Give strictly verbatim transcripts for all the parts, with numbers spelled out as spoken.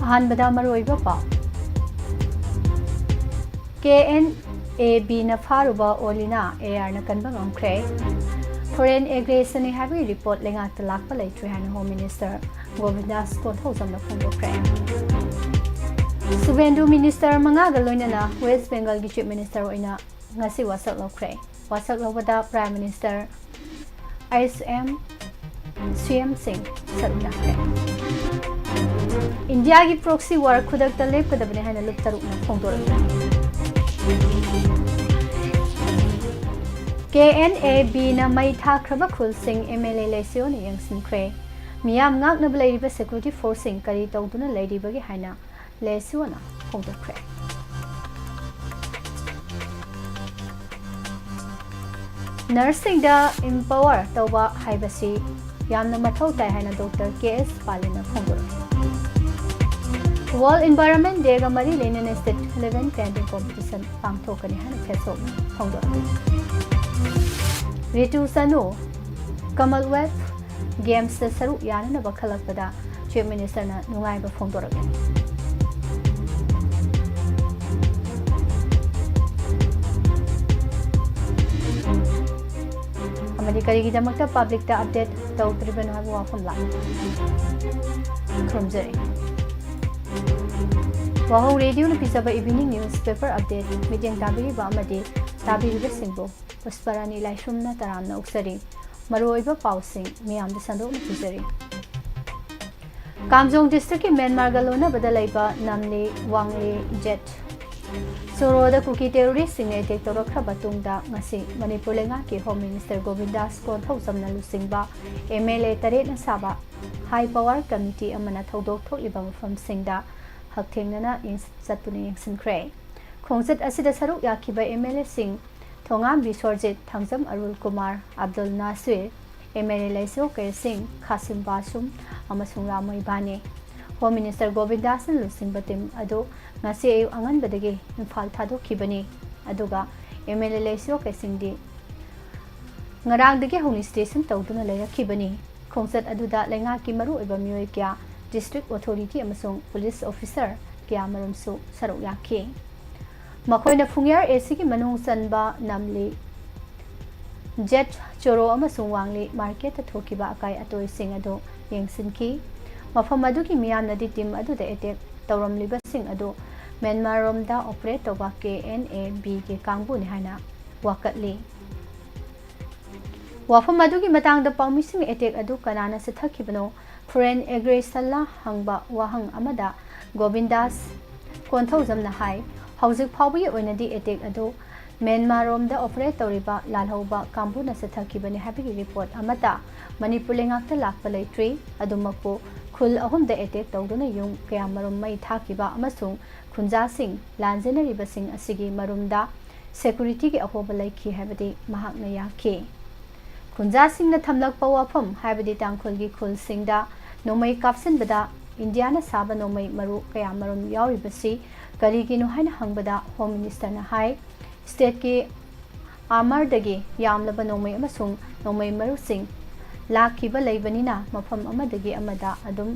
ꯑꯍꯥꯟꯕꯗ ꯃꯔꯨꯑꯣꯏꯕ ꯄꯥꯎ꯫ ꯀꯦ ꯑꯦꯟ ꯑꯦ ꯕꯤꯅ ꯐꯥꯔꯨꯕ ꯑꯣꯂꯤꯅꯥ ꯑꯦ ꯑꯥꯔꯅ ꯀꯟꯕ ꯉꯝꯈ꯭ꯔꯦ꯫ Foreign aggression ꯅꯤ ꯍꯥꯏꯕꯒꯤ ꯔꯤꯄꯣꯔꯠ ꯂꯩꯉꯥꯛꯇ ꯂꯥꯛꯄ ꯂꯩꯇ꯭ꯔꯦ ꯍꯥꯏꯅ ꯍꯣꯝ ꯃꯤꯅꯤꯁꯇꯔ ꯒꯣꯕꯤꯟꯗꯥꯁ ꯀꯣꯟꯊꯧꯖꯝꯅ ꯐꯣꯡꯗꯣꯛꯈ꯭ꯔꯦ꯫ ꯁꯨꯚꯦꯟꯗꯨ ꯃꯤꯅꯤꯁꯇꯔ ꯃꯉꯥꯒ ꯂꯣꯏꯅꯅ ꯋꯦꯁ ꯕꯦꯡꯒꯜꯒꯤ ꯆꯤꯐ ꯃꯤꯅꯤꯁꯇꯔ ꯑꯣꯏꯅ ꯉꯁꯤ ꯋꯥꯁꯛ ꯂꯧꯈ꯭ꯔꯦ꯫ ꯋꯥꯁꯛ ꯂꯧꯕꯗ prime minister H M C M ꯁꯤꯡ ꯁꯔꯨꯛ ꯌꯥꯈ꯭ꯔꯦ꯫ ꯏꯟꯗꯤꯌꯥꯒꯤ proxy war ꯈꯨꯗꯛꯇ ꯂꯦꯞꯀꯗꯕꯅꯤ ꯍꯥꯏꯅ ꯂꯨꯞ ꯇꯔꯨꯛꯅ ꯐꯣꯡꯗꯣꯔꯛꯂꯦ꯫ ꯀꯦ ꯑꯦꯟ ꯑꯦ ꯕꯤꯅ ꯃꯩ ꯊꯥꯈ꯭ꯔꯕ ꯈꯨꯜꯁꯤꯡ ꯑꯦꯝ ꯑꯦꯜ ꯑꯦ ꯂꯩꯁꯤꯌꯣꯅ ꯌꯦꯡꯁꯤꯟꯈ꯭ꯔꯦ꯫ ꯃꯤꯌꯥꯝ ꯉꯥꯛꯅꯕ ꯂꯩꯔꯤꯕ security force ꯁꯤꯡ ꯀꯔꯤ ꯇꯧꯗꯨꯅ ꯂꯩꯔꯤꯕꯒꯦ ꯍꯥꯏꯅ ꯂꯦꯁꯤꯌꯣꯅ ꯐꯣꯡꯗꯣꯛꯈ꯭ꯔꯦ꯫ ꯅꯔꯁꯁꯤꯡꯗ empower ꯇꯧꯕ ꯍꯥꯏꯕꯁꯤ ꯌꯥꯝꯅ ꯃꯊꯧ ꯇꯥꯏ ꯍꯥꯏꯅ ꯗꯣꯛꯇꯔ ꯀꯦ ꯑꯦꯁ ꯄꯥꯂꯤꯅ ꯐꯣꯡꯗꯣꯔꯛꯈꯤ꯫ World Environment Day ꯒ ꯃꯔꯤ ꯂꯩꯅꯅ state level painting competition ꯄꯥꯡꯊꯣꯛꯀꯅꯤ ꯍꯥꯏꯅ ꯐꯦꯁꯕꯨꯛꯅ ꯐꯣꯡꯗꯣꯔꯛꯈꯤ꯫ ꯔꯤꯇꯨ ꯁꯅꯨ Commonwealth Games ꯇ ꯁꯔꯨꯛ ꯌꯥꯅꯅꯕ ꯈꯜꯂꯛꯄꯗ ꯆꯤꯐ ꯃꯤꯅꯤꯁꯇꯔꯅ ꯅꯨꯡꯉꯥꯏꯕ ꯐꯣꯡꯗꯣꯔꯛꯂꯤ꯫ ꯑꯃꯗꯤ ꯀꯔꯤꯒꯤꯗꯃꯛꯇ ꯄꯕ꯭ꯂꯤꯛꯇ ꯑꯞꯗꯦꯠ ꯇꯧꯗ꯭ꯔꯤꯕꯅꯣ ꯍꯥꯏꯕ ꯋꯥꯐꯝ ꯂꯥꯛꯂꯤ꯫ ꯈꯨꯔꯨꯝꯖꯔꯤ꯫ ꯋꯥꯍꯧ ꯔꯦꯗꯤꯑꯣꯅ ꯄꯤꯖꯕ evening newspaper update ꯃꯤꯠꯌꯦꯡ ꯇꯥꯕꯤꯔꯤꯕ ꯑꯃꯗꯤ ꯇꯥꯕꯤꯔꯤꯕꯁꯤꯡꯕꯨ ꯄꯨꯁꯄꯔꯥꯅꯤ ꯂꯥꯏꯁ꯭ꯔꯝꯅ ꯇꯔꯥꯝꯅ ꯑꯣꯛꯆꯔꯤ꯫ ꯃꯔꯨꯑꯣꯏꯕ ꯄꯥꯎꯁꯤꯡ ꯃꯤꯌꯥꯝꯗ ꯁꯟꯗꯣꯛꯅ ꯄꯤꯖꯔꯤ꯫ ꯀꯥꯝꯖꯣꯡ ꯗꯤꯁꯇ꯭ꯔꯤꯛꯀꯤ ꯃ꯭ꯌꯥꯟꯃꯥꯔꯒ ꯂꯣꯟꯅꯕꯗ ꯂꯩꯕ ꯅꯝꯂꯤ ꯋꯥꯡꯂꯤ ꯖꯦꯠ ꯆꯣꯔꯣꯗ ꯀꯨꯀꯤ ꯇꯦꯔꯣꯔꯤꯁꯁꯤꯡꯅ ꯑꯦꯇꯦꯛ ꯇꯧꯔꯛꯈ꯭ꯔꯕ ꯇꯨꯡꯗ ꯉꯁꯤ ꯃꯅꯤꯄꯨꯔ ꯂꯩꯉꯥꯛꯀꯤ ꯍꯣꯝ ꯃꯤꯅꯤꯁꯇꯔ ꯒꯣꯕꯤꯟꯗꯥꯁ ꯀꯣꯟꯊꯧꯖꯝꯅ ꯂꯨꯆꯤꯡꯕ ꯑꯦꯝ ꯑꯦꯜ ꯑꯦ ꯇꯔꯦꯠꯅ ꯁꯥꯕ ꯍꯥꯏ ꯄꯋꯥꯔ ꯀꯃꯤꯇꯤ ꯑꯃꯅ ꯊꯧꯗꯣꯛ ꯊꯣꯛꯂꯤꯕ ꯃꯐꯝꯁꯤꯡꯗ ꯍꯛꯊꯦꯡꯅꯅ ꯌꯦꯡꯁ-, ꯆꯠꯇꯨꯅ ꯌꯦꯡꯁꯤꯟꯈ꯭ꯔꯦ꯫ ꯈꯣꯡꯆꯠ ꯑꯁꯤꯗ ꯁꯔꯨꯛ ꯌꯥꯈꯤꯕ ꯑꯦꯝ ꯑꯦꯜ ꯑꯦꯁꯤꯡ Thongambi Surjit, Thangjam Arun Kumar, Abdul Nasir, M L A Leishiyo Keira Singh, ꯈꯥꯁꯤꯝ ꯕꯥꯁꯨꯝ ꯑꯃꯁꯨꯡ ꯔꯥꯃꯣꯏ ꯕꯥꯅꯤ꯫ ꯍꯣꯝ ꯃꯤꯅꯤꯁꯇꯔ ꯒꯣꯕꯤꯟꯗꯥꯁꯅ ꯂꯨꯆꯤꯡꯕ ꯇꯤꯝ ꯑꯗꯨ ꯉꯁꯤ ꯑꯌꯨꯛ ꯑꯉꯟꯕꯗꯒꯤ ꯏꯝꯐꯥꯜ ꯊꯥꯗꯣꯛꯈꯤꯕꯅꯤ꯫ ꯑꯗꯨꯒ ꯑꯦꯝ ꯑꯦꯜ ꯑꯦ ꯂꯩꯁꯤꯌꯣ ꯀꯩꯁꯤꯡꯗꯤ ꯉꯔꯥꯡꯗꯒꯤ ꯍꯧꯅ ꯁ꯭ꯇꯦꯁꯟ ꯇꯧꯗꯨꯅ ꯂꯩꯔꯛꯈꯤꯕꯅꯤ꯫ ꯈꯣꯡꯆꯠ ꯑꯗꯨꯗ ꯂꯩꯉꯥꯛꯀꯤ ꯃꯔꯨꯑꯣꯏꯕ ꯃꯤꯑꯣꯏ ꯀꯌꯥ district authority ꯑꯃꯁꯨꯡ police officer ꯀꯌꯥꯃꯔꯨꯝꯁꯨ ꯁꯔꯨꯛ ꯌꯥꯈꯤ꯫ ꯃꯈꯣꯏꯅ ꯐꯨꯡꯌꯥꯔ ꯑꯦ ꯁꯤꯒꯤ ꯃꯅꯨꯡ ꯆꯟꯕ ꯅꯝꯂꯤ ꯖꯦꯠ ꯆꯣꯔꯣ ꯑꯃꯁꯨꯡ ꯋꯥꯡꯂꯤ ꯃꯥꯔꯀꯦꯠꯇ ꯊꯣꯛꯈꯤꯕ ꯑꯀꯥꯏ ꯑꯇꯣꯏꯁꯤꯡ ꯑꯗꯨ ꯌꯦꯡꯁꯤꯟꯈꯤ꯫ ꯃꯐꯝ ꯑꯗꯨꯒꯤ ꯃꯤꯌꯥꯝꯅꯗꯤ team ꯑꯗꯨꯗ attack ꯇꯧꯔꯝꯂꯤꯕꯁꯤꯡ ꯑꯗꯨ ꯃ꯭ꯌꯥꯟꯃꯥꯔꯔꯣꯝꯗ operate ꯇꯧꯕ K N A B ꯒꯤ ꯀꯥꯡꯕꯨꯅꯤ ꯍꯥꯏꯅ ꯋꯥꯀꯠꯂꯤ꯫ ꯋꯥꯐꯝ ꯑꯗꯨꯒꯤ ꯃꯇꯥꯡꯗ ꯄꯥꯎꯃꯤꯁꯤꯡ attack ꯑꯗꯨ ꯀꯅꯥꯅ ꯆꯠꯊꯈꯤꯕꯅꯣ, foreign aggression ꯂ ꯍꯪꯕ ꯋꯥꯍꯪ ꯑꯃꯗ ꯒꯣꯕꯤꯟꯗꯥꯁ ꯀꯣꯟꯊꯧꯖꯝꯅ ꯍꯥꯏ, ꯍꯧꯖꯤꯛ ꯐꯥꯎꯕꯒꯤ ꯑꯣꯏꯅꯗꯤ attack ꯑꯗꯨ ꯃ꯭ꯌꯥꯟꯃꯥꯔꯔꯣꯝꯗ operate ꯇꯧꯔꯤꯕ ꯂꯥꯜꯍꯧꯕ ꯀꯥꯡꯕꯨꯅ ꯆꯠꯊꯈꯤꯕꯅꯤ ꯍꯥꯏꯕꯒꯤ report ꯑꯃꯠꯇ ꯃꯅꯤꯄꯨꯔ ꯂꯩꯉꯥꯛꯇ ꯂꯥꯛꯄ ꯂꯩꯇ꯭ꯔꯤ꯫ ꯑꯗꯨꯃꯛꯄꯨ ꯈꯨꯜ ꯑꯍꯨꯝꯗ attack ꯇꯧꯗꯨꯅ ꯌꯨꯝ ꯀꯌꯥꯃꯔꯨꯝ ꯃꯩ ꯊꯥꯈꯤꯕ ꯑꯃꯁꯨꯡ ꯈꯨꯟꯖꯥꯁꯤꯡ ꯂꯥꯟꯖꯦꯟꯅꯔꯤꯕꯁꯤꯡ ꯑꯁꯤꯒꯤ ꯃꯔꯨꯝꯗ security ꯒꯤ ꯑꯍꯣꯕ ꯂꯩꯈꯤ ꯍꯥꯏꯕꯗꯤ ꯃꯍꯥꯛꯅ ꯌꯥꯈꯤ꯫ ꯈꯨꯟꯖꯥꯁꯤꯡꯅ ꯊꯝꯂꯛꯄ ꯋꯥꯐꯝ, ꯍꯥꯏꯕꯗꯤ ꯇꯥꯡꯈꯨꯜꯒꯤ ꯈꯨꯜꯁꯤꯡꯗ ꯅꯣꯡꯃꯩ ꯀꯥꯞꯁꯤꯟꯕꯗ ꯏꯟꯗꯤꯌꯥꯅ ꯁꯥꯕ ꯅꯣꯡꯃꯩ ꯃꯔꯨ ꯀꯌꯥꯃꯔꯨꯝ ꯌꯥꯎꯔꯤꯕꯁꯤ ꯀꯔꯤꯒꯤꯅꯣ ꯍꯥꯏꯅ ꯍꯪꯕꯗ Home Minister ꯅ ꯍꯥꯏ, state ꯀꯤ armor ꯗꯒꯤ ꯌꯥꯝꯂꯕ ꯅꯣꯡꯃꯩ ꯑꯃꯁꯨꯡ ꯅꯣꯡꯃꯩ ꯃꯔꯨꯁꯤꯡ ꯂꯥꯛꯈꯤꯕ ꯂꯩꯕꯅꯤꯅ ꯃꯐꯝ ꯑꯃꯗꯒꯤ ꯑꯃꯗ ꯑꯗꯨꯝ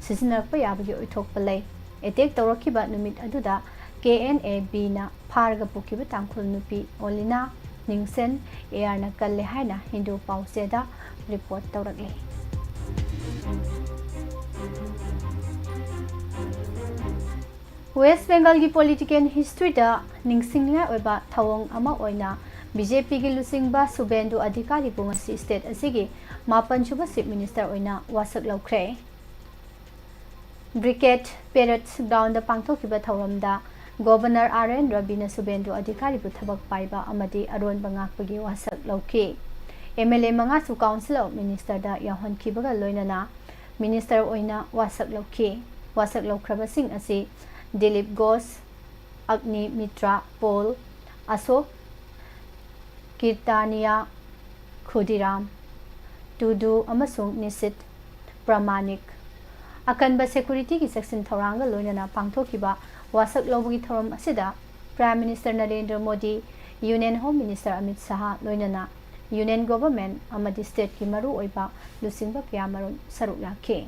ꯁꯤꯖꯤꯟꯅꯔꯛꯄ ꯌꯥꯕꯒꯤ ꯑꯣꯏꯊꯣꯛꯄ ꯂꯩ꯫ Attack ꯇꯧꯔꯛꯈꯤꯕ ꯅꯨꯃꯤꯠ ꯑꯗꯨꯗ K N A B ꯅ ꯐꯥꯔꯒ ꯄꯨꯈꯤꯕ ꯇꯥꯡꯈꯨꯜ ꯅꯨꯄꯤ ꯑꯣꯂꯤꯅꯥ ꯅꯤꯡꯁꯦꯟ A R ꯅ ꯀꯜꯂꯦ ꯍꯥꯏꯅ ꯍꯤꯟꯗꯨ ꯄꯥꯎꯆꯦꯗ report ꯇꯧꯔꯛꯂꯤ꯫ West Bengal ꯒꯤ political history ꯗ ꯅꯤꯡꯁꯤꯡꯅꯤꯡꯉꯥꯏ ꯑꯣꯏꯕ ꯊꯧꯑꯣꯡ ꯑꯃ ꯑꯣꯏꯅ B J P ꯒꯤ ꯂꯨꯆꯤꯡꯕ ꯁꯨꯕꯦꯟꯗꯨ ꯑꯙꯤꯀꯥꯔꯤꯕꯨ ꯉꯁꯤ state ꯑꯁꯤꯒꯤ ꯃꯥꯄꯟꯁꯨꯕ Chief Minister ꯑꯣꯏꯅ ꯋꯥꯁꯛ ꯂꯧꯈ꯭ꯔꯦ꯫ Brigade Parade Ground ꯗ ꯄꯥꯡꯊꯣꯛꯈꯤꯕ ꯊꯧꯔꯝꯗ Governor R N ꯔꯕꯤꯅ ꯁꯨꯕꯦꯟꯗꯨ ꯑꯙꯤꯀꯥꯔꯤꯕꯨ ꯊꯕꯛ ꯄꯥꯏꯕ ꯑꯃꯗꯤ ꯑꯔꯣꯟꯕ ꯉꯥꯛꯄꯒꯤ ꯋꯥꯁꯛ ꯂꯧꯈꯤ꯫ M L A ꯃꯉꯥꯁꯨ Council of Minister ꯗ ꯌꯥꯎꯍꯟꯈꯤꯕꯒ ꯂꯣꯏꯅꯅ Minister ꯑꯣꯏꯅ ꯋꯥꯁꯛ ꯂꯧꯈꯤ꯫ ꯋꯥꯁꯛ ꯂꯧꯈ꯭ꯔꯕꯁꯤꯡ ꯑꯁꯤ ꯗꯤꯂꯤꯞ ꯒꯣꯁ, ꯑꯒꯅꯤ ꯃꯤꯇ꯭ꯔ ꯄꯣꯜ, ꯑꯁꯣꯛ ꯀꯤꯔꯇꯥꯅꯤꯌꯥ, ꯈꯨꯗꯤꯔꯥꯝ ꯇꯨꯗꯨ ꯑꯃꯁꯨꯡ ꯅꯤꯁꯤꯠ ꯄ꯭ꯔꯃꯥꯅꯤꯛ꯫ ꯑꯀꯟꯕ security ꯒꯤ ꯆꯦꯛꯁꯤꯟ ꯊꯧꯔꯥꯡꯒ ꯂꯣꯏꯅꯅ ꯄꯥꯡꯊꯣꯛꯈꯤꯕ ꯋꯥꯁꯛ ꯂꯧꯕꯒꯤ ꯊꯧꯔꯝ ꯑꯁꯤꯗ Prime Minister Narendra Modi, Union Home Minister Amit Shah ꯂꯣꯏꯅꯅ Union Government ꯑꯃꯗꯤ state ꯀꯤ ꯃꯔꯨꯑꯣꯏꯕ ꯂꯨꯆꯤꯡꯕ ꯀꯌꯥꯃꯔꯨꯝ ꯁꯔꯨꯛ ꯌꯥꯈꯤ꯫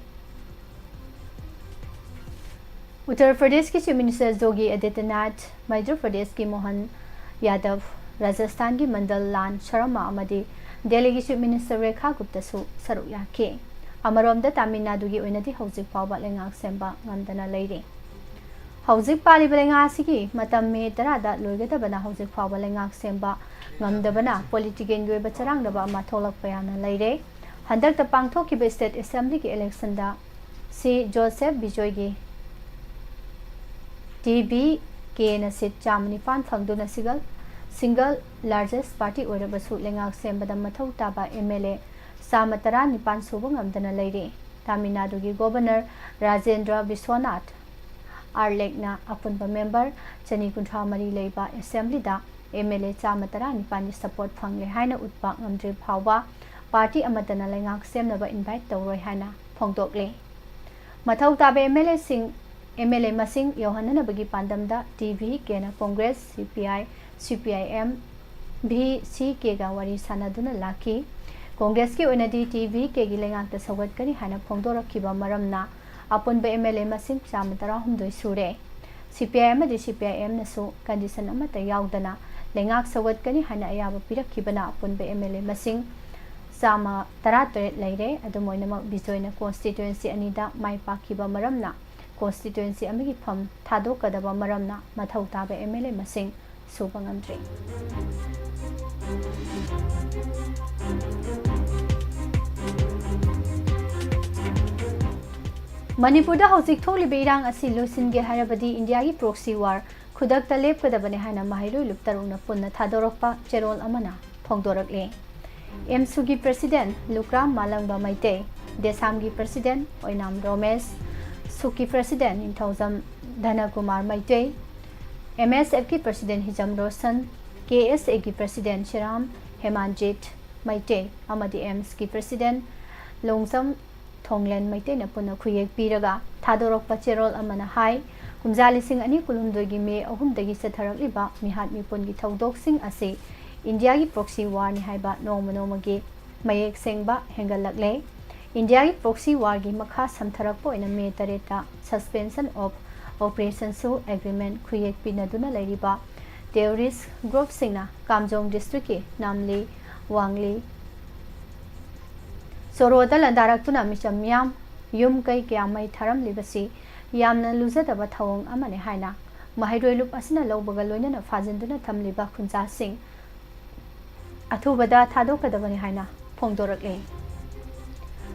ꯎꯠꯇꯔ ꯄ꯭ꯔꯗꯦꯁꯀꯤ ꯆꯤꯐ ꯃꯤꯅꯤꯁꯇꯔ ꯌꯣꯒꯤ ꯑꯥꯗꯤꯇ꯭ꯌꯅꯥꯊ, ꯃꯩꯙ꯭ꯌ ꯄ꯭ꯔꯗꯦꯁꯀꯤ ꯃꯣꯍꯟ ꯌꯥꯗꯕ, ꯔꯥꯖꯁꯊꯥꯟꯒꯤ ꯃꯟꯗꯜ ꯂꯥꯜ ꯁꯔꯃ ꯑꯃꯗꯤ ꯗꯦꯜꯂꯤꯒꯤ ꯆꯤꯐ ꯃꯤꯅꯤꯁꯇꯔ ꯔꯦꯈꯥ ꯒꯨꯞꯇꯁꯨ ꯁꯔꯨꯛ ꯌꯥꯈꯤ꯫ ꯑꯃꯔꯣꯝꯗ, ꯇꯥꯃꯤꯜ ꯅꯥꯗꯨꯒꯤ ꯑꯣꯏꯅꯗꯤ ꯍꯧꯖꯤꯛ ꯐꯥꯎꯕ ꯂꯩꯉꯥꯛ ꯁꯦꯝꯕ ꯉꯝꯗꯅ ꯂꯩꯔꯤ꯫ ꯍꯧꯖꯤꯛ ꯄꯥꯜꯂꯤꯕ ꯂꯩꯉꯥꯛ ꯑꯁꯤꯒꯤ ꯃꯇꯝ ꯃꯦ ꯇꯔꯥꯗ ꯂꯣꯏꯒꯗꯕꯅ ꯍꯧꯖꯤꯛ ꯐꯥꯎꯕ ꯂꯩꯉꯥꯛ ꯁꯦꯝꯕ ꯉꯝꯗꯕꯅ ꯄꯣꯂꯤꯇꯤꯀꯦꯜꯒꯤ ꯑꯣꯏꯕ ꯆꯔꯥꯡꯅꯕ ꯑꯃ ꯊꯣꯛꯂꯛꯄ ꯌꯥꯝꯅ ꯂꯩꯔꯦ꯫ ꯍꯟꯗꯛꯇ ꯄꯥꯡꯊꯣꯛꯈꯤꯕ ꯁ꯭ꯇꯦꯠ ꯑꯦꯁꯦꯝꯕ꯭ꯂꯤꯒꯤ ꯏꯂꯦꯛꯁꯟꯗ ꯁꯤ ꯖꯣꯁꯦꯐ ꯕꯤꯖꯣꯏꯒꯤ ꯇꯤ ꯚꯤ ꯀꯦꯅ ꯁꯤꯠ ꯆꯥꯝꯃ ꯅꯤꯄꯥꯟ ꯐꯪꯗꯨꯅ ꯁꯤꯒꯜ, ꯁꯤꯡꯒꯜ ꯂꯥꯔꯖꯦꯁ ꯄꯥꯔꯇꯤ ꯑꯣꯏꯔꯕꯁꯨ, ꯂꯩꯉꯥꯛ ꯁꯦꯝꯕꯗ ꯃꯊꯧ ꯇꯥꯕ ꯑꯦꯝ ꯑꯦꯜ ꯑꯦ ꯆꯥꯝꯃ ꯇꯔꯥ ꯅꯤꯄꯥꯟ ꯁꯨꯕ ꯉꯝꯗꯅ ꯂꯩꯔꯤ꯫ ꯇꯥꯃꯤꯜ ꯅꯥꯗꯨꯒꯤ ꯒꯣꯚꯔꯅꯔ ꯔꯥꯖꯦꯟꯗ꯭ꯔ ꯕꯤꯁ꯭ꯋꯅꯥꯊ ꯑꯥꯔꯂꯦꯛꯅ ꯑꯄꯨꯟꯕ ꯃꯦꯝꯕꯔ ꯆꯅꯤ ꯀꯨꯟꯊ꯭ꯔꯥ ꯃꯔꯤ ꯂꯩꯕ ꯑꯦꯁꯦꯝꯕ꯭ꯂꯤꯗ ꯑꯦꯝ ꯑꯦꯜ ꯑꯦ ꯆꯥꯝꯃ ꯇꯔꯥ ꯅꯤꯄꯥꯟꯒꯤ ꯁꯄꯣꯔꯠ ꯐꯪꯂꯦ ꯍꯥꯏꯅ ꯎꯠꯄ ꯉꯝꯗ꯭ꯔꯤ ꯐꯥꯎꯕ ꯄꯥꯔꯇꯤ ꯑꯃꯠꯇꯅ ꯂꯩꯉꯥꯛ ꯁꯦꯝꯅꯕ ꯏꯟꯚꯥꯏꯠ ꯇꯧꯔꯣꯏ ꯍꯥꯏꯅ ꯐꯣꯡꯗꯣꯛꯂꯤ꯫ ꯃꯊꯧ ꯇꯥꯕ ꯑꯦꯝ ꯑꯦꯜ ꯑꯦꯁꯤꯡ, ꯑꯦꯝ ꯑꯦꯜ ꯑꯦ ꯃꯁꯤꯡ ꯌꯧꯍꯟꯅꯅꯕꯒꯤ ꯄꯥꯟꯗꯝꯗ ꯇꯤ ꯚꯤ ꯀꯦꯅ ꯀꯣꯡꯒ꯭ꯔꯦꯁ, ꯁꯤ ꯄꯤ ꯑꯥꯏ, ꯁꯤ P I M, V C ꯀꯦꯒ ꯋꯥꯔꯤ ꯁꯥꯟꯅꯗꯨꯅ ꯂꯥꯛꯈꯤ꯫ ꯀꯣꯡꯒ꯭ꯔꯦꯁꯀꯤ ꯑꯣꯏꯅꯗꯤ ꯇꯤ ꯚꯤ ꯀꯦꯒꯤ ꯂꯩꯉꯥꯛꯇ ꯁꯧꯒꯠꯀꯅꯤ ꯍꯥꯏꯅ ꯐꯣꯡꯗꯣꯔꯛꯈꯤꯕ ꯃꯔꯝꯅ ꯑꯄꯨꯟꯕ ꯑꯦꯝ ꯑꯦꯜ ꯑꯦ ꯃꯁꯤꯡ ꯆꯥꯝꯃ ꯇꯔꯥꯍꯨꯝꯗꯣꯏ ꯁꯨꯔꯦ꯫ ꯁꯤ ꯄꯤ ꯑꯥꯏ ꯑꯃꯗꯤ ꯁꯤ ꯄꯤ ꯑꯥꯏ ꯑꯦꯝꯅꯁꯨ ꯀꯟꯗꯤꯁꯟ ꯑꯃꯠꯇ ꯌꯥꯎꯗꯅ ꯂꯩꯉꯥꯛ ꯁꯧꯒꯠꯀꯅꯤ ꯍꯥꯏꯅ ꯑꯌꯥꯕ ꯄꯤꯔꯛꯈꯤꯕꯅ ꯑꯄꯨꯟꯕ ꯑꯦꯝ ꯑꯦꯜ ꯑꯦ ꯃꯁꯤꯡ ꯆꯥꯝꯃ ꯇꯔꯥꯇꯔꯦꯠ ꯂꯩꯔꯦ꯫ ꯑꯗꯨꯝ ꯑꯣꯏꯅꯃꯛ, ꯕꯤꯖꯣꯏꯅ ꯀꯣꯟꯁꯇꯤꯇ꯭ꯋꯦꯟꯁꯤ ꯑꯅꯤꯗ ꯃꯥꯏ ꯄꯥꯛꯈꯤꯕ ꯃꯔꯝꯅ ꯀꯣꯟꯁꯇꯤꯇ꯭ꯋꯦꯟꯁꯤ ꯑꯃꯒꯤ ꯐꯝ ꯊꯥꯗꯣꯛꯀꯗꯕ ꯃꯔꯝꯅ ꯃꯊꯧ ꯇꯥꯕ ꯑꯦꯝ ꯑꯦꯜ ꯑꯦ ꯃꯁꯤꯡ ꯁꯨꯕ ꯉꯝꯗ꯭ꯔꯤ꯫ ꯃꯅꯤꯄꯨꯔꯗ ꯍꯧꯖꯤꯛ ꯊꯣꯛꯂꯤꯕ ꯏꯔꯥꯡ ꯑꯁꯤ ꯂꯣꯏꯁꯤꯟꯒꯦ ꯍꯥꯏꯔꯕꯗꯤ ꯏꯟꯗꯤꯌꯥꯒꯤ ꯄ꯭ꯔꯣꯛꯁꯤ ꯋꯥꯔ ꯈꯨꯗꯛꯇ ꯂꯦꯞꯀꯗꯕꯅꯤ ꯍꯥꯏꯅ ꯃꯍꯩꯔꯣꯏ ꯂꯨꯞ ꯇꯔꯨꯛꯅ ꯄꯨꯟꯅ ꯊꯥꯗꯣꯔꯛꯄ ꯆꯦꯔꯣꯜ ꯑꯃꯅ ꯐꯣꯡꯗꯣꯔꯛꯂꯦ꯫ ꯑꯦꯝꯁꯨꯒꯤ ꯄ꯭ꯔꯁꯤꯗꯦꯟ ꯂꯨꯀ꯭ꯔꯥꯝ ꯃꯥꯂꯪꯕ ꯃꯩꯇꯩ, ꯗꯦꯁꯥꯝꯒꯤ ꯄ꯭ꯔꯁꯤꯗꯦꯟ ꯑꯣꯏꯅꯥꯝ ꯔꯣꯃꯦꯁ, ꯁꯨꯛꯀꯤ ꯄ꯭ꯔꯁꯤꯗꯦꯟ ꯅꯤꯡꯊꯧꯖꯝ ꯙꯅꯀꯨꯃꯥꯔ ꯃꯩꯇꯩ, ꯑꯦꯝ ꯑꯦꯁ ꯑꯦꯐꯀꯤ ꯄ꯭ꯔꯁꯤꯗꯦꯟ ꯍꯤꯖꯝ ꯔꯣꯁꯟ, ꯀꯦ ꯑꯦꯁ ꯑꯦꯒꯤ ꯄ꯭ꯔꯁꯤꯗꯦꯟ ꯁꯤꯔꯥꯝ ꯍꯦꯃꯥꯟꯖꯤꯠ ꯃꯩꯇꯩ ꯑꯃꯗꯤ ꯑꯦꯝꯁꯀꯤ ꯄ꯭ꯔꯁꯤꯗꯦꯟ ꯂꯣꯡꯖꯝ ꯊꯣꯡꯂꯦꯟ ꯃꯩꯇꯩꯅ ꯄꯨꯟꯅ ꯈꯨꯌꯦꯛ ꯄꯤꯔꯒ ꯊꯥꯗꯣꯔꯛꯄ ꯆꯦꯔꯣꯜ ꯑꯃꯅ ꯍꯥꯏ, ꯀꯨꯝꯖꯥ ꯂꯤꯁꯤꯡ ꯑꯅꯤ ꯀꯨꯟꯍꯨꯝꯗꯣꯏꯒꯤ ꯃꯦ ꯑꯍꯨꯝꯗꯒꯤ ꯆꯠꯊꯔꯛꯂꯤꯕ ꯃꯤꯍꯥꯠ ꯃꯤꯄꯨꯟꯒꯤ ꯊꯧꯗꯣꯛꯁꯤꯡ ꯑꯁꯤ ꯏꯟꯗꯤꯌꯥꯒꯤ ꯄ꯭ꯔꯣꯛꯁꯤ ꯋꯥꯔꯅꯤ ꯍꯥꯏꯕ ꯅꯣꯡꯃ ꯅꯣꯡꯃꯒꯤ ꯃꯌꯦꯛ ꯁꯦꯡꯕ ꯍꯦꯟꯒꯠꯂꯛꯂꯦ꯫ ꯏꯟꯗꯤꯌꯥꯒꯤ ꯄ꯭ꯔꯣꯛꯁꯤ ꯋꯥꯔꯒꯤ ꯃꯈꯥ ꯁꯝꯊꯔꯛꯄ ꯑꯣꯏꯅ ꯃꯦ ꯇꯔꯦꯠꯇ Suspension of ꯑꯣꯄꯔꯦꯁꯟꯁꯨ ꯑꯦꯒ꯭ꯔꯤꯃꯦꯟ ꯈꯨꯌꯦꯛ ꯄꯤꯅꯗꯨꯅ ꯂꯩꯔꯤꯕ ꯇꯦꯔꯣꯔꯤꯁ ꯒ꯭ꯔꯨꯞꯁꯤꯡꯅ ꯀꯥꯝꯖꯣꯡ ꯗꯤꯁꯇ꯭ꯔꯤꯛꯀꯤ ꯅꯥꯝꯂꯤ, ꯋꯥꯡꯂꯤ, ꯆꯣꯔꯣꯗ ꯂꯥꯟꯗꯥꯔꯛꯇꯨꯅ ꯃꯤꯆꯝ ꯃꯤꯌꯥꯝ, ꯌꯨꯝ ꯀꯩ ꯀꯌꯥ ꯃꯩ ꯊꯥꯔꯝꯂꯤꯕꯁꯤ ꯌꯥꯝꯅ ꯂꯨꯖꯗꯕ ꯊꯧꯑꯣꯡ ꯑꯃꯅꯤ ꯍꯥꯏꯅ ꯃꯍꯩꯔꯣꯏ ꯂꯨꯞ ꯑꯁꯤꯅ ꯂꯧꯕꯒ ꯂꯣꯏꯅꯅ ꯐꯥꯖꯤꯟꯗꯨꯅ ꯊꯝꯂꯤꯕ ꯈꯨꯟꯖꯥꯁꯤꯡ ꯑꯊꯨꯕꯗ ꯊꯥꯗꯣꯛꯀꯗꯕꯅꯤ ꯍꯥꯏꯅ ꯐꯣꯡꯗꯣꯔꯛꯂꯦ꯫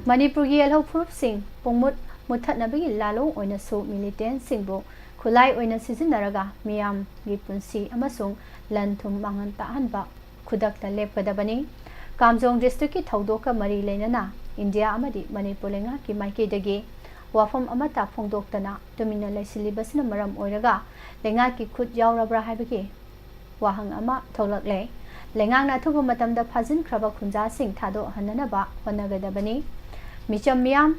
ꯃꯅꯤꯄꯨꯔꯒꯤ ꯌꯦꯜꯍꯧ ꯐꯨꯔꯨꯞꯁꯤꯡ ꯄꯨꯡꯃꯨꯠ ꯃꯨꯠꯊꯠꯅꯕꯒꯤ ꯂꯥꯂꯣꯡ ꯑꯣꯏꯅꯁꯨ ꯃꯤꯂꯤꯇꯦꯟꯁꯤꯡꯕꯨ ꯈꯨꯠꯂꯥꯏ ꯑꯣꯏꯅ ꯁꯤꯖꯤꯟꯅꯔꯒ ꯃꯤꯌꯥꯝꯒꯤ ꯄꯨꯟꯁꯤ ꯑꯃꯁꯨꯡ ꯂꯟ ꯊꯨꯝ ꯃꯥꯡꯍꯟ ꯇꯥꯛꯍꯟꯕ ꯈꯨꯗꯛꯇ ꯂꯦꯞꯀꯗꯕꯅꯤ꯫ ꯀꯥꯝꯖꯣꯡ ꯗꯤꯁꯇ꯭ꯔꯤꯛꯀꯤ ꯊꯧꯗꯣꯛꯀ ꯃꯔꯤ ꯂꯩꯅꯅ ꯏꯟꯗꯤꯌꯥ ꯑꯃꯗꯤ ꯃꯅꯤꯄꯨꯔ ꯂꯩꯉꯥꯛꯀꯤ ꯃꯥꯏꯀꯩꯗꯒꯤ ꯋꯥꯐꯝ ꯑꯃꯠꯇ ꯐꯣꯡꯗꯣꯛꯇꯅ ꯇꯨꯃꯤꯟꯅ ꯂꯩꯁꯤꯜꯂꯤꯕꯁꯤꯅ ꯃꯔꯝ ꯑꯣꯏꯔꯒ ꯂꯩꯉꯥꯛꯀꯤ ꯈꯨꯠ ꯌꯥꯎꯔꯕ꯭ꯔꯥ ꯍꯥꯏꯕꯒꯤ ꯋꯥꯍꯪ ꯑꯃ ꯊꯣꯛꯂꯛꯂꯦ꯫ ꯂꯩꯉꯥꯛꯅ ꯑꯊꯨꯕ ꯃꯇꯝꯗ ꯐꯥꯖꯤꯟꯈ꯭ꯔꯕ ꯈꯨꯟꯖꯥꯁꯤꯡ ꯊꯥꯗꯣꯛꯍꯟꯅꯅꯕ ꯍꯣꯠꯅꯒꯗꯕꯅꯤ꯫ ꯃꯤꯆꯝ ꯃꯤꯌꯥꯝ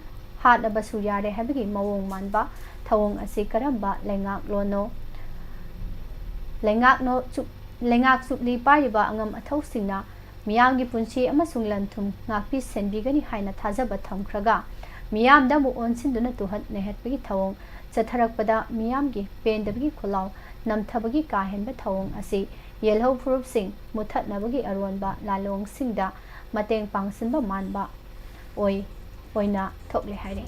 ꯍꯥꯠꯂꯕꯁꯨ ꯌꯥꯔꯦ ꯍꯥꯏꯕꯒꯤ ꯃꯑꯣꯡ ꯃꯥꯟꯕ ꯊꯧꯑꯣꯡ ꯑꯁꯤ ꯀꯔꯝꯕ ꯂꯩꯉꯥꯛꯂꯣꯟꯅꯣ? ꯂꯩꯉꯥꯛꯅꯣ ꯆꯨꯞ-, ꯂꯩꯉꯥꯛ ꯆꯨꯞꯂꯤ ꯄꯥꯏꯔꯤꯕ ꯑꯉꯝ ꯑꯊꯧꯁꯤꯡꯅ ꯃꯤꯌꯥꯝꯒꯤ ꯄꯨꯟꯁꯤ ꯑꯃꯁꯨꯡ ꯂꯟ ꯊꯨꯝ ꯉꯥꯛꯄꯤ ꯁꯦꯟꯕꯤꯒꯅꯤ ꯍꯥꯏꯅ ꯊꯥꯖꯕ ꯊꯝꯈ꯭ꯔꯒ, ꯃꯤꯌꯥꯝꯗ ꯑꯃꯨꯛ ꯑꯣꯟꯁꯤꯟꯗꯨꯅ ꯇꯨꯍꯠ ꯅꯩꯍꯠꯄꯒꯤ ꯊꯧꯑꯣꯡ ꯆꯠꯊꯔꯛꯄꯗ, ꯃꯤꯌꯥꯝꯒꯤ ꯄꯦꯟꯗꯕꯒꯤ ꯈꯨꯜꯂꯥꯎ ꯅꯝꯊꯕꯒꯤ ꯀꯥ ꯍꯦꯟꯕ ꯊꯧꯑꯣꯡ ꯑꯁꯤ ꯌꯦꯜꯍꯧ ꯐꯨꯔꯨꯞꯁꯤꯡ ꯃꯨꯠꯊꯠꯅꯕꯒꯤ ꯑꯔꯣꯟꯕ ꯂꯥꯂꯣꯡꯁꯤꯡꯗ ꯃꯇꯦꯡ ꯄꯥꯡꯁꯤꯟꯕ ꯃꯥꯟꯕ ꯑꯣꯏ, ꯑꯣꯏꯅ ꯊꯣꯛꯂꯦ ꯍꯥꯏꯔꯤ꯫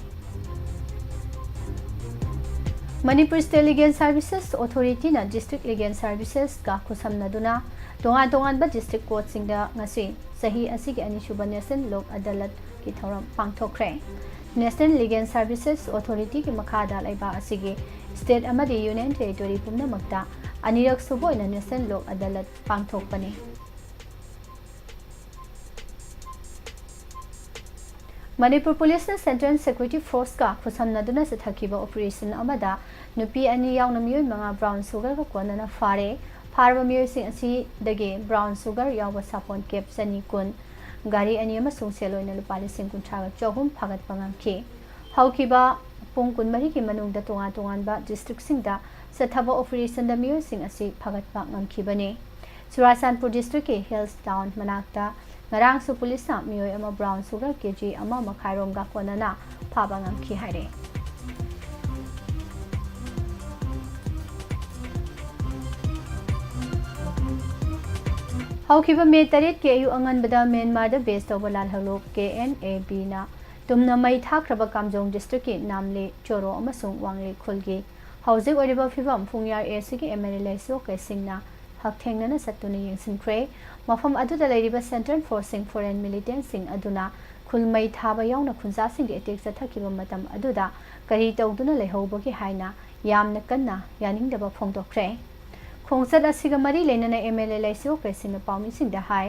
ꯃꯅꯤꯄꯨꯔ ꯁ꯭ꯇꯦꯠ ꯂꯤꯒꯦꯜ ꯁꯥꯔꯚꯤꯁꯦꯁ ꯑꯣꯊꯣꯔꯤꯇꯤꯅ ꯗꯤꯁꯇ꯭ꯔꯤꯛ ꯂꯤꯒꯦꯜ ꯁꯥꯔꯚꯤꯁꯦꯁꯀ ꯈꯨꯠꯁꯝꯅꯗꯨꯅ ꯇꯣꯉꯥꯟ ꯇꯣꯉꯥꯟꯕ ꯗꯤꯁꯇ꯭ꯔꯤꯛ ꯀꯣꯔꯠꯁꯤꯡꯗ ꯉꯁꯤ ꯆꯍꯤ ꯑꯁꯤꯒꯤ ꯑꯅꯤꯁꯨꯕ ꯅꯦꯁꯅꯦꯜ ꯂꯣꯛ ꯑꯗꯥꯂꯠꯀꯤ ꯊꯧꯔꯝ ꯄꯥꯡꯊꯣꯛꯈ꯭ꯔꯦ꯫ ꯅꯦꯁꯅꯦꯜ ꯂꯤꯒꯦꯜ ꯁꯥꯔꯚꯤꯁꯦꯁ ꯑꯣꯊꯣꯔꯤꯇꯤꯒꯤ ꯃꯈꯥꯗ ꯂꯩꯕꯥꯛ ꯑꯁꯤꯒꯤ ꯁ꯭ꯇꯦꯠ ꯑꯃꯗꯤ ꯌꯨꯅꯤꯌꯟ ꯇꯦꯔꯤꯇꯣꯔꯤ ꯄꯨꯝꯅꯃꯛꯇ ꯑꯅꯤꯔꯛ ꯁꯨꯕ ꯑꯣꯏꯅ ꯅꯦꯁꯅꯦꯜ ꯂꯣꯛ ꯑꯗꯥꯂꯠ ꯄꯥꯡꯊꯣꯛꯄꯅꯤ꯫ ꯃꯅꯤꯄꯨꯔ ꯄꯨꯂꯤꯁꯅ ꯁꯦꯟꯇ꯭ꯔꯦꯜ ꯁꯦꯀ꯭ꯌꯨꯔꯤꯇꯤ ꯐꯣꯔꯁꯀ ꯈꯨꯠꯁꯝꯅꯗꯨꯅ ꯆꯠꯊꯈꯤꯕ ꯑꯣꯄꯔꯦꯁꯟ ꯑꯃꯗ ꯅꯨꯄꯤ ꯑꯅꯤ ꯌꯥꯎꯅ ꯃꯤꯑꯣꯏ ꯃꯉꯥ ꯕ꯭ꯔꯥꯎꯟ ꯁꯨꯒꯔꯒ ꯀꯣꯟꯅꯅ ꯐꯥꯔꯦ꯫ ꯐꯥꯔꯕ ꯃꯤꯑꯣꯏꯁꯤꯡ ꯑꯁꯤꯗꯒꯤ ꯕ꯭ꯔꯥꯎꯟ ꯁꯨꯒꯔ ꯌꯥꯎꯕ ꯁꯥꯄꯣꯟ ꯀꯦꯞ ꯆꯅꯤ ꯀꯨꯟ, ꯒꯥꯔꯤ ꯑꯅꯤ ꯑꯃꯁꯨꯡ ꯁꯦꯜ ꯑꯣꯏꯅ ꯂꯨꯄꯥ ꯂꯤꯁꯤꯡ ꯀꯨꯟꯊ꯭ꯔꯥꯒ ꯆꯍꯨꯝ ꯐꯥꯒꯠꯄ ꯉꯝꯈꯤ꯫ ꯍꯧꯈꯤꯕ ꯄꯨꯡ ꯀꯨꯟꯃꯔꯤꯒꯤ ꯃꯅꯨꯡꯗ ꯇꯣꯉꯥꯟ ꯇꯣꯉꯥꯟꯕ ꯗꯤꯁꯇ꯭ꯔꯤꯛꯁꯤꯡꯗ ꯆꯠꯊꯕ ꯑꯣꯄꯔꯦꯁꯟꯗ ꯃꯤꯑꯣꯏꯁꯤꯡ ꯑꯁꯤ ꯐꯥꯒꯠꯄ ꯉꯝꯈꯤꯕꯅꯤ꯫ ꯆꯨꯔꯥꯆꯥꯟꯄꯨꯔ ꯗꯤꯁꯇ꯭ꯔꯤꯛꯀꯤ ꯍꯤꯜꯁ ꯇꯥꯎꯟ ꯃꯅꯥꯛꯇ ꯉꯔꯥꯡꯁꯨ ꯄꯨꯂꯤꯁꯅ ꯃꯤꯑꯣꯏ ꯑꯃ ꯕ꯭ꯔꯥꯎꯟ ꯁꯨꯒꯔ ꯀꯦꯖꯤ ꯑꯃ ꯃꯈꯥꯏꯔꯣꯝꯒ ꯀꯣꯟꯅꯅ ꯐꯥꯕ ꯉꯝꯈꯤ ꯍꯥꯏꯔꯦ꯫ ꯍꯧꯈꯤꯕ ꯃꯦ ꯇꯔꯦꯠꯀꯤ ꯑꯌꯨꯛ ꯑꯉꯟꯕꯗ ꯃ꯭ꯌꯥꯟꯃꯥꯔꯗ ꯕꯦꯁ ꯇꯧꯕ ꯂꯥꯜꯍꯧꯂꯨꯞ ꯀꯦ ꯑꯦꯟ ꯑꯦ ꯕꯤꯅ ꯇꯨꯝꯅ ꯃꯩ ꯊꯥꯈ꯭ꯔꯕ ꯀꯥꯝꯖꯣꯡ ꯗꯤꯁꯇ꯭ꯔꯤꯛꯀꯤ ꯅꯥꯝꯂꯦ, ꯆꯣꯔꯣ ꯑꯃꯁꯨꯡ ꯋꯥꯡꯂꯦ ꯈꯨꯜꯒꯤ ꯍꯧꯖꯤꯛ ꯑꯣꯏꯔꯤꯕ ꯐꯤꯕꯝ ꯐꯨꯡꯌꯥꯔ ꯑꯦ ꯁꯤꯒꯤ ꯑꯦꯝ ꯑꯦꯜ ꯑꯦ ꯂꯩꯁꯣꯛꯀꯦꯁꯤꯡꯅ ꯍꯛꯊꯦꯡꯅꯅ ꯆꯠꯇꯨꯅ ꯌꯦꯡꯁꯤꯟꯈ꯭ꯔꯦ꯫ ꯃꯐꯝ ꯑꯗꯨꯗ ꯂꯩꯔꯤꯕ ꯁꯦꯟꯇ꯭ꯔꯦꯜ ꯐꯣꯔꯁꯁꯤꯡ, ꯐꯣꯔꯦꯟ ꯃꯤꯂꯤꯇꯦꯟꯁꯤꯡ ꯑꯗꯨꯅ ꯈꯨꯜ ꯃꯩ ꯊꯥꯕ ꯌꯥꯎꯅ ꯈꯨꯟꯖꯥꯁꯤꯡꯒꯤ ꯑꯦꯇꯦꯛ ꯆꯠꯊꯈꯤꯕ ꯃꯇꯝ ꯑꯗꯨꯗ ꯀꯔꯤ ꯇꯧꯗꯨꯅ ꯂꯩꯍꯧꯕꯒꯦ ꯍꯥꯏꯅ ꯌꯥꯝꯅ ꯀꯟꯅ ꯌꯥꯅꯤꯡꯗꯕ ꯐꯣꯡꯗꯣꯛꯈ꯭ꯔꯦ꯫ ꯈꯣꯡꯆꯠ ꯑꯁꯤꯒ ꯃꯔꯤ ꯂꯩꯅꯅ ꯑꯦꯝ ꯑꯦꯜ ꯑꯦ ꯂꯩꯁꯣꯛꯀꯦꯁꯤꯡꯅ ꯄꯥꯎꯃꯤꯁꯤꯡꯗ ꯍꯥꯏ,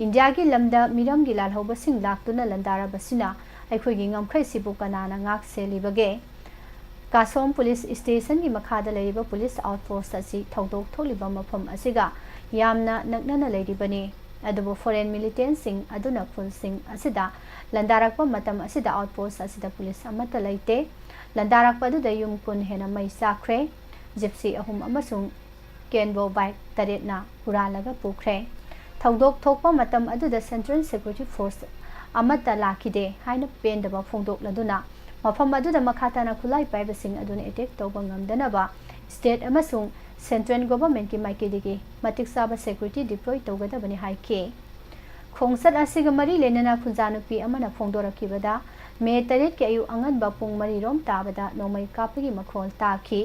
ꯏꯟꯗꯤꯌꯥꯒꯤ ꯂꯝꯗ ꯃꯤꯔꯝꯒꯤ ꯂꯥꯜꯍꯧꯕꯁꯤꯡ ꯂꯥꯛꯇꯨꯅ ꯂꯥꯟꯗꯥꯔꯕꯁꯤꯅ ꯑꯩꯈꯣꯏꯒꯤ ꯉꯝꯈꯩꯁꯤꯕꯨ ꯀꯅꯥꯅ ꯉꯥꯛ ꯁꯦꯜꯂꯤꯕꯒꯦ? ꯀꯥꯁꯣꯝ ꯄꯨꯂꯤꯁ ꯁ꯭ꯇꯦꯁꯟꯒꯤ ꯃꯈꯥꯗ ꯂꯩꯔꯤꯕ ꯄꯨꯂꯤꯁ ꯑꯥꯎꯠꯄꯣꯁ꯭ꯠ ꯑꯁꯤ ꯊꯧꯗꯣꯛ ꯊꯣꯛꯂꯤꯕ ꯃꯐꯝ ꯑꯁꯤꯒ ꯌꯥꯝꯅ ꯅꯛꯅꯅ ꯂꯩꯔꯤꯕꯅꯤ꯫ ꯑꯗꯨꯕꯨ ꯐꯣꯔꯦꯟ ꯃꯤꯂꯤꯇꯦꯟꯁꯤꯡ ꯑꯗꯨꯅ ꯈꯨꯜꯁꯤꯡ ꯑꯁꯤꯗ ꯂꯥꯟꯗꯥꯔꯛꯄ ꯃꯇꯝ ꯑꯁꯤꯗ ꯑꯥꯎꯠꯄꯣꯁ꯭ꯠ ꯑꯁꯤꯗ ꯄꯨꯂꯤꯁ ꯑꯃꯠꯇ ꯂꯩꯇꯦ꯫ ꯂꯥꯟꯗꯥꯔꯛꯄ ꯑꯗꯨꯗ ꯌꯨꯝ ꯀꯨꯟ ꯍꯦꯟꯅ ꯃꯩ ꯆꯥꯛꯈ꯭ꯔꯦ꯫ ꯖꯤꯞꯁꯤ ꯑꯍꯨꯝ ꯑꯃꯁꯨꯡ ꯀꯦꯟꯕꯣ ꯕꯥꯏꯛ ꯇꯔꯦꯠꯅ ꯍꯨꯔꯥꯜꯂꯒ ꯄꯨꯈ꯭ꯔꯦ꯫ ꯊꯧꯗꯣꯛ ꯊꯣꯛꯄ ꯃꯇꯝ ꯑꯗꯨꯗ ꯁꯦꯟꯇ꯭ꯔꯦꯜ ꯁꯦꯀ꯭ꯌꯨꯔꯤꯇꯤ ꯐꯣꯔꯁ ꯑꯃꯠꯇ ꯂꯥꯛꯈꯤꯗꯦ ꯍꯥꯏꯅ ꯄꯦꯟꯗꯕ ꯐꯣꯡꯗꯣꯛꯂꯗꯨꯅ, ꯃꯐꯝ ꯑꯗꯨꯗ ꯃꯈꯥ ꯇꯥꯅ ꯈꯨꯠꯂꯥꯏ ꯄꯥꯏꯕꯁꯤꯡ ꯑꯗꯨꯅ ꯑꯦꯇꯦꯛ ꯇꯧꯕ ꯉꯝꯗꯅꯕ ꯁ꯭ꯇꯦꯠ ꯑꯃꯁꯨꯡ ꯁꯦꯟꯇ꯭ꯔꯦꯜ ꯒꯣꯚꯔꯟꯃꯦꯟꯠꯀꯤ ꯃꯥꯏꯀꯩꯗꯒꯤ ꯃꯇꯤꯛ ꯆꯥꯕ ꯁꯦꯀ꯭ꯌꯨꯔꯤꯇꯤ ꯗꯤꯄ꯭ꯂꯣꯏ ꯇꯧꯒꯗꯕꯅꯤ ꯍꯥꯏꯈꯤ꯫ ꯈꯣꯡꯆꯠ ꯑꯁꯤꯒ ꯃꯔꯤ ꯂꯩꯅꯅ ꯈꯨꯟꯖꯥ ꯅꯨꯄꯤ ꯑꯃꯅ ꯐꯣꯡꯗꯣꯔꯛꯈꯤꯕꯗ, ꯃꯦ ꯇꯔꯦꯠꯀꯤ ꯑꯌꯨꯛ ꯑꯉꯟꯕ ꯄꯨꯡ ꯃꯔꯤ ꯔꯣꯝ ꯇꯥꯕꯗ ꯅꯣꯡꯃꯩ ꯀꯥꯞꯄꯒꯤ ꯃꯈꯣꯜ ꯇꯥꯈꯤ꯫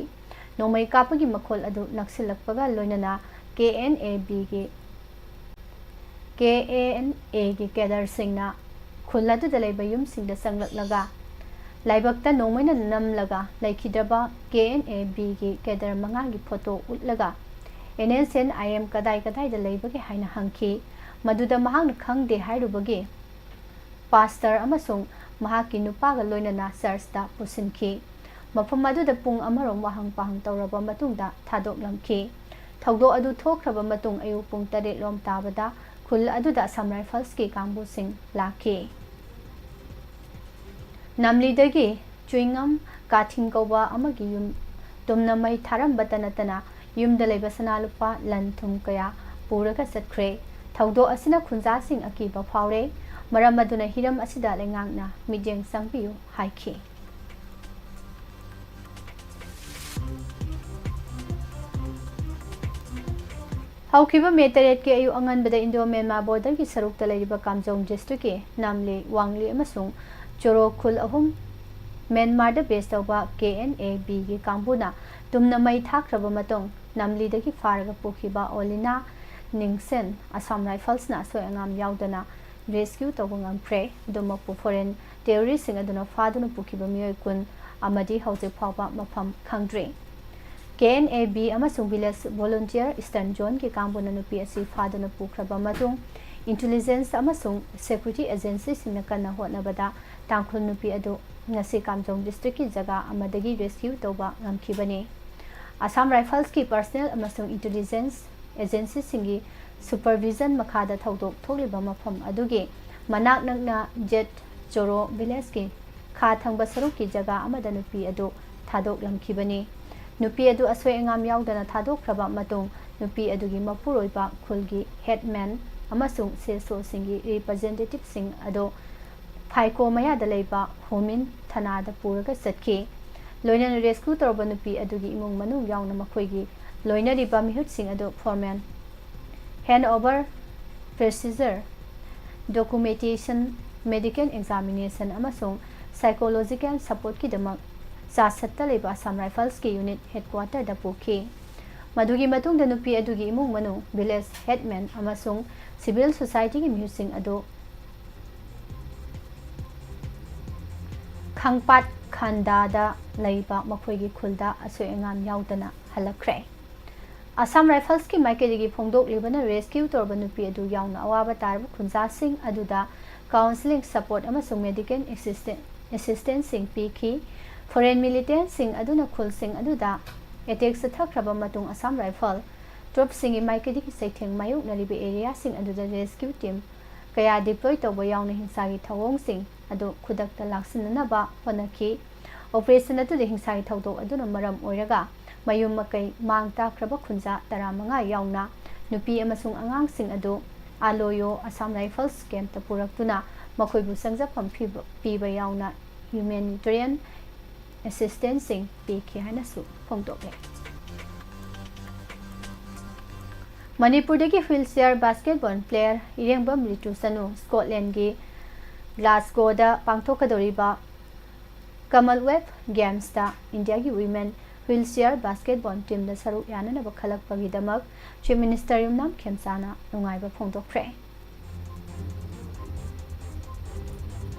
ꯅꯣꯡꯃꯩ ꯀꯥꯞꯄꯒꯤ ꯃꯈꯣꯜ ꯑꯗꯨ ꯅꯛꯁꯤꯜꯂꯛꯄꯒ ꯂꯣꯏꯅꯅ ꯀꯦ ꯑꯦꯟ ꯑꯦ ꯕꯤꯒꯤ, ꯀꯦ ꯑꯦꯟ ꯑꯦꯒꯤ ꯀꯦꯗꯔꯁꯤꯡꯅ ꯈꯨꯜ ꯑꯗꯨꯗ ꯂꯩꯕ ꯌꯨꯝꯁꯤꯡꯗ ꯆꯪꯂꯛꯂꯒ ꯂꯥꯏꯕꯛꯇ ꯅꯣꯡꯃꯩꯅ ꯅꯝꯂꯒ ꯂꯩꯈꯤꯗ꯭ꯔꯕ ꯀꯦ ꯑꯦꯟ ꯑꯦ ꯕꯤꯒꯤ ꯀꯦꯗꯔ ꯃꯉꯥꯒꯤ ꯐꯣꯇꯣ ꯎꯠꯂꯒ, "N S N I M ꯀꯗꯥꯏ ꯀꯗꯥꯏꯗ ꯂꯩꯕꯒꯦ?" ꯍꯥꯏꯅ ꯍꯪꯈꯤ꯫ ꯃꯗꯨꯗ ꯃꯍꯥꯛꯅ ꯈꯪꯗꯦ ꯍꯥꯏꯔꯨꯕꯒꯤ ꯄꯥꯁꯇꯔ ꯑꯃꯁꯨꯡ ꯃꯍꯥꯛꯀꯤ ꯅꯨꯄꯥꯒ ꯂꯣꯏꯅꯅ ꯆꯔꯆꯇ ꯄꯨꯁꯤꯟꯈꯤ꯫ ꯃꯐꯝ ꯑꯗꯨꯗ ꯄꯨꯡ ꯑꯃꯔꯣꯝ ꯋꯥꯍꯪ ꯄꯥꯍꯪ ꯇꯧꯔꯕ ꯃꯇꯨꯡꯗ ꯊꯥꯗꯣꯛꯂꯝꯈꯤ꯫ ꯊꯧꯗꯣꯛ ꯑꯗꯨ ꯊꯣꯛꯈ꯭ꯔꯕ ꯃꯇꯨꯡ ꯑꯌꯨꯛ ꯄꯨꯡ ꯇꯔꯦꯠ ꯂꯣꯝ ꯇꯥꯕꯗ ꯈꯨꯜ ꯑꯗꯨꯗ ꯑꯁꯥꯝ ꯔꯥꯏꯐꯜꯁꯀꯤ ꯀꯥꯡꯕꯨꯁꯤꯡ ꯂꯥꯛꯈꯤ꯫ ꯅꯝꯂꯤꯗꯒꯤ ꯆꯨꯏꯉꯝ ꯀꯥꯊꯤꯡ ꯀꯧꯕ ꯑꯃꯒꯤ ꯌꯨꯝ ꯇꯨꯝꯅ ꯃꯩ ꯊꯥꯔꯝꯕꯇ ꯅꯠꯇꯅ ꯌꯨꯝꯗ ꯂꯩꯕ ꯁꯅꯥ ꯂꯨꯄꯥ, ꯂꯟ ꯊꯨꯝ ꯀꯌꯥ ꯄꯨꯔꯒ ꯆꯠꯈ꯭ꯔꯦ꯫ ꯊꯧꯗꯣꯛ ꯑꯁꯤꯅ ꯈꯨꯟꯖꯥꯁꯤꯡ ꯑꯀꯤꯕ ꯐꯥꯎꯔꯦ꯫ ꯃꯔꯝ ꯑꯗꯨꯅ ꯍꯤꯔꯝ ꯑꯁꯤꯗ ꯂꯩꯉꯥꯛꯅ ꯃꯤꯠꯌꯦꯡ ꯆꯪꯕꯤꯌꯨ ꯍꯥꯏꯈꯤ꯫ ꯍꯧꯈꯤꯕ ꯃꯦ ꯇꯔꯦꯠꯀꯤ ꯑꯌꯨꯛ ꯑꯉꯟꯕꯗ ꯏꯟꯗꯣ ꯃ꯭ꯌꯥꯟꯃꯥꯔ ꯕꯣꯔꯗꯔꯒꯤ ꯁꯔꯨꯛꯇ ꯂꯩꯔꯤꯕ ꯀꯥꯝꯖꯣꯡ ꯗꯤꯁꯇ꯭ꯔꯤꯛꯀꯤ ꯅꯥꯝꯂꯤ, ꯋꯥꯡꯂꯤ ꯑꯃꯁꯨꯡ ꯆꯣꯔꯣ ꯈꯨꯜ ꯑꯍꯨꯝ ꯃ꯭ꯌꯥꯟꯃꯥꯔꯗ ꯕꯦꯁ ꯇꯧꯕ ꯀꯦ ꯑꯦꯟ ꯑꯦ ꯕꯤꯒꯤ ꯀꯥꯡꯕꯨꯅ ꯇꯨꯝꯅ ꯃꯩ ꯊꯥꯈ꯭ꯔꯕ ꯃꯇꯨꯡ, ꯅꯥꯝꯂꯤꯗꯒꯤ ꯐꯥꯔꯒ ꯄꯨꯈꯤꯕ ꯑꯣꯂꯤꯅꯥ ꯅꯤꯡꯁꯦꯟ ꯑꯁꯥꯝ ꯔꯥꯏꯐꯜꯁꯅ ꯑꯁꯣꯏ ꯑꯉꯥꯝ ꯌꯥꯎꯗꯅ ꯔꯦꯁꯀ꯭ꯌꯨ ꯇꯧꯕ ꯉꯝꯈ꯭ꯔꯦ꯫ ꯑꯗꯨꯃꯛꯄꯨ, ꯐꯣꯔꯦꯟ ꯇꯦꯔꯣꯔꯤꯁꯁꯤꯡ ꯑꯗꯨꯅ ꯐꯥꯗꯨꯅ ꯄꯨꯈꯤꯕ ꯃꯤꯑꯣꯏ ꯀꯨꯟ ꯑꯃꯗꯤ ꯍꯧꯖꯤꯛ ꯐꯥꯎꯕ ꯃꯐꯝ ꯈꯪꯗ꯭ꯔꯤ꯫ ꯀꯦ ꯑꯦꯟ ꯑꯦ ꯕꯤ ꯑꯃꯁꯨꯡ ꯚꯤꯂꯦꯖ ꯚꯣꯂꯨꯟꯇꯤꯌꯔ ꯏꯁꯇꯔꯟ ꯖꯣꯟꯒꯤ ꯀꯥꯡꯕꯨꯅ ꯅꯨꯄꯤ ꯑꯁꯤ ꯐꯥꯗꯨꯅ ꯄꯨꯈ꯭ꯔꯕ ꯃꯇꯨꯡ, ꯏꯟꯇꯦꯂꯤꯖꯦꯟꯁ ꯑꯃꯁꯨꯡ ꯁꯦꯀ꯭ꯌꯨꯔꯤꯇꯤ ꯑꯦꯖꯦꯟꯁꯤꯁꯤꯡꯅ ꯀꯟꯅ ꯍꯣꯠꯅꯕꯗ ꯇꯥꯡꯈꯨꯜ ꯅꯨꯄꯤ ꯑꯗꯨ ꯉꯁꯤ ꯀꯥꯝꯖꯣꯡ ꯗꯤꯁꯇ꯭ꯔꯤꯛꯀꯤ ꯖꯒꯥ ꯑꯃꯗꯒꯤ ꯔꯦꯁꯀ꯭ꯌꯨ ꯇꯧꯕ ꯉꯝꯈꯤꯕꯅꯤ꯫ ꯑꯁꯥꯝ ꯔꯥꯏꯐꯜꯁꯀꯤ ꯄꯔꯁꯅꯦꯜ ꯑꯃꯁꯨꯡ ꯏꯟꯇꯦꯂꯤꯖꯦꯟꯁ ꯑꯦꯖꯦꯟꯁꯤꯁꯤꯡꯒꯤ ꯁꯨꯄꯔꯚꯤꯖꯟ ꯃꯈꯥꯗ ꯊꯧꯗꯣꯛ ꯊꯣꯛꯂꯤꯕ ꯃꯐꯝ ꯑꯗꯨꯒꯤ ꯃꯅꯥꯛ ꯅꯛꯅ ꯖꯦꯠ ꯆꯣꯔꯣ ꯚꯤꯂꯦꯖꯀꯤ ꯈꯥ ꯊꯪꯕ ꯁꯔꯨꯛꯀꯤ ꯖꯒꯥ ꯑꯃꯗ ꯅꯨꯄꯤ ꯑꯗꯨ ꯊꯥꯗꯣꯛꯂꯝꯈꯤꯕꯅꯤ꯫ ꯅꯨꯄꯤ ꯑꯗꯨ ꯑꯁꯣꯏ ꯑꯉꯥꯝ ꯌꯥꯎꯗꯅ ꯊꯥꯗꯣꯛꯈ꯭ꯔꯕ ꯃꯇꯨꯡ, ꯅꯨꯄꯤ ꯑꯗꯨꯒꯤ ꯃꯄꯨꯔꯣꯏꯕ, ꯈꯨꯜꯒꯤ ꯍꯦꯗꯃꯦꯟ ꯑꯃꯁꯨꯡ ꯁꯦꯁꯣꯁꯤꯡꯒꯤ ꯔꯤꯄ꯭ꯔꯖꯦꯟꯇꯦꯇꯤꯚꯁꯤꯡ ꯑꯗꯨ ꯐꯥꯏꯀꯣ ꯃꯌꯥꯗ ꯂꯩꯕ ꯍꯣꯃꯤꯟ ꯊꯅꯥꯗ ꯄꯨꯔꯒ ꯆꯠꯈꯤ꯫ ꯂꯣꯏꯅꯅ ꯔꯦꯁꯀ꯭ꯌꯨ ꯇꯧꯔꯕ ꯅꯨꯄꯤ ꯑꯗꯨꯒꯤ ꯏꯃꯨꯡ ꯃꯅꯨꯡ ꯌꯥꯎꯅ ꯃꯈꯣꯏꯒꯤ ꯂꯣꯏꯅꯔꯤꯕ ꯃꯤꯍꯨꯠꯁꯤꯡ ꯑꯗꯨ formal handover procedure, documentation, medical examination ꯑꯃꯁꯨꯡ ꯁꯥꯏꯀꯣꯂꯣꯖꯤꯀꯦꯜ ꯁꯄꯣꯔꯠꯀꯤꯗꯃꯛ ꯆꯥꯁꯠꯇ ꯂꯩꯕ ꯑꯁꯥꯝ ꯔꯥꯏꯐꯜꯁꯀꯤ ꯌꯨꯅꯤꯠ ꯍꯦꯗꯀ꯭ꯋꯥꯇꯔꯗ ꯄꯨꯈꯤ꯫ ꯃꯗꯨꯒꯤ ꯃꯇꯨꯡꯗ ꯅꯨꯄꯤ ꯑꯗꯨꯒꯤ ꯏꯃꯨꯡ ꯃꯅꯨꯡ, ꯚꯤꯂꯦꯖ ꯍꯦꯗꯃꯦꯟ ꯑꯃꯁꯨꯡ ꯁꯤꯚꯤꯜ ꯁꯣꯁꯥꯏꯇꯤꯒꯤ ꯃꯤꯍꯨꯠꯁꯤꯡ ꯑꯗꯨ ꯈꯪꯄꯥꯠ ꯈꯟꯗꯥꯗ ꯂꯩꯕ ꯃꯈꯣꯏꯒꯤ ꯈꯨꯜꯗ ꯑꯁꯣꯏ ꯑꯉꯥꯝ ꯌꯥꯎꯗꯅ ꯍꯜꯂꯛꯈ꯭ꯔꯦ꯫ ꯑꯁꯥꯝ ꯔꯥꯏꯐꯜꯁꯀꯤ ꯃꯥꯏꯀꯩꯗꯒꯤ ꯐꯣꯡꯗꯣꯛꯂꯤꯕꯅ, ꯔꯦꯁꯀ꯭ꯌꯨ ꯇꯧꯔꯕ ꯅꯨꯄꯤ ꯑꯗꯨ ꯌꯥꯎꯅ ꯑꯋꯥꯕ ꯇꯥꯔꯕ ꯈꯨꯟꯖꯥꯁꯤꯡ ꯑꯗꯨꯗ ꯀꯥꯎꯟꯁꯤꯂꯤꯡ, ꯁꯄꯣꯔꯠ ꯑꯃꯁꯨꯡ ꯃꯦꯗꯤꯀꯦꯜ ꯑꯦꯁꯤꯁꯇꯦꯟ-, ꯑꯦꯁꯤꯁꯇꯦꯟꯁꯁꯤꯡ ꯄꯤꯈꯤ꯫ ꯐꯣꯔꯦꯟ ꯃꯤꯂꯤꯇꯦꯟꯁꯤꯡ ꯑꯗꯨꯅ ꯈꯨꯜꯁꯤꯡ ꯑꯗꯨꯗ ꯑꯦꯇꯦꯛ ꯆꯠꯊꯈ꯭ꯔꯕ ꯃꯇꯨꯡ, ꯑꯁꯥꯝ ꯔꯥꯏꯐꯜ ꯇ꯭ꯔꯨꯞꯁꯤꯡꯒꯤ ꯃꯥꯏꯀꯩꯗꯒꯤ ꯆꯩꯊꯦꯡ ꯃꯥꯌꯣꯛꯅꯔꯤꯕ ꯑꯦꯔꯤꯌꯥꯁꯤꯡ ꯑꯗꯨꯗ ꯔꯦꯁꯀ꯭ꯌꯨ ꯇꯤꯝ ꯀꯌꯥ ꯗꯤꯄ꯭ꯂꯣꯏ ꯇꯧꯕ ꯌꯥꯎꯅ ꯍꯤꯡꯁꯥꯒꯤ ꯊꯧꯑꯣꯡꯁꯤꯡ ꯑꯗꯨ ꯈꯨꯗꯛꯇ ꯂꯥꯛꯁꯤꯟꯅꯅꯕ ꯍꯣꯠꯅꯈꯤ꯫ ꯑꯣꯄꯔꯦꯁꯟ ꯑꯗꯨꯗ ꯍꯤꯡꯁꯥꯒꯤ ꯊꯧꯗꯣꯛ ꯑꯗꯨꯅ ꯃꯔꯝ ꯑꯣꯏꯔꯒ ꯃꯌꯨꯝ ꯃꯀꯩ ꯃꯥꯡ ꯇꯥꯛꯈ꯭ꯔꯕ ꯈꯨꯟꯖꯥ ꯇꯔꯥꯃꯉꯥ ꯌꯥꯎꯅ ꯅꯨꯄꯤ ꯑꯃꯁꯨꯡ ꯑꯉꯥꯡꯁꯤꯡ ꯑꯗꯨ ꯑꯥꯂꯣꯌꯣ ꯑꯁꯥꯝ ꯔꯥꯏꯐꯜꯁ ꯀꯦꯝꯞꯇ ꯄꯨꯔꯛꯇꯨꯅ ꯃꯈꯣꯏꯕꯨ ꯆꯪꯖꯐꯝ ꯄꯤꯕ, ꯄꯤꯕ ꯌꯥꯎꯅ ꯍ꯭ꯌꯨꯃꯦꯅꯤꯇꯦꯔꯤꯌꯟ ꯑꯦꯁꯤꯁꯇꯦꯟꯁꯁꯤꯡ ꯄꯤꯈꯤ ꯍꯥꯏꯅꯁꯨ ꯐꯣꯡꯗꯣꯛꯂꯤ꯫ ꯃꯅꯤꯄꯨꯔꯗꯒꯤ wheelchair basketball player ꯏꯔꯦꯡꯕꯝ ꯔꯤꯇꯨ ꯁꯅꯨ ꯁ꯭ꯀꯣꯠꯂꯦꯟꯒꯤ ꯒ꯭ꯂꯥꯁꯒꯣꯗ ꯄꯥꯡꯊꯣꯛꯀꯗꯧꯔꯤꯕ ꯀꯃꯟꯋꯦꯜꯊ ꯒꯦꯝꯁꯇ ꯏꯟꯗꯤꯌꯥꯒꯤ women wheelchair basketball teamꯗ ꯁꯔꯨꯛ ꯌꯥꯅꯅꯕ ꯈꯜꯂꯛꯄꯒꯤꯗꯃꯛ Chief Minister ꯌꯨꯝꯅꯥꯝ ꯈꯦꯝꯆꯥꯅ ꯅꯨꯡꯉꯥꯏꯕ ꯐꯣꯡꯗꯣꯛꯈ꯭ꯔꯦ꯫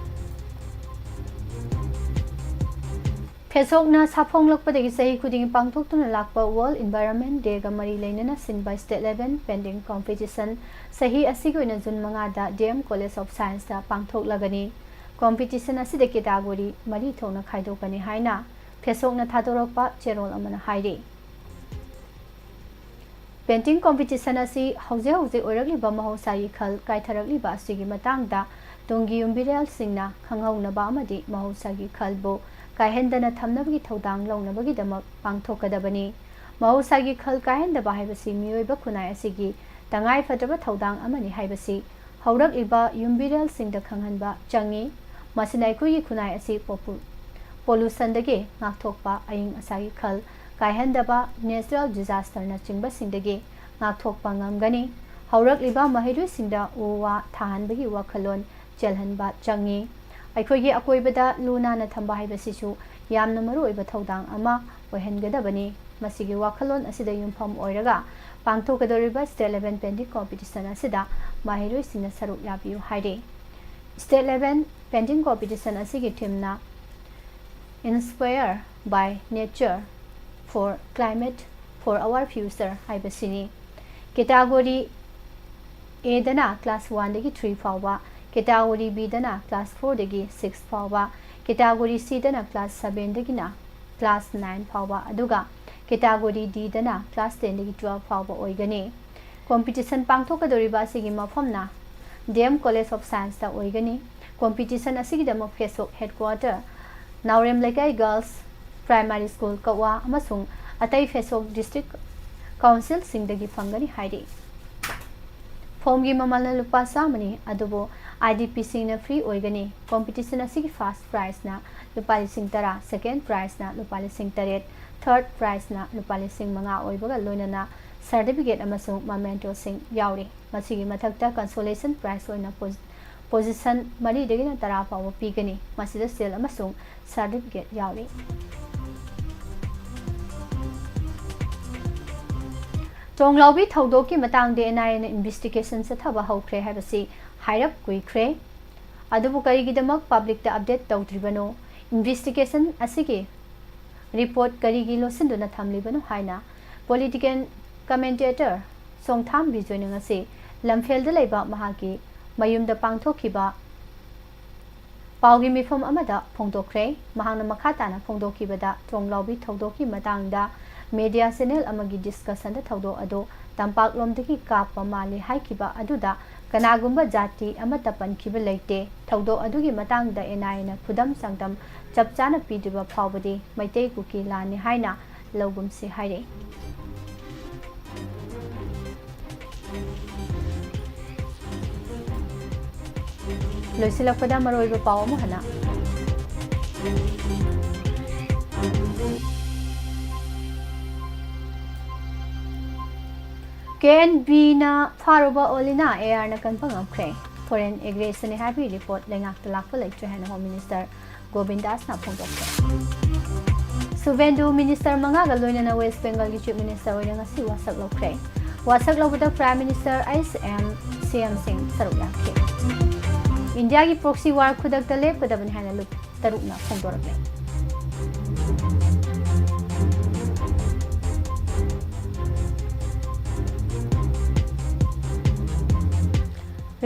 ꯐꯦꯁꯣꯛꯅ ꯁꯥꯐꯣꯡꯂꯛꯄꯗꯒꯤ ꯆꯍꯤ ꯈꯨꯗꯤꯡꯒꯤ ꯄꯥꯡꯊꯣꯛꯇꯨꯅ ꯂꯥꯛꯄ World Environment Dayꯒ ꯃꯔꯤ ꯂꯩꯅꯅ ꯁꯤꯟꯕ State Level Painting Competition ꯆꯍꯤ ꯑꯁꯤꯒꯤ ꯑꯣꯏꯅ ꯖꯨꯟ ꯃꯉꯥꯗ D M College of Scienceꯇ ꯄꯥꯡꯊꯣꯛꯂꯒꯅꯤ꯫ Competition ꯑꯁꯤꯗ category ꯃꯔꯤ ꯊꯣꯛꯅ ꯈꯥꯏꯗꯣꯛꯀꯅꯤ ꯍꯥꯏꯅ ꯐꯦꯁꯣꯛꯅ ꯊꯥꯗꯣꯔꯛꯄ ꯆꯦꯔꯣꯜ ꯑꯃꯅ ꯍꯥꯏꯔꯤ꯫ Painting competition ꯑꯁꯤ ꯍꯧꯖꯤꯛ ꯍꯧꯖꯤꯛ ꯑꯣꯏꯔꯛꯂꯤꯕ ꯃꯍꯧꯁꯥꯒꯤ ꯈꯜ ꯀꯥꯏꯊꯔꯛꯂꯤꯕ ꯑꯁꯤꯒꯤ ꯃꯇꯥꯡꯗ ꯇꯨꯡꯒꯤ ꯌꯨꯝꯕꯤꯔꯦꯜꯁꯤꯡꯅ ꯈꯪꯍꯧꯅꯕ ꯑꯃꯗꯤ ꯃꯍꯧꯁꯥꯒꯤ ꯈꯜꯕꯨ ꯀꯥꯏꯍꯟꯗꯅ ꯊꯝꯅꯕꯒꯤ ꯊꯧꯗꯥꯡ ꯂꯧꯅꯕꯒꯤꯗꯃꯛ ꯄꯥꯡꯊꯣꯛꯀꯗꯕꯅꯤ꯫ ꯃꯍꯧꯁꯥꯒꯤ ꯈꯜ ꯀꯥꯏꯍꯟꯗꯕ ꯍꯥꯏꯕꯁꯤ ꯃꯤꯑꯣꯏꯕ ꯈꯨꯟꯅꯥꯏ ꯑꯁꯤꯒꯤ ꯇꯉꯥꯏꯐꯗ꯭ꯔꯕ ꯊꯧꯗꯥꯡ ꯑꯃꯅꯤ ꯍꯥꯏꯕꯁꯤ ꯍꯧꯔꯛꯂꯤꯕ ꯌꯨꯝꯕꯤꯔꯦꯜꯁꯤꯡꯗ ꯈꯪꯍꯟꯕ ꯆꯪꯏ꯫ ꯃꯁꯤꯅ ꯑꯩꯈꯣꯏꯒꯤ ꯈꯨꯟꯅꯥꯏ ꯑꯁꯤ ꯄꯣꯄꯨ-, pollutionꯗꯒꯤ ꯉꯥꯛꯊꯣꯛꯄ, ꯑꯏꯪ ꯑꯁꯥꯒꯤ ꯈꯜ ꯀꯥꯏꯍꯟꯗꯕ, natural disasterꯅꯆꯤꯡꯕꯁꯤꯡꯗꯒꯤ ꯉꯥꯛꯊꯣꯛꯄ ꯉꯝꯒꯅꯤ꯫ ꯍꯧꯔꯛꯂꯤꯕ ꯃꯍꯩꯔꯣꯏꯁꯤꯡꯗ ꯎ ꯋꯥ ꯊꯥꯍꯟꯕꯒꯤ ꯋꯥꯈꯜꯂꯣꯟ ꯆꯦꯜꯍꯟꯕ ꯆꯪꯏ꯫ ꯑꯩꯈꯣꯏꯒꯤ ꯑꯀꯣꯏꯕꯗ ꯂꯨ ꯅꯥꯟꯅ ꯊꯝꯕ ꯍꯥꯏꯕꯁꯤꯁꯨ ꯌꯥꯝꯅ ꯃꯔꯨꯑꯣꯏꯕ ꯊꯧꯗꯥꯡ ꯑꯃ ꯑꯣꯏꯍꯟꯒꯗꯕꯅꯤ꯫ ꯃꯁꯤꯒꯤ ꯋꯥꯈꯜꯂꯣꯟ ꯑꯁꯤꯗ ꯌꯨꯝꯐꯝ ꯑꯣꯏꯔꯒ ꯄꯥꯡꯊꯣꯛꯀꯗꯧꯔꯤꯕ State Level Painting Competition ꯑꯁꯤꯗ ꯃꯍꯩꯔꯣꯏꯁꯤꯡꯅ ꯁꯔꯨꯛ ꯌꯥꯕꯤꯌꯨ ꯍꯥꯏꯔꯤ꯫ State Level Painting Competition ꯑꯁꯤꯒꯤ themeꯅ Inspire by Nature for Climate for Our Future ꯍꯥꯏꯕꯁꯤꯅꯤ꯫ Category Aꯗꯅ class oneꯗꯒꯤ three ꯐꯥꯎꯕ, category Bꯗꯅ class fourꯗꯒꯤ six ꯐꯥꯎꯕ, category Cꯗꯅ class sevenꯗꯒꯤꯅ class nine ꯐꯥꯎꯕ, ꯑꯗꯨꯒ category Dꯗꯅ class tenꯗꯒꯤ twelve ꯐꯥꯎꯕ ꯑꯣꯏꯒꯅꯤ꯫ Competition ꯄꯥꯡꯊꯣꯛꯀꯗꯧꯔꯤꯕ ꯑꯁꯤꯒꯤ ꯃꯐꯝꯅ D M College of Scienceꯇ ꯑꯣꯏꯒꯅꯤ꯫ Competition ꯑꯁꯤꯒꯤꯗꯃꯛ ꯐꯦꯁꯣꯛ headquarter, ꯅꯥꯎꯔꯦꯝ ꯂꯩꯀꯥꯏ Girls Primary School ꯀꯛꯋꯥ ꯑꯃꯁꯨꯡ ꯑꯇꯩ ꯐꯦꯁꯣꯛ district councilꯁꯤꯡꯗꯒꯤ ꯐꯪꯒꯅꯤ ꯍꯥꯏꯔꯤ꯫ ꯐꯣꯝꯒꯤ ꯃꯃꯜꯅ ꯂꯨꯄꯥ ꯆꯥꯝꯃꯅꯤ, ꯑꯗꯨꯕꯨ IDPꯁꯤꯡꯅ free ꯑꯣꯏꯒꯅꯤ꯫ Competition ꯑꯁꯤꯒꯤ first prizeꯅ ꯂꯨꯄꯥ ꯂꯤꯁꯤꯡ ꯇꯔꯥ, second prizeꯅ ꯂꯨꯄꯥ ꯂꯤꯁꯤꯡ ꯇꯔꯦꯠ, third prizeꯅ ꯂꯨꯄꯥ ꯂꯤꯁꯤꯡ ꯃꯉꯥ ꯑꯣꯏꯕꯒ ꯂꯣꯏꯅꯅ certificate ꯑꯃꯁꯨꯡ mementoꯁꯤꯡ ꯌꯥꯎꯔꯤ꯫ ꯃꯁꯤꯒꯤ ꯃꯊꯛꯇ consolation prize ꯑꯣꯏꯅ position ꯃꯔꯤꯗꯒꯤꯅ ꯇꯔꯥ ꯐꯥꯎꯕ ꯄꯤꯒꯅꯤ꯫ ꯃꯁꯤꯗ ꯁꯦꯜ ꯑꯃꯁꯨꯡ certificate ꯌꯥꯎꯔꯤ꯫ ꯇꯣꯡꯂꯥꯎꯕꯤ ꯊꯧꯗꯣꯛꯀꯤ ꯃꯇꯥꯡꯗ NIAꯅ investigation ꯆꯠꯊꯕ ꯍꯧꯈ꯭ꯔꯦ ꯍꯥꯏꯕꯁꯤ ꯍꯥꯏꯔꯞ ꯀꯨꯏꯈ꯭ꯔꯦ꯫ ꯑꯗꯨꯕꯨ ꯀꯔꯤꯒꯤꯗꯃꯛ publicꯇ update ꯇꯧꯗ꯭ꯔꯤꯕꯅꯣ? Investigation ꯑꯁꯤꯒꯤ report ꯀꯔꯤꯒꯤ ꯂꯣꯠꯁꯤꯟꯗꯨꯅ ꯊꯝꯂꯤꯕꯅꯣ ꯍꯥꯏꯅ political commentator ꯆꯣꯡꯊꯥꯝ ꯕꯤꯖꯣꯏꯅ ꯉꯁꯤ ꯂꯝꯐꯦꯜꯗ ꯂꯩꯕ ꯃꯍꯥꯛꯀꯤ ꯃꯌꯨꯝꯗ ꯄꯥꯡꯊꯣꯛꯈꯤꯕ ꯄꯥꯎꯒꯤ ꯃꯤꯐꯝ ꯑꯃꯗ ꯐꯣꯡꯗꯣꯛꯈ꯭ꯔꯦ꯫ ꯃꯍꯥꯛꯅ ꯃꯈꯥ ꯇꯥꯅ ꯐꯣꯡꯗꯣꯛꯈꯤꯕꯗ, ꯇꯣꯡꯂꯥꯎꯕꯤ ꯊꯧꯗꯣꯛꯀꯤ ꯃꯇꯥꯡꯗ media channel ꯑꯃꯒꯤ discussionꯗ ꯊꯧꯗꯣꯛ ꯑꯗꯨ ꯇꯝꯄꯥꯛꯂꯣꯝꯗꯒꯤ ꯀꯥꯞꯄ ꯃꯥꯜꯂꯤ ꯍꯥꯏꯈꯤꯕ ꯑꯗꯨꯗ ꯀꯅꯥꯒꯨꯝꯕ ꯖꯥꯇꯤ ꯑꯃꯠꯇ ꯄꯟꯈꯤꯕ ꯂꯩꯇꯦ꯫ ꯊꯧꯗꯣꯛ ꯑꯗꯨꯒꯤ ꯃꯇꯥꯡꯗ NIAꯅ ꯈꯨꯗꯝ ꯆꯥꯡꯗꯝ ꯆꯞ ꯆꯥꯅ ꯄꯤꯗ꯭ꯔꯤꯕ ꯐꯥꯎꯕꯗꯤ ꯃꯩꯇꯩ ꯀꯨꯀꯤ ꯂꯥꯟꯅꯤ ꯍꯥꯏꯅ ꯂꯧꯒꯨꯝꯁꯤ ꯍꯥꯏꯔꯤ꯫ ꯂꯣꯏꯁꯤꯜꯂꯛꯄꯗ ꯃꯔꯨꯑꯣꯏꯕ ꯄꯥꯎ ꯑꯃꯨꯛ ꯍꯟꯅ꯫ KNBꯅ ꯐꯥꯔꯨꯕ ꯑꯣꯂꯤꯅꯥ ARꯅ ꯀꯟꯕ ꯉꯝꯈ꯭ꯔꯦ꯫ Foreign aggressionni ꯍꯥꯏꯕꯒꯤ report ꯂꯩꯉꯥꯛꯇ ꯂꯥꯛꯄ ꯂꯩꯇ꯭ꯔꯦ ꯍꯥꯏꯅ Home Minister ꯒꯣꯕꯤꯟꯗꯥꯁꯅ ꯐꯣꯡꯗꯣꯛꯈ꯭ꯔꯦ꯫ ꯁꯨꯚꯦꯟꯗꯨ minister ꯃꯉꯥꯒ ꯂꯣꯏꯅꯅ West Bengalꯒꯤ Chief Minister ꯑꯣꯏꯅ ꯉꯁꯤ ꯋꯥꯁꯛ ꯂꯧꯈ꯭ꯔꯦ꯫ ꯋꯥꯁꯛ ꯂꯧꯕꯗ Prime Minister, ICM, CMꯁꯤꯡ ꯁꯔꯨꯛ ꯌꯥꯈꯤ꯫ ꯏꯟꯗꯤꯌꯥꯒꯤ proxy war ꯈꯨꯗꯛꯇ ꯂꯦꯞꯀꯗꯕꯅꯤ ꯍꯥꯏꯅ ꯂꯨꯞ ꯇꯔꯨꯛꯅ ꯐꯣꯡꯗꯣꯔꯛꯂꯦ꯫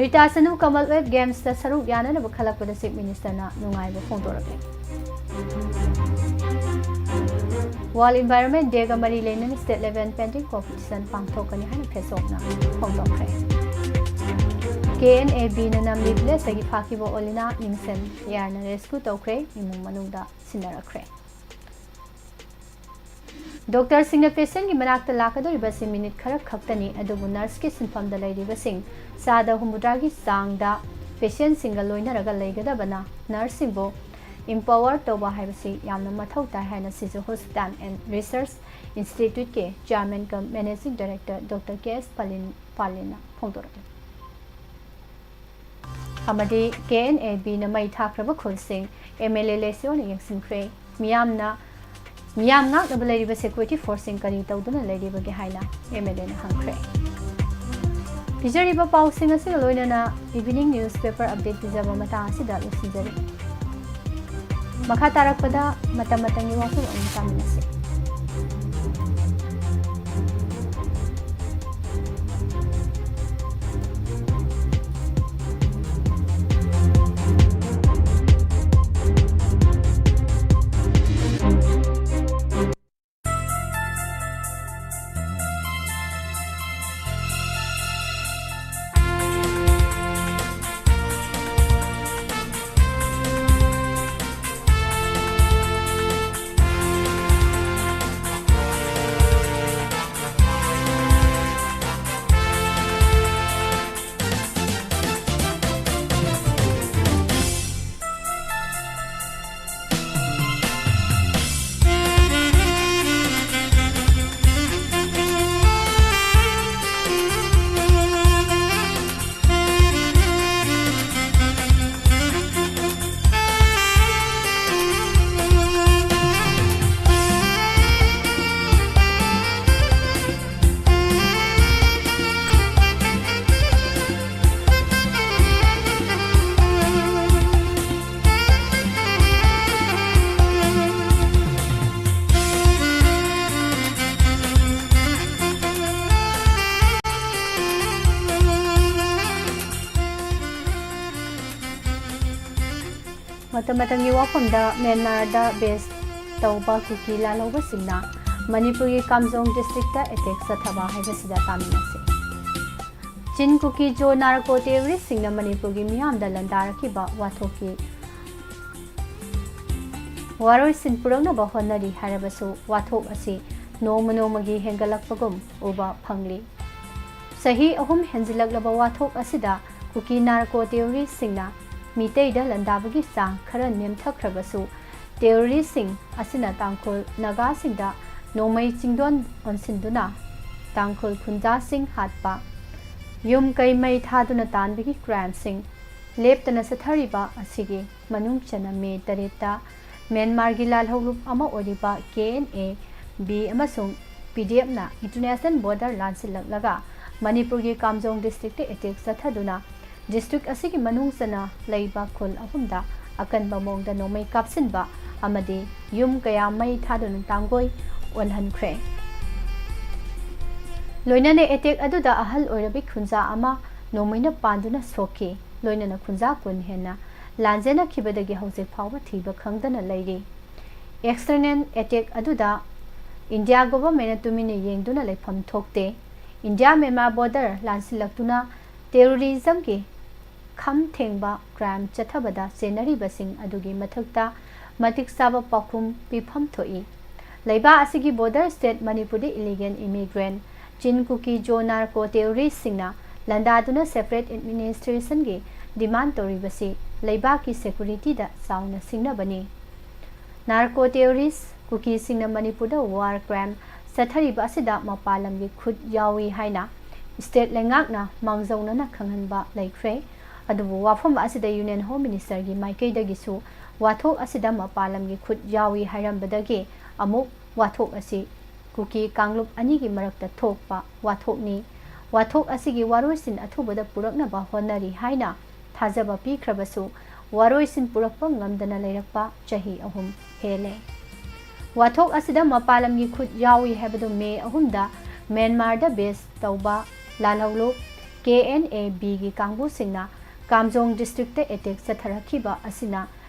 ꯔꯤꯇꯥ ꯁꯅꯨ Commonwealth Gamesꯇ ꯁꯔꯨꯛ ꯌꯥꯅꯅꯕ ꯈꯜꯂꯛꯄꯗ Chief Ministerꯅ ꯅꯨꯡꯉꯥꯏꯕ ꯐꯣꯡꯗꯣꯔꯛꯂꯦ꯫ World Environment Dayꯒ ꯃꯔꯤ ꯂꯩꯅꯅ state level painting competition ꯄꯥꯡꯊꯣꯛꯀꯅꯤ ꯍꯥꯏꯅ ꯐꯦꯁꯕꯨꯛꯅ ꯐꯣꯡꯗꯣꯛꯈ꯭ꯔꯦ꯫ KNABꯅ ꯅꯝꯂꯤ villageꯇꯒꯤ ꯐꯥꯈꯤꯕ ꯑꯣꯂꯤꯅꯥ ꯅꯤꯡꯁꯦꯟ ARꯅ rescue ꯇꯧꯈ꯭ꯔꯦ, ꯏꯃꯨꯡ ꯃꯅꯨꯡꯗ ꯁꯤꯟꯅꯔꯛꯈ꯭ꯔꯦ꯫ ꯗꯣꯛꯇꯔꯁꯤꯡꯅ ꯄꯦꯁꯦꯟꯒꯤ ꯃꯅꯥꯛꯇ ꯂꯥꯛꯀꯗꯧꯔꯤꯕꯁꯤ ꯃꯤꯅꯤꯠ ꯈꯔ ꯈꯛꯇꯅꯤ, ꯑꯗꯨꯕꯨ ꯅꯔꯁꯀꯤ ꯁꯤꯟꯐꯝꯗ ꯂꯩꯔꯤꯕꯁꯤꯡ ꯆꯥꯗ ꯍꯨꯝꯐꯨꯇꯔꯥꯒꯤ ꯆꯥꯡꯗ ꯄꯦꯁꯦꯟꯁꯤꯡꯒ ꯂꯣꯏꯅꯔꯒ ꯂꯩꯒꯗꯕꯅ ꯅꯔꯁꯁꯤꯡꯕꯨ empower ꯇꯧꯕ ꯍꯥꯏꯕꯁꯤ ꯌꯥꯝꯅ ꯃꯊꯧ ꯇꯥꯏ ꯍꯥꯏꯅ ꯁꯤꯖꯨ Hospital and Research Instituteꯀꯤ Chairman cum Managing Director Doctor K S ꯄꯥꯂꯤꯟ, ꯄꯥꯂꯤꯟꯅ ꯐꯣꯡꯗꯣꯔꯛꯂꯤ꯫ ꯑꯃꯗꯤ K N A Bꯅ ꯃꯩ ꯊꯥꯈ꯭ꯔꯕ ꯈꯨꯜꯁꯤꯡ M L A ꯂꯦꯁꯤꯑꯣꯅ ꯌꯦꯡꯁꯤꯟꯈ꯭ꯔꯦ꯫ ꯃꯤꯌꯥꯝꯅ, ꯃꯤꯌꯥꯝ ꯉꯥꯛꯅꯕ ꯂꯩꯔꯤꯕ security forceꯁꯤꯡ ꯀꯔꯤ ꯇꯧꯗꯨꯅ ꯂꯩꯔꯤꯕꯒꯦ ꯍꯥꯏꯅ M L Aꯅ ꯍꯪꯈ꯭ꯔꯦ꯫ ꯄꯤꯖꯔꯤꯕ ꯄꯥꯎꯁꯤꯡ ꯑꯁꯤꯒ ꯂꯣꯏꯅꯅ evening newspaper update ꯄꯤꯖꯕ ꯃꯇꯥꯡ ꯑꯁꯤꯗ ꯂꯣꯏꯁꯤꯟꯖꯔꯤ꯫ ꯃꯈꯥ ꯇꯥꯔꯛꯄꯗ ꯃꯇꯝ ꯃꯇꯝꯒꯤ ꯋꯥꯐꯝ ꯑꯃꯨꯛ ꯇꯥꯃꯤꯟꯅꯁꯤ꯫ ꯃꯇꯝ ꯃꯇꯝꯒꯤ ꯋꯥꯐꯝꯗ ꯃ꯭ꯌꯥꯟꯃꯥꯔꯗ base ꯇꯧꯕ ꯀꯨꯀꯤ ꯂꯥꯜꯍꯧꯕꯁꯤꯡꯅ ꯃꯅꯤꯄꯨꯔꯒꯤ ꯀꯥꯝꯖꯣꯡ districtꯇ attack ꯆꯠꯊꯕ ꯍꯥꯏꯕꯁꯤꯗ ꯇꯥꯃꯤꯟꯅꯁꯤ꯫ ꯆꯤꯟ ꯀꯨꯀꯤ ꯖꯣ narco terroristꯁꯤꯡꯅ ꯃꯅꯤꯄꯨꯔꯒꯤ ꯃꯤꯌꯥꯝꯗ ꯂꯥꯟꯗꯥꯔꯛꯈꯤꯕ ꯋꯥꯊꯣꯛꯀꯤ ꯋꯥꯔꯣꯏꯁꯤꯟ ꯄꯨꯔꯛꯅꯕ ꯍꯣꯠꯅꯔꯤ ꯍꯥꯏꯔꯕꯁꯨ, ꯋꯥꯊꯣꯛ ꯑꯁꯤ ꯅꯣꯡꯃ ꯅꯣꯡꯃꯒꯤ ꯍꯦꯟꯒꯠꯂꯛꯄꯒꯨꯝ ꯎꯕ ꯐꯪꯂꯤ꯫ ꯆꯍꯤ ꯑꯍꯨꯝ ꯍꯦꯟꯖꯤꯜꯂꯛꯂꯕ ꯋꯥꯊꯣꯛ ꯑꯁꯤꯗ ꯀꯨꯀꯤ ꯅꯥꯔꯀꯣ ꯇꯦꯔꯣꯔꯤꯁꯁꯤꯡꯅ ꯃꯤꯇꯩꯗ ꯂꯥꯟꯗꯥꯕꯒꯤ ꯆꯥꯡ ꯈꯔ ꯅꯦꯝꯊꯈ꯭ꯔꯕꯁꯨ, ꯇꯦꯔꯣꯔꯤꯁꯁꯤꯡ ꯑꯁꯤꯅ ꯇꯥꯡꯈꯨꯜ ꯅꯥꯒꯥꯁꯤꯡꯗ ꯅꯣꯡꯃꯩ ꯆꯤꯡꯗꯣꯟ ꯑꯣꯟꯁꯤꯟꯗꯨꯅ ꯇꯥꯡꯈꯨꯜ ꯈꯨꯟꯖꯥꯁꯤꯡ ꯍꯥꯠꯄ, ꯌꯨꯝ ꯀꯩ ꯃꯩ ꯊꯥꯗꯨꯅ ꯇꯥꯟꯕꯒꯤ ꯀ꯭ꯔꯥꯏꯝꯁꯤꯡ ꯂꯦꯞꯇꯅ ꯆꯠꯊꯔꯤꯕ ꯑꯁꯤꯒꯤ ꯃꯅꯨꯡ ꯆꯟꯅ ꯃꯦ ꯇꯔꯦꯠꯇ ꯃ꯭ꯌꯥꯟꯃꯥꯔꯒꯤ ꯂꯥꯜꯍꯧꯂꯨꯞ ꯑꯃ ꯑꯣꯏꯔꯤꯕ ꯀꯦ ꯑꯦꯟ ꯑꯦ ꯕꯤ ꯑꯃꯁꯨꯡ ꯄꯤ ꯗꯤ ꯑꯦꯐꯅ ꯏꯟꯇꯔꯅꯦꯁꯅꯦꯜ ꯕꯣꯔꯗꯔ ꯂꯥꯟꯁꯤꯜꯂꯛꯂꯒ ꯃꯅꯤꯄꯨꯔꯒꯤ ꯀꯥꯝꯖꯣꯡ ꯗꯤꯁꯇ꯭ꯔꯤꯛꯇ ꯑꯦꯇꯦꯛ ꯆꯠꯊꯗꯨꯅ ꯗꯤꯁꯇ꯭ꯔꯤꯛ ꯑꯁꯤꯒꯤ ꯃꯅꯨꯡ ꯆꯟꯅ ꯂꯩꯕ ꯈꯨꯜ ꯑꯍꯨꯝꯗ ꯑꯀꯟꯕ ꯃꯑꯣꯡꯗ ꯅꯣꯡꯃꯩ ꯀꯥꯞꯁꯤꯟꯕ ꯑꯃꯗꯤ ꯌꯨꯝ ꯀꯌꯥ ꯃꯩ ꯊꯥꯗꯨꯅ ꯇꯥꯡꯒꯣꯏ ꯑꯣꯜꯍꯟꯈ꯭ꯔꯦ꯫ ꯂꯣꯏꯅꯅ ꯑꯦꯇꯦꯛ ꯑꯗꯨꯗ ꯑꯍꯜ ꯑꯣꯏꯔꯕꯤ ꯈꯨꯟꯖꯥ ꯑꯃ ꯅꯣꯡꯃꯩꯅ ꯄꯥꯟꯗꯨꯅ ꯁꯣꯛꯈꯤ꯫ ꯂꯣꯏꯅꯅ ꯈꯨꯟꯖꯥ ꯀꯨꯟ ꯍꯦꯟꯅ ꯂꯥꯟꯖꯦꯟꯅꯈꯤꯕꯗꯒꯤ ꯍꯧꯖꯤꯛ ꯐꯥꯎꯕ ꯊꯤꯕ ꯈꯪꯗꯅ ꯂꯩꯔꯤ꯫ ꯑꯦꯛꯁꯇꯔꯅꯦꯜ ꯑꯦꯇꯦꯛ ꯑꯗꯨꯗ ꯏꯟꯗꯤꯌꯥ ꯒꯣꯚꯔꯟꯃꯦꯟꯅ ꯇꯨꯃꯤꯟꯅ ꯌꯦꯡꯗꯨꯅ ꯂꯩꯐꯝ ꯊꯣꯛꯇꯦ꯫ ꯏꯟꯗꯤꯌꯥ ꯃ꯭ꯌꯥꯟꯃꯥꯔ ꯕꯣꯔꯗꯔ ꯂꯥꯟꯁꯤꯜꯂꯛꯇꯨꯅ ꯇꯦꯔꯣꯔꯤꯖꯝꯒꯤ ꯈꯝ ꯊꯦꯡꯕ ꯀ꯭ꯔꯥꯏꯝ ꯆꯠꯊꯕꯗ ꯆꯦꯟꯅꯔꯤꯕꯁꯤꯡ ꯑꯗꯨꯒꯤ ꯃꯊꯛꯇ ꯃꯇꯤꯛ ꯆꯥꯕ ꯄꯥꯎꯈꯨꯝ ꯄꯤꯐꯝ ꯊꯣꯛꯏ꯫ ꯂꯩꯕꯥꯛ ꯑꯁꯤꯒꯤ ꯕꯣꯔꯗꯔ ꯁ꯭ꯇꯦꯠ ꯃꯅꯤꯄꯨꯔꯗ ꯏꯂꯤꯒꯦꯜ ꯏꯃꯤꯒ꯭ꯔꯦꯟ ꯆꯤꯟ ꯀꯨꯀꯤ ꯖꯣ ꯅꯥꯔꯀꯣ ꯇꯦꯔꯣꯔꯤꯁꯁꯤꯡꯅ ꯂꯥꯟꯗꯥꯗꯨꯅ ꯁꯦꯄꯔꯦꯠ ꯑꯦꯗꯃꯤꯅꯤꯁꯇ꯭ꯔꯦꯁꯟꯒꯤ ꯗꯤꯃꯥꯟ ꯇꯧꯔꯤꯕꯁꯤ ꯂꯩꯕꯥꯛꯀꯤ ꯁꯦꯀꯨꯔꯤꯇꯤꯗ ꯆꯥꯎꯅ ꯁꯤꯡꯅꯕꯅꯤ꯫ ꯅꯥꯔꯀꯣ ꯇꯦꯔꯣꯔꯤꯁ ꯀꯨꯀꯤꯁꯤꯡꯅ ꯃꯅꯤꯄꯨꯔꯗ ꯋꯥꯔ ꯀ꯭ꯔꯥꯏꯝ ꯆꯠꯊꯔꯤꯕ ꯑꯁꯤꯗ ꯃꯄꯥꯟ ꯂꯝꯒꯤ ꯈꯨꯠ ꯌꯥꯎꯏ ꯍꯥꯏꯅ ꯁ꯭ꯇꯦꯠ ꯂꯩꯉꯥꯛꯅ ꯃꯥꯡꯖꯧꯅꯅ ꯈꯪꯍꯟꯕ ꯂꯩꯈ꯭ꯔꯦ꯫ ꯑꯗꯨꯕꯨ ꯋꯥꯐꯝ ꯑꯁꯤꯗ ꯌꯨꯅꯤꯌꯟ ꯍꯣꯝ ꯃꯤꯅꯤꯁꯇꯔꯒꯤ ꯃꯥꯏꯀꯩꯗꯒꯤꯁꯨ ꯋꯥꯊꯣꯛ ꯑꯁꯤꯗ ꯃꯄꯥꯟ ꯂꯝꯒꯤ ꯈꯨꯠ ꯌꯥꯎꯏ ꯍꯥꯏꯔꯝꯕꯗꯒꯤ ꯑꯃꯨꯛ ꯋꯥꯊꯣꯛ ꯑꯁꯤ ꯀꯨꯀꯤ ꯀꯥꯡꯂꯨꯞ ꯑꯅꯤꯒꯤ ꯃꯔꯛꯇ ꯊꯣꯛꯄ ꯋꯥꯊꯣꯛꯅꯤ꯫ ꯋꯥꯊꯣꯛ ꯑꯁꯤꯒꯤ ꯋꯥꯔꯣꯏꯁꯤꯟ ꯑꯊꯨꯕꯗ ꯄꯨꯔꯛꯅꯕ ꯍꯣꯠꯅꯔꯤ ꯍꯥꯏꯅ ꯊꯥꯖꯕ ꯄꯤꯈ꯭ꯔꯕꯁꯨ, ꯋꯥꯔꯣꯏꯁꯤꯟ ꯄꯨꯔꯛꯄ ꯉꯝꯗꯅ ꯂꯩꯔꯛꯄ ꯆꯍꯤ ꯑꯍꯨꯝ ꯍꯦꯜꯂꯦ꯫ ꯋꯥꯊꯣꯛ ꯑꯁꯤꯗ ꯃꯄꯥꯟ ꯂꯝꯒꯤ ꯈꯨꯠ ꯌꯥꯎꯏ ꯍꯥꯏꯕꯗꯨ ꯃꯦ ꯑꯍꯨꯝꯗ ꯃ꯭ꯌꯥꯟꯃꯥꯔꯗ ꯕꯦꯁ ꯇꯧꯕ ꯂꯥꯜꯍꯧꯂꯨꯞ ꯀꯦ ꯑꯦꯟ ꯑꯦ ꯕꯤꯒꯤ ꯀꯥꯡꯕꯨꯁꯤꯡꯅ ꯀꯥꯝꯖꯣꯡ ꯗꯤꯁꯇ꯭ꯔꯤꯛꯇ ꯑꯦꯇꯦꯛ ꯆꯠꯊꯔꯛꯈꯤꯕ ꯑꯁꯤꯅ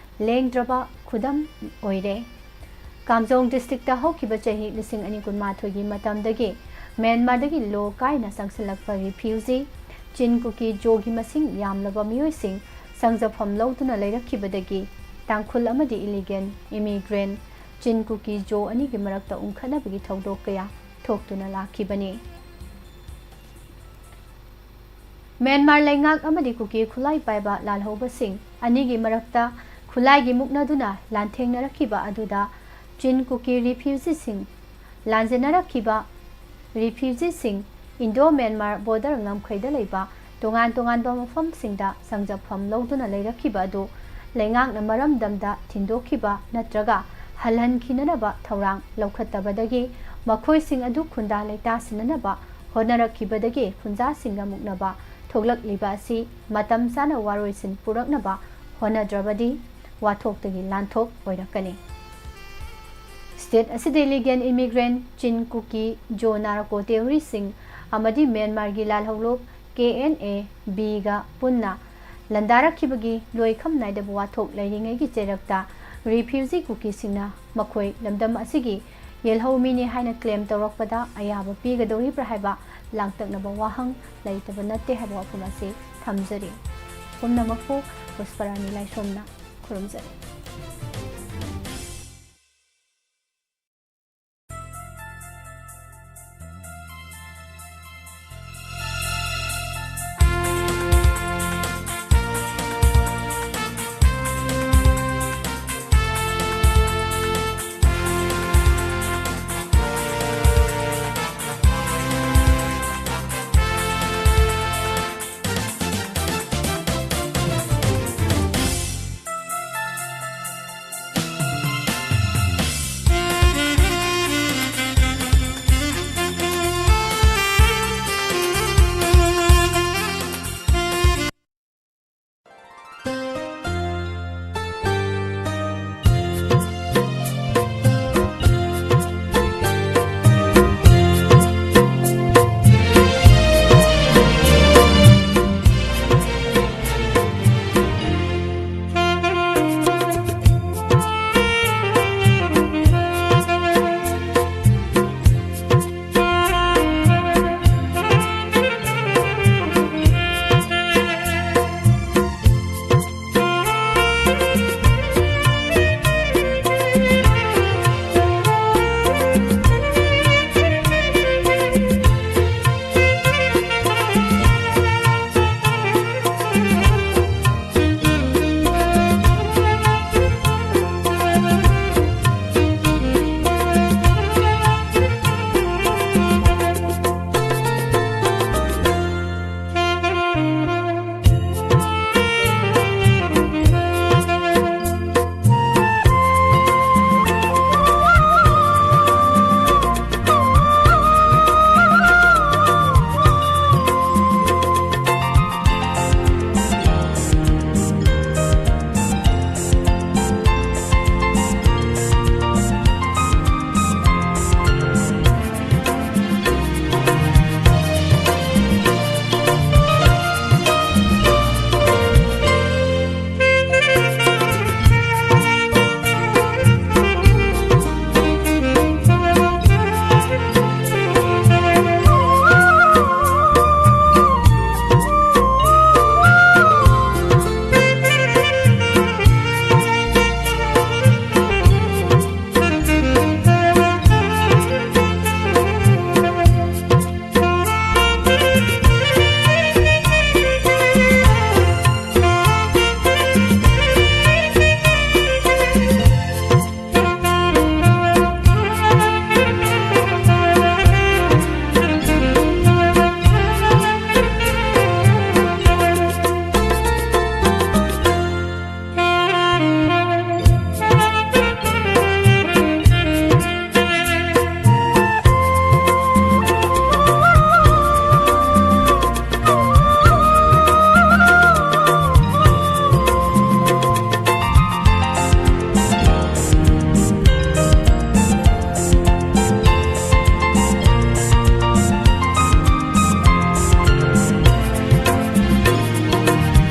ꯂꯦꯡꯗ꯭ꯔꯕ ꯈꯨꯗꯝ ꯑꯣꯏꯔꯦ꯫ ꯀꯥꯝꯖꯣꯡ ꯗꯤꯁꯇ꯭ꯔꯤꯛꯇ ꯍꯧꯈꯤꯕ ꯆꯍꯤ ꯂꯤꯁꯤꯡ ꯑꯅꯤ ꯀꯨꯟꯃꯥꯊꯣꯏꯒꯤ ꯃꯇꯝꯗꯒꯤ ꯃ꯭ꯌꯥꯟꯃꯥꯔꯗꯒꯤ ꯂꯣ ꯀꯥꯏꯅ ꯆꯪꯁꯤꯜꯂꯛꯄ ꯔꯤꯐ꯭ꯌꯨꯖꯤ ꯆꯤꯟ ꯀꯨꯀꯤ ꯖꯣꯒꯤ ꯃꯁꯤꯡ ꯌꯥꯝꯂꯕ ꯃꯤꯑꯣꯏꯁꯤꯡ ꯆꯪꯖꯐꯝ ꯂꯧꯗꯨꯅ ꯂꯩꯔꯛꯈꯤꯕꯗꯒꯤ ꯇꯥꯡꯈꯨꯜ ꯑꯃꯗꯤ ꯏꯂꯤꯒꯦꯜ ꯏꯃꯤꯒ꯭ꯔꯦꯟ ꯆꯤꯟ ꯀꯨꯀꯤ ꯖꯣ ꯑꯅꯤꯒꯤ ꯃꯔꯛꯇ ꯎꯪꯈꯠꯅꯕꯒꯤ ꯊꯧꯗꯣꯛ ꯀꯌꯥ ꯊꯣꯛꯇꯨꯅ ꯂꯥꯛꯈꯤꯕꯅꯤ꯫ ꯃ꯭ꯌꯥꯟꯃꯥꯔ ꯂꯩꯉꯥꯛ ꯑꯃꯗꯤ ꯀꯨꯀꯤ ꯈꯨꯠꯂꯥꯏ ꯄꯥꯏꯕ ꯂꯥꯜꯍꯧꯕꯁꯤꯡ ꯑꯅꯤꯒꯤ ꯃꯔꯛꯇ ꯈꯨꯠꯂꯥꯏꯒꯤ ꯃꯨꯛꯅꯗꯨꯅ ꯂꯥꯟꯊꯦꯡꯅꯔꯛꯈꯤꯕ ꯑꯗꯨꯗ ꯆꯤꯟ ꯀꯨꯀꯤ ꯔꯤꯐ꯭ꯌꯨꯖꯤꯁꯤꯡ ꯂꯥꯟꯖꯦꯟꯅꯔꯛꯈꯤꯕ ꯔꯤꯐ꯭ꯌꯨꯖꯤꯁꯤꯡ ꯏꯟꯗꯣ ꯃ꯭ꯌꯥꯟꯃꯥꯔ ꯕꯣꯔꯗꯔ ꯉꯝꯈꯩꯗ ꯂꯩꯕ ꯇꯣꯉꯥꯟ ꯇꯣꯉꯥꯟꯕ ꯃꯐꯝꯁꯤꯡꯗ ꯆꯪꯖꯐꯝ ꯂꯧꯗꯨꯅ ꯂꯩꯔꯛꯈꯤꯕ ꯑꯗꯨ ꯂꯩꯉꯥꯛꯅ ꯃꯔꯝꯗꯝꯗ ꯊꯤꯟꯗꯣꯛꯈꯤꯕ ꯅꯠꯇ꯭ꯔꯒ ꯍꯜꯍꯟꯈꯤꯅꯅꯕ ꯊꯧꯔꯥꯡ ꯂꯧꯈꯠꯇꯕꯗꯒꯤ ꯃꯈꯣꯏꯁꯤꯡ ꯑꯗꯨ ꯈꯨꯟꯗꯥ ꯂꯩꯇꯥꯁꯤꯟꯅꯅꯕ ꯍꯣꯠꯅꯔꯛꯈꯤꯕꯗꯒꯤ ꯈꯨꯟꯖꯥꯁꯤꯡꯒ ꯃꯨꯛꯅꯕ ꯊꯣꯛꯂꯛꯂꯤꯕ ꯑꯁꯤ ꯃꯇꯝ ꯆꯥꯅ ꯋꯥꯔꯣꯏꯁꯤꯟ ꯄꯨꯔꯛꯅꯕ ꯍꯣꯠꯅꯗ꯭ꯔꯕꯗꯤ ꯋꯥꯊꯣꯛꯇꯒꯤ ꯂꯥꯟꯊꯣꯛ ꯑꯣꯏꯔꯛꯀꯅꯤ꯫ ꯁ꯭ꯇꯦꯠ ꯑꯁꯤꯗ ꯏꯂꯤꯒꯦꯜ ꯏꯃꯤꯒ꯭ꯔꯦꯟꯠ, ꯆꯤꯟ ꯀꯨꯀꯤ, ꯖꯣ ꯅꯥꯔꯀꯣ ꯇꯦꯔꯣꯔꯤꯁ꯭ꯠꯁꯤꯡ ꯑꯃꯗꯤ ꯃ꯭ꯌꯥꯟꯃꯥꯔꯒꯤ ꯂꯥꯜꯍꯧꯂꯨꯞ ꯀꯦ ꯑꯦꯟ ꯑꯦ ꯕꯤꯒ ꯄꯨꯟꯅ ꯂꯥꯟꯗꯥꯔꯛꯈꯤꯕꯒꯤ ꯂꯣꯏꯈꯝ ꯅꯥꯏꯗꯕ ꯋꯥꯊꯣꯛ ꯂꯩꯔꯤꯉꯩꯒꯤ ꯆꯩꯔꯛꯇ ꯔꯤꯐ꯭ꯌꯨꯖꯤ ꯀꯨꯀꯤꯁꯤꯡꯅ ꯃꯈꯣꯏ ꯂꯝꯗꯝ ꯑꯁꯤꯒꯤ ꯌꯦꯜꯍꯧꯃꯤꯅꯤ ꯍꯥꯏꯅ ꯀ꯭ꯂꯦꯝ ꯇꯧꯔꯛꯄꯗ ꯑꯌꯥꯕ ꯄꯤꯒꯗꯧꯔꯤꯕ꯭ꯔꯥ ꯍꯥꯏꯕ ꯂꯥꯡꯇꯛꯅꯕ ꯋꯥꯍꯪ ꯂꯩꯇꯕ ꯅꯠꯇꯦ ꯍꯥꯏꯕ ꯋꯥꯐꯝ ꯑꯁꯤ ꯊꯝꯖꯔꯤ꯫ ꯄꯨꯝꯅꯃꯛꯄꯨ ꯄꯨꯁꯄꯔꯥꯅꯤ ꯂꯥꯏꯁ꯭ꯔꯝꯅ ꯈꯨꯔꯨꯝꯖꯔꯤ꯫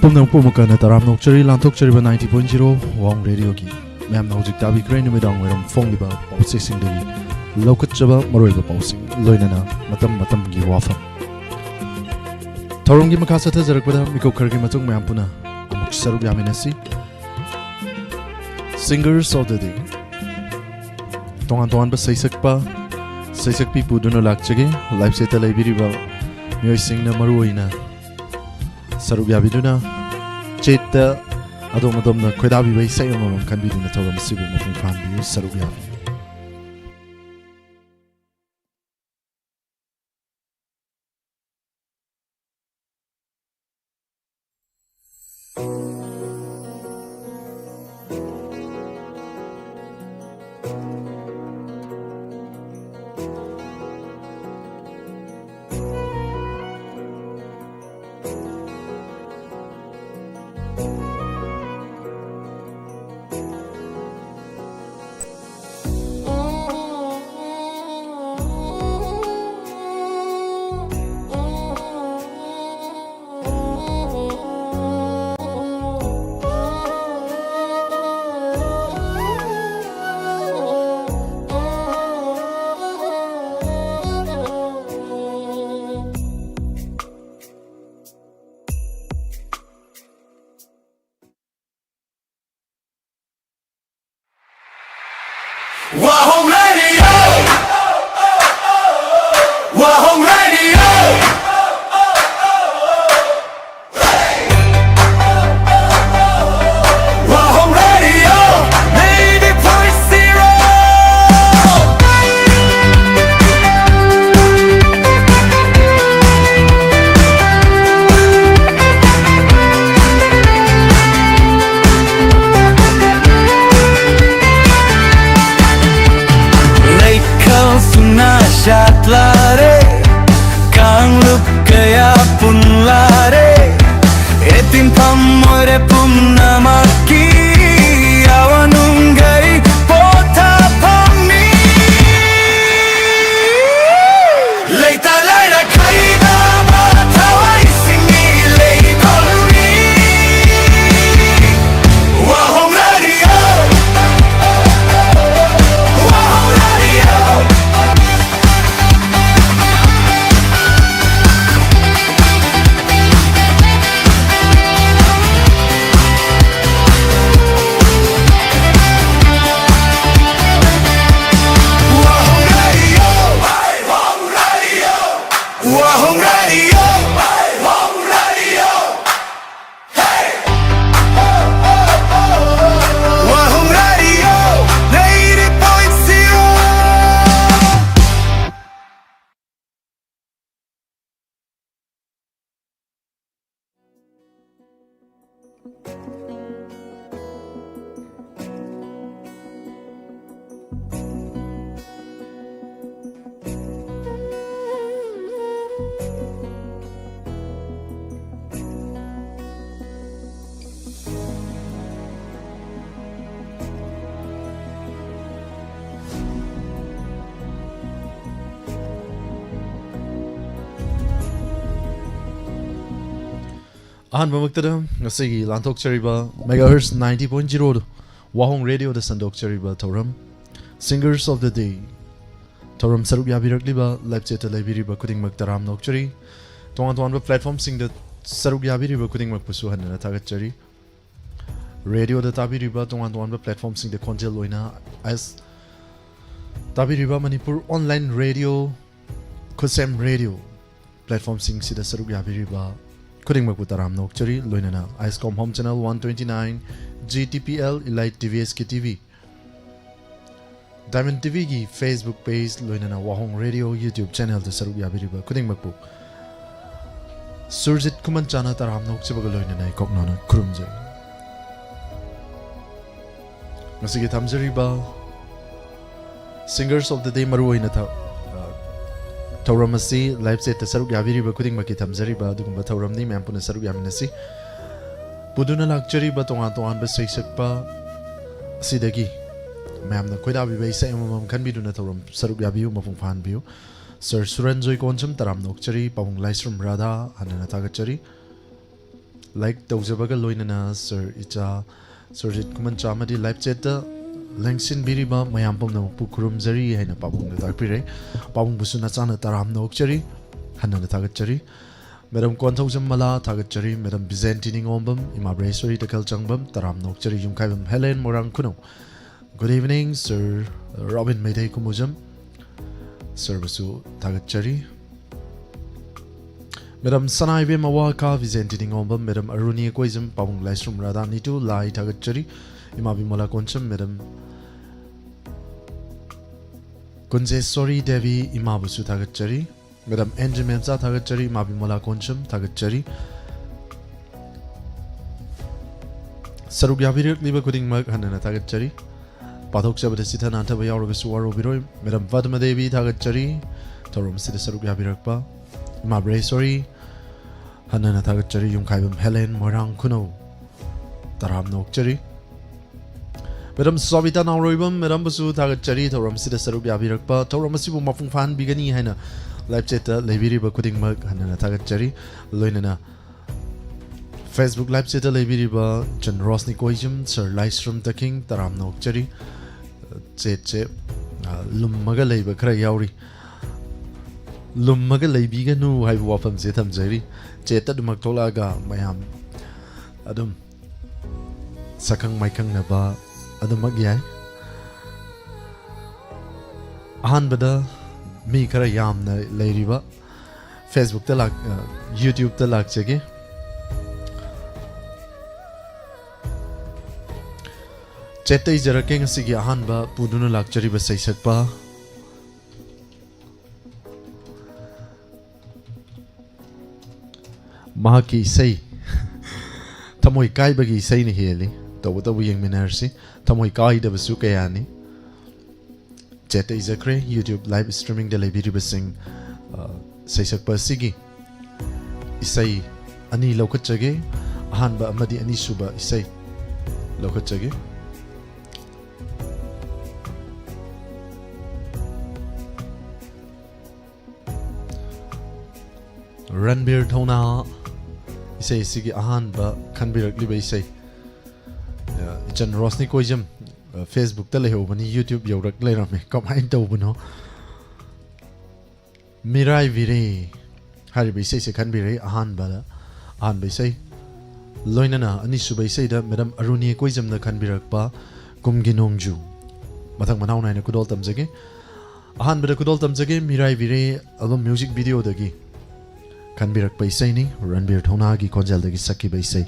ꯄꯨꯝꯅꯃꯛꯄꯨ ꯑꯃꯨꯛꯀ ꯍꯟꯅ ꯇꯔꯥꯝꯅ ꯑꯣꯛꯆꯔꯤ꯫ ꯂꯥꯟꯊꯣꯛꯆꯔꯤꯕ ninety point zero ꯋꯥꯍꯣꯡ ꯔꯦꯗꯤꯑꯣꯒꯤ ꯃꯌꯥꯝꯅ ꯍꯧꯖꯤꯛ ꯇꯥꯕꯤꯈ꯭ꯔꯦ ꯅꯨꯃꯤꯗꯥꯡ ꯋꯥꯏꯔꯝ ꯐꯣꯡꯂꯤꯕ ꯄꯥꯎꯆꯦꯁꯤꯡꯗꯒꯤ ꯂꯧꯈꯠꯆꯕ ꯃꯔꯨꯑꯣꯏꯕ ꯄꯥꯎꯁꯤꯡ, ꯂꯣꯏꯅꯅ ꯃꯇꯝ ꯃꯇꯝꯒꯤ ꯋꯥꯐꯝ꯫ ꯊꯧꯔꯝꯒꯤ ꯃꯈꯥ ꯆꯠꯊꯖꯔꯛꯄꯗ ꯃꯤꯀꯨꯞ ꯈꯔꯒꯤ ꯃꯇꯨꯡ ꯃꯌꯥꯝ ꯄꯨꯟꯅ ꯑꯃꯨꯛ ꯁꯔꯨꯛ ꯌꯥꯃꯤꯟꯅꯁꯤ꯫ Singers of the Day꯫ ꯇꯣꯉꯥꯟ ꯇꯣꯉꯥꯟꯕ ꯁꯩꯁꯛꯄ, ꯁꯩꯁꯛꯄꯤ ꯄꯨꯗꯨꯅ ꯂꯥꯛꯆꯒꯦ꯫ Live setꯇ ꯂꯩꯕꯤꯔꯤꯕ ꯃꯤꯑꯣꯏꯁꯤꯡꯅ ꯃꯔꯨꯑꯣꯏꯅ ꯁꯔꯨꯛ ꯌꯥꯕꯤꯗꯨꯅ chatꯇ ꯑꯗꯣꯝ ꯑꯗꯣꯝꯅ ꯈꯣꯏꯗꯥꯕꯤꯕ ꯏꯁꯩ ꯑꯃꯃꯝ ꯈꯟꯕꯤꯗꯨꯅ ꯊꯧꯔꯝ ꯑꯁꯤꯕꯨ ꯃꯄꯨꯡ ꯐꯥꯍꯟꯕꯤꯌꯨ꯫ ꯁꯔꯨꯛ ꯌꯥꯕꯤꯌꯨ꯫ Wahong Radio! Wahong Radio! Wahong Radio! Eighty point zero! Wahong Radio, Wahong Radio, hey! Wahong Radio, ninety point zero. ꯑꯍꯥꯟꯕꯃꯛꯇꯗ ꯉꯁꯤꯒꯤ ꯂꯥꯟꯊꯣꯛꯆꯔꯤꯕ Megahertz ninety point zero ꯋꯥꯍꯣꯡ ꯔꯦꯗꯤꯑꯣꯗ ꯁꯟꯗꯣꯛꯆꯔꯤꯕ ꯊꯧꯔꯝ Singers of the Day ꯊꯧꯔꯝ ꯁꯔꯨꯛ ꯌꯥꯕꯤꯔꯛꯂꯤꯕ, live chatꯇ ꯂꯩꯕꯤꯔꯤꯕ ꯈꯨꯗꯤꯡꯃꯛ ꯇꯔꯥꯝꯅ ꯑꯣꯛꯆꯔꯤ꯫ ꯇꯣꯉꯥꯟ ꯇꯣꯉꯥꯟꯕ platformꯁꯤꯡꯗ ꯁꯔꯨꯛ ꯌꯥꯕꯤꯔꯤꯕ ꯈꯨꯗꯤꯡꯃꯛꯄꯨꯁꯨ ꯍꯟꯅ ꯊꯥꯒꯠꯆꯔꯤ꯫ ꯔꯦꯗꯤꯑꯣꯗ ꯇꯥꯕꯤꯔꯤꯕ ꯇꯣꯉꯥꯟ ꯇꯣꯉꯥꯟꯕ platformꯁꯤꯡꯗ ꯈꯣꯟꯖꯦꯜ ꯑꯣꯏꯅ ꯑꯁ ꯇꯥꯕꯤꯔꯤꯕ ꯃꯅꯤꯄꯨꯔ online radio, ꯈꯨꯠꯁꯦꯝ ꯔꯦꯗꯤꯑꯣ platformꯁꯤꯡꯁꯤꯗ ꯁꯔꯨꯛ ꯌꯥꯕꯤꯔꯤꯕ ꯈꯨꯗꯤꯡꯃꯛꯄꯨ ꯇꯔꯥꯝꯅ ꯑꯣꯛꯆꯔꯤ꯫ ꯂꯣꯏꯅꯅ ISCOM Home Channel one twenty nine, GTPL, Elite TVSK TV, Diamond TVꯒꯤ Facebook page, ꯂꯣꯏꯅꯅ ꯋꯥꯍꯣꯡ ꯔꯦꯗꯤꯑꯣ YouTube channelꯗ ꯁꯔꯨꯛ ꯌꯥꯕꯤꯔꯤꯕ ꯈꯨꯗꯤꯡꯃꯛꯄꯨ ꯁꯨꯔꯖꯤꯠ ꯈꯨꯃꯟꯆꯥꯅ ꯇꯔꯥꯝꯅ ꯑꯣꯛꯆꯕꯒ ꯂꯣꯏꯅꯅ ꯏꯀꯣꯛꯅꯅ ꯈꯨꯔꯨꯝꯖꯔꯤ꯫ ꯉꯁꯤꯒꯤ ꯊꯝꯖꯔꯤꯕ Singers of the Day ꯃꯔꯨꯑꯣꯏꯅ ꯊ-, ꯑ, ꯊꯧꯔꯝ ꯑꯁꯤ live chatꯇ ꯁꯔꯨꯛ ꯌꯥꯕꯤꯔꯤꯕ ꯈꯨꯗꯤꯡꯃꯛꯀꯤ ꯊꯝꯖꯔꯤꯕ ꯑꯗꯨꯒꯨꯝꯕ ꯊꯧꯔꯝꯅꯤ꯫ ꯃꯌꯥꯝ ꯄꯨꯟꯅ ꯁꯔꯨꯛ ꯌꯥꯃꯤꯟꯅꯁꯤ꯫ ꯄꯨꯗꯨꯅ ꯂꯥꯛꯆꯔꯤꯕ ꯇꯣꯉꯥꯟ ꯇꯣꯉꯥꯟꯕ ꯁꯩꯁꯛꯄ ꯑꯁꯤꯗꯒꯤ ꯃꯌꯥꯝꯅ ꯈꯣꯏꯗꯥꯕꯤꯕ ꯏꯁꯩ ꯑꯃꯃꯝ ꯈꯟꯕꯤꯗꯨꯅ ꯊꯧꯔꯝ ꯁꯔꯨꯛ ꯌꯥꯕꯤꯌꯨ, ꯃꯄꯨꯡ ꯐꯥꯍꯟꯕꯤꯌꯨ꯫ Sir ꯁꯨꯔꯟꯖꯣꯏ ꯀꯣꯟꯁꯝ, ꯇꯔꯥꯝꯅ ꯑꯣꯛꯆꯔꯤ꯫ ꯄꯥꯕꯨꯡ ꯂꯥꯏꯁ꯭ꯔꯝ ꯔꯥꯙꯥ, ꯍꯟꯅꯅ ꯊꯥꯒꯠꯆꯔꯤ꯫ Like ꯇꯧꯖꯕꯒ ꯂꯣꯏꯅꯅ Sir ꯏꯆꯥ ꯁꯨꯔꯖꯤꯠ ꯈꯨꯃꯟꯆꯥ ꯑꯃꯗꯤ live chatꯇ ꯂꯦꯡꯁꯤꯟꯕꯤꯔꯤꯕ ꯃꯌꯥꯝ ꯄꯨꯝꯅꯃꯛꯄꯨ ꯈꯨꯔꯨꯝꯖꯔꯤ ꯍꯥꯏꯅ ꯄꯥꯕꯨꯡꯗ ꯇꯥꯛꯄꯤꯔꯦ꯫ ꯄꯥꯕꯨꯡꯕꯨꯁꯨ ꯅꯆꯥꯅ ꯇꯔꯥꯝꯅ ꯑꯣꯛꯆꯔꯤ, ꯍꯟꯅꯅ ꯊꯥꯒꯠꯆꯔꯤ꯫ Madam ꯀꯣꯟꯊꯧꯖꯝ ꯃꯂꯥ, ꯊꯥꯒꯠꯆꯔꯤ꯫ Madam ꯕꯤꯖꯦꯟꯇꯤꯅꯤ ꯉꯣꯝꯕꯝ, ꯏꯃꯥ ꯕ꯭ꯔꯦꯁꯣꯔꯤ ꯇꯈꯦꯜ ꯆꯪꯕꯝ, ꯇꯔꯥꯝꯅ ꯑꯣꯛꯆꯔꯤ꯫ ꯌꯨꯝꯈꯥꯏꯕꯝ ꯍꯦꯂꯦꯟ ꯃꯣꯏꯔꯥꯡ ꯈꯨꯅꯧ, Good evening, Sir Robin Meitei ꯀꯨꯃꯨꯖꯝ꯫ Sirꯕꯨꯁꯨ ꯊꯥꯒꯠꯆꯔꯤ꯫ Madam Sanaibe Mawaka, Vicente Ningomba, Madam Aruni Koijam, Pabung Laisrum Radha Nitu, Lai Thagattari, Ima Bimola Koncham, Madam Kunjesori Devi, Ima Busu Thagattari, Madam Angie Mensah Thagattari, Ima Bimola Koncham Thagattari. ꯁꯔꯨꯛ ꯌꯥꯕꯤꯔꯛꯂꯤꯕ ꯈꯨꯗꯤꯡꯃꯛ ꯍꯟꯅ ꯍꯟꯅ ꯊꯥꯒꯠꯆꯔꯤ꯫ ꯄꯥꯊꯣꯛꯆꯕꯗ ꯆꯤꯊ ꯅꯥꯟꯊꯕ ꯌꯥꯎꯔꯒꯁꯨ ꯋꯥꯔꯧꯕꯤꯔꯣꯏ꯫ Madam ꯄꯗꯃꯥ ꯗꯦꯕꯤ ꯊꯥꯒꯠꯆꯔꯤ, ꯊꯧꯔꯝ ꯑꯁꯤꯗ ꯁꯔꯨꯛ ꯌꯥꯕꯤꯔꯛꯄ꯫ ꯏꯃꯥ ꯕ꯭ꯔꯦꯁꯣꯔꯤ, ꯍꯟꯅ ꯍꯟꯅ ꯊꯥꯒꯠꯆꯔꯤ꯫ ꯌꯨꯝꯈꯥꯏꯕꯝ ꯍꯦꯂꯦꯟ, ꯃꯣꯏꯔꯥꯡ ꯈꯨꯅꯧ, ꯇꯔꯥꯝꯅ ꯑꯣꯛꯆꯔꯤ꯫ ꯃꯦꯗꯥꯝ ꯁꯣꯕꯤꯇꯥ ꯅꯥꯎꯔꯣꯏꯕꯝ, ꯃꯦꯗꯥꯝꯕꯨꯁꯨ ꯊꯥꯒꯠꯆꯔꯤ, ꯊꯧꯔꯝ ꯑꯁꯤꯗ ꯁꯔꯨꯛ ꯌꯥꯕꯤꯔꯛꯄ꯫ ꯊꯧꯔꯝ ꯑꯁꯤꯕꯨ ꯃꯄꯨꯡ ꯐꯥꯍꯟꯕꯤꯒꯅꯤ ꯍꯥꯏꯅ ꯂꯥꯏꯚ ꯆꯦꯠꯇ ꯂꯩꯕꯤꯔꯤꯕ ꯈꯨꯗꯤꯡꯃꯛ ꯍꯟꯅ ꯍꯟꯅ ꯊꯥꯒꯠꯆꯔꯤ꯫ ꯂꯣꯏꯅꯅ Facebook ꯂꯥꯏꯚ ꯆꯦꯠꯇ ꯂꯩꯕꯤꯔꯤꯕ ꯖꯟ ꯔꯣꯁꯅꯤ ꯀꯣꯏꯖꯝ, ꯁꯔ ꯂꯥꯏꯁ꯭ꯔꯝ ꯇꯈꯤꯡ, ꯇꯔꯥꯝꯅ ꯑꯣꯛꯆꯔꯤ꯫ ꯆꯦꯠꯁꯦ, ꯑ, ꯂꯨꯝꯃꯒ ꯂꯩꯕ ꯈꯔ ꯌꯥꯎꯔꯤ꯫ ꯂꯨꯝꯃꯒ ꯂꯩꯕꯤꯒꯅꯨ ꯍꯥꯏꯕ ꯋꯥꯐꯝꯁꯦ ꯊꯝꯖꯔꯤ꯫ ꯆꯦꯠꯇ ꯑꯗꯨꯃꯛ ꯊꯣꯛꯂꯛꯑꯒ ꯃꯌꯥꯝ ꯑꯗꯨꯝ ꯁꯛꯈꯪ ꯃꯥꯏꯈꯪꯅꯕ ꯑꯗꯨꯃꯛ ꯌꯥꯏ꯫ ꯑꯍꯥꯟꯕꯗ ꯃꯤ ꯈꯔ ꯌꯥꯝꯅ ꯂꯩꯔꯤꯕ Facebook ꯇ ꯂꯥꯛ-, ꯑ, YouTube ꯇ ꯂꯥꯛꯆꯒꯦ꯫ ꯆꯦꯠꯇ ꯏꯖꯔꯛꯀꯦ ꯉꯁꯤꯒꯤ ꯑꯍꯥꯟꯕ ꯄꯨꯗꯨꯅ ꯂꯥꯛꯆꯔꯤꯕ ꯁꯩꯁꯛꯄ꯫ ꯃꯍꯥꯛꯀꯤ ꯏꯁꯩ, ꯊꯃꯣꯏ ꯀꯥꯏꯕꯒꯤ ꯏꯁꯩꯅ ꯍꯦꯜꯂꯤ꯫ ꯇꯧꯕꯇꯕꯨ ꯌꯦꯡꯃꯤꯟꯅꯔꯁꯤ, ꯊꯃꯣꯏ ꯀꯥꯏꯗꯕꯁꯨ ꯀꯌꯥꯅꯤ꯫ ꯆꯦꯠꯇ ꯏꯖꯈ꯭ꯔꯦ꯫ YouTube live streaming ꯗ ꯂꯩꯕꯤꯔꯤꯕꯁꯤꯡ, ꯑ, ꯁꯩꯁꯛꯄ ꯑꯁꯤꯒꯤ ꯏꯁꯩ ꯑꯅꯤ ꯂꯧꯈꯠꯆꯒꯦ꯫ ꯑꯍꯥꯟꯕ ꯑꯃꯗꯤ ꯑꯅꯤꯁꯨꯕ ꯏꯁꯩ ꯂꯧꯈꯠꯆꯒꯦ꯫ ꯔꯟꯕꯤꯔ ꯊꯧꯅꯥ ꯏꯁꯩ ꯑꯁꯤꯒꯤ ꯑꯍꯥꯟꯕ ꯈꯟꯕꯤꯔꯛꯂꯤꯕ ꯏꯁꯩ꯫ ꯑ, ꯏꯆꯟ ꯔꯣꯁꯅꯤ ꯀꯣꯏꯖꯝ, ꯑ, Facebook ꯇ ꯂꯩꯍꯧꯕꯅꯤ, YouTube ꯌꯧꯔꯛ ꯂꯩꯔꯝꯃꯦ꯫ ꯀꯃꯥꯏꯅ ꯇꯧꯕꯅꯣ? ꯃꯤꯔꯥꯏꯕꯤꯔꯦ ꯍꯥꯏꯔꯤꯕ ꯏꯁꯩꯁꯦ ꯈꯟꯕꯤꯔꯦ ꯑꯍꯥꯟꯕꯗ, ꯑꯍꯥꯟꯕ ꯏꯁꯩ꯫ ꯂꯣꯏꯅꯅ ꯑꯅꯤꯁꯨꯕ ꯏꯁꯩꯗ ꯃꯦꯗꯥꯝ ꯑꯔꯨꯅꯤ ꯀꯣꯏꯖꯝꯅ ꯈꯟꯕꯤꯔꯛꯄ ꯀꯨꯝꯒꯤ ꯅꯣꯡꯖꯨ꯫ ꯃꯊꯪ ꯃꯅꯥꯎ ꯅꯥꯏꯅ ꯈꯨꯗꯣꯜ ꯇꯝꯖꯒꯦ꯫ ꯑꯍꯥꯟꯕꯗ ꯈꯨꯗꯣꯜ ꯇꯝꯖꯒꯦ ꯃꯤꯔꯥꯏꯕꯤꯔꯦ ꯑꯦꯜꯕꯝ ꯃ꯭ꯌꯨꯖꯤꯛ ꯚꯤꯗꯤꯑꯣꯗꯒꯤ꯫ ꯈꯟꯕꯤꯔꯛꯄ ꯏꯁꯩꯅꯤ, ꯔꯟꯕꯤꯔ ꯊꯧꯅꯥꯒꯤ ꯈꯣꯟꯖꯦꯜꯗꯒꯤ ꯁꯛꯈꯤꯕ ꯏꯁꯩ꯫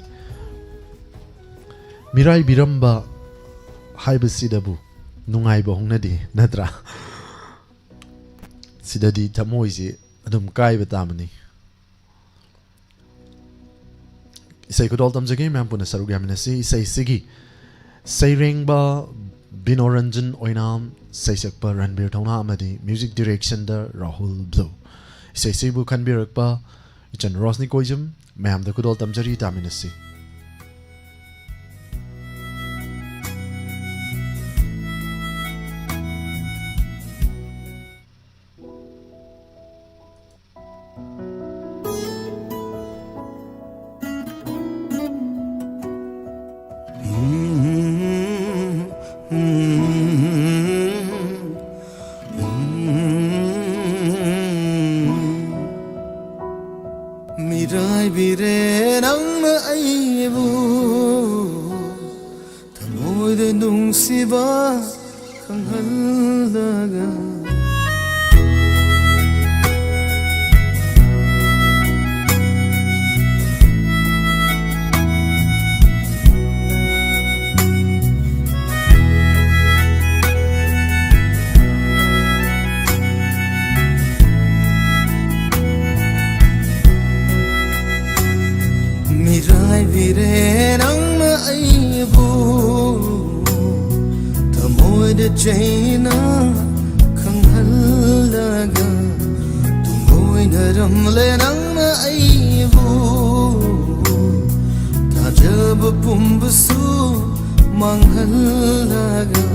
ꯃꯤꯔꯥꯏꯕꯤꯔꯝꯕ ꯍꯥꯏꯕꯁꯤꯗꯕꯨ ꯅꯨꯡꯉꯥꯏꯕ ꯍꯧꯅꯗꯦ, ꯅꯠꯇ꯭ꯔꯥ? ꯁꯤꯗꯗꯤ ꯊꯃꯣꯏꯁꯤ ꯑꯗꯨꯝ ꯀꯥꯏꯕ ꯇꯥꯕꯅꯤ꯫ ꯏꯁꯩ ꯈꯨꯗꯣꯜ ꯇꯝꯖꯒꯦ, ꯃꯌꯥꯝ ꯄꯨꯟꯅ ꯁꯔꯨꯛ ꯌꯥꯃꯤꯟꯅꯁꯤ꯫ ꯏꯁꯩꯁꯤꯒꯤ ꯁꯩꯔꯦꯡꯕ ꯕꯤꯅꯣꯔꯟꯖꯟ ꯑꯣꯏꯅꯥꯝ, ꯁꯩꯁꯛꯄ ꯔꯟꯕꯤꯔ ꯊꯧꯅꯥ ꯑꯃꯗꯤ ꯃ꯭ꯌꯨꯖꯤꯛ ꯗꯤꯔꯦꯛꯁꯟꯗ ꯔꯥꯍꯨꯜ ꯕ꯭ꯂꯨ꯫ ꯏꯁꯩꯁꯤꯕꯨ ꯈꯟꯕꯤꯔꯛꯄ ꯏꯆꯟ ꯔꯣꯁꯅꯤ ꯀꯣꯏꯖꯝ, ꯃꯌꯥꯝꯗ ꯈꯨꯗꯣꯜ ꯇꯝꯖꯔꯤ, ꯇꯥꯃꯤꯟꯅꯁꯤ꯫ ꯃꯤꯔꯥꯏꯕꯤꯔꯦ ꯅꯪꯅ ꯑꯩꯕꯨ, ꯊꯃꯣꯏꯗ ꯅꯨꯡꯁꯤꯕ ꯈꯪꯍꯜꯂꯒ꯫ ꯃꯤꯔꯥꯏꯕꯤꯔꯦ ꯅꯪꯅ ꯑꯩꯕꯨ, ꯊꯃꯣꯏꯗ ꯆꯩꯅ ꯈꯪꯍꯜꯂꯒ꯫ ꯇꯨꯡꯑꯣꯏꯅꯔꯝꯂꯦ ꯅꯪꯅ ꯑꯩꯕꯨ, ꯊꯥꯖꯕ ꯄꯨꯝꯕꯁꯨ ꯃꯥꯡꯍꯜꯂꯒ꯫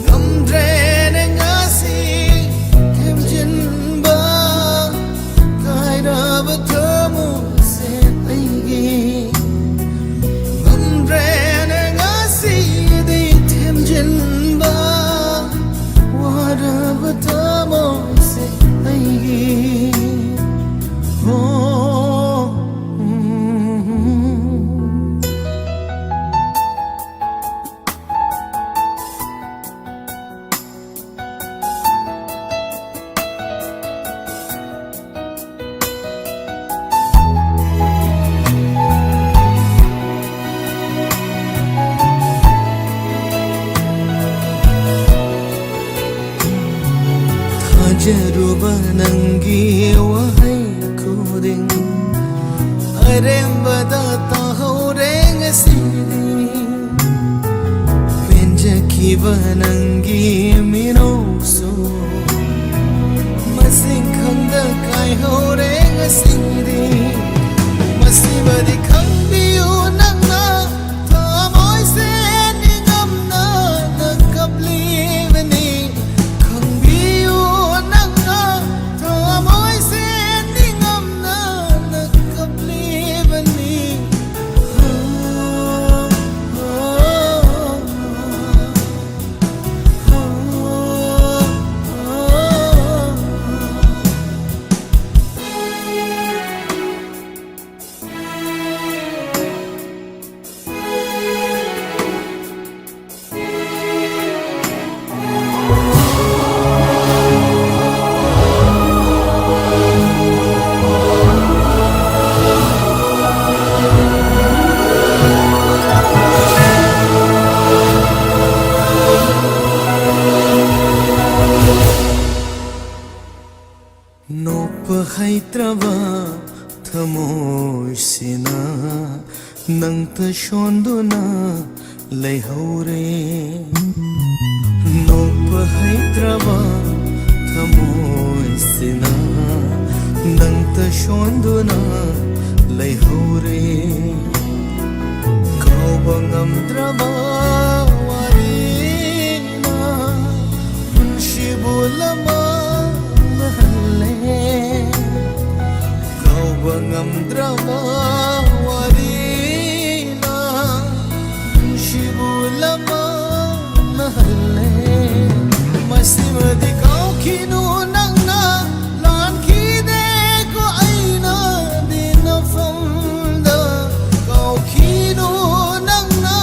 ꯉꯝꯗ꯭ꯔꯦꯅꯦ ꯉꯁꯤ ꯊꯦꯝꯖꯤꯟꯕ ꯀꯥꯏꯔꯕ ꯊꯃꯣꯏꯁꯦ ꯑꯩꯒꯤ꯫ ꯉꯝꯗ꯭ꯔꯦꯅꯦ ꯉꯁꯤꯗꯤ ꯊꯦꯝꯖꯤꯟꯕ ꯋꯥꯔꯕ ꯊꯃꯣꯏꯁꯦ ꯑꯩꯒꯤ꯫ ꯍꯣ, ꯎꯝ꯫ ꯑꯔꯨꯕ ꯅꯪꯒꯤ ꯋꯥꯍꯩ ꯈꯨꯗꯤꯡ ꯑꯔꯦꯝꯕꯗ ꯇꯥꯍꯧꯔꯦ ꯉꯁꯤꯗꯤ꯫ ꯄꯦꯟꯖꯈꯤꯕ ꯅꯪꯒꯤ ꯃꯤꯅꯣꯛꯁꯨ ꯃꯁꯤꯡ ꯈꯪꯗ ꯀꯥꯏꯍꯧꯔꯦ ꯉꯁꯤꯗꯤ꯫ ꯃꯁꯤꯃꯗꯤ ꯈꯪꯕꯤꯌꯨ ꯅꯪꯅ, ꯊꯃꯣꯏꯁꯦ ꯅꯤꯡꯉꯝꯅꯅ ꯀꯞꯂꯤꯕꯅꯤ꯫ ꯈꯪꯕꯤꯌꯨ ꯅꯪꯅ, ꯊꯃꯣꯏꯁꯦ ꯅꯤꯡꯉꯝꯅꯅ ꯀꯞꯂꯤꯕꯅꯤ꯫ ꯅꯣꯛꯄ ꯍꯩꯇ꯭ꯔꯕ ꯊꯃꯣꯏꯁꯤꯅ ꯅꯪꯇ ꯁꯣꯟꯗꯨꯅ ꯂꯩꯍꯧꯔꯦ꯫ ꯅꯣꯛꯄ ꯍꯩꯇ꯭ꯔꯕ ꯊꯃꯣꯏꯁꯤꯅ ꯅꯪꯇ ꯁꯣꯟꯗꯨꯅ ꯂꯩꯍꯧꯔꯦ꯫ ꯀꯥꯎꯕ ꯉꯝꯗ꯭ꯔꯕ ꯋꯥꯔꯤꯅ ꯄꯨꯟꯁꯤꯕꯨ ꯂꯃꯥꯡꯅꯍꯜꯂꯦ꯫ ꯀꯥꯎꯕ ꯉꯝꯗ꯭ꯔꯕ ꯋꯥꯔꯤꯅ ꯄꯨꯟꯁꯤꯕꯨ ꯂꯃꯥꯡꯅꯍꯜꯂꯦ꯫ ꯃꯁꯤꯃꯗꯤ ꯀꯥꯎꯈꯤꯅꯨ ꯅꯪꯅ ꯂꯥꯟꯈꯤꯗꯦꯀꯣ ꯑꯩꯅꯗꯤ ꯅꯐꯝꯗ꯫ ꯀꯥꯎꯈꯤꯅꯨ ꯅꯪꯅ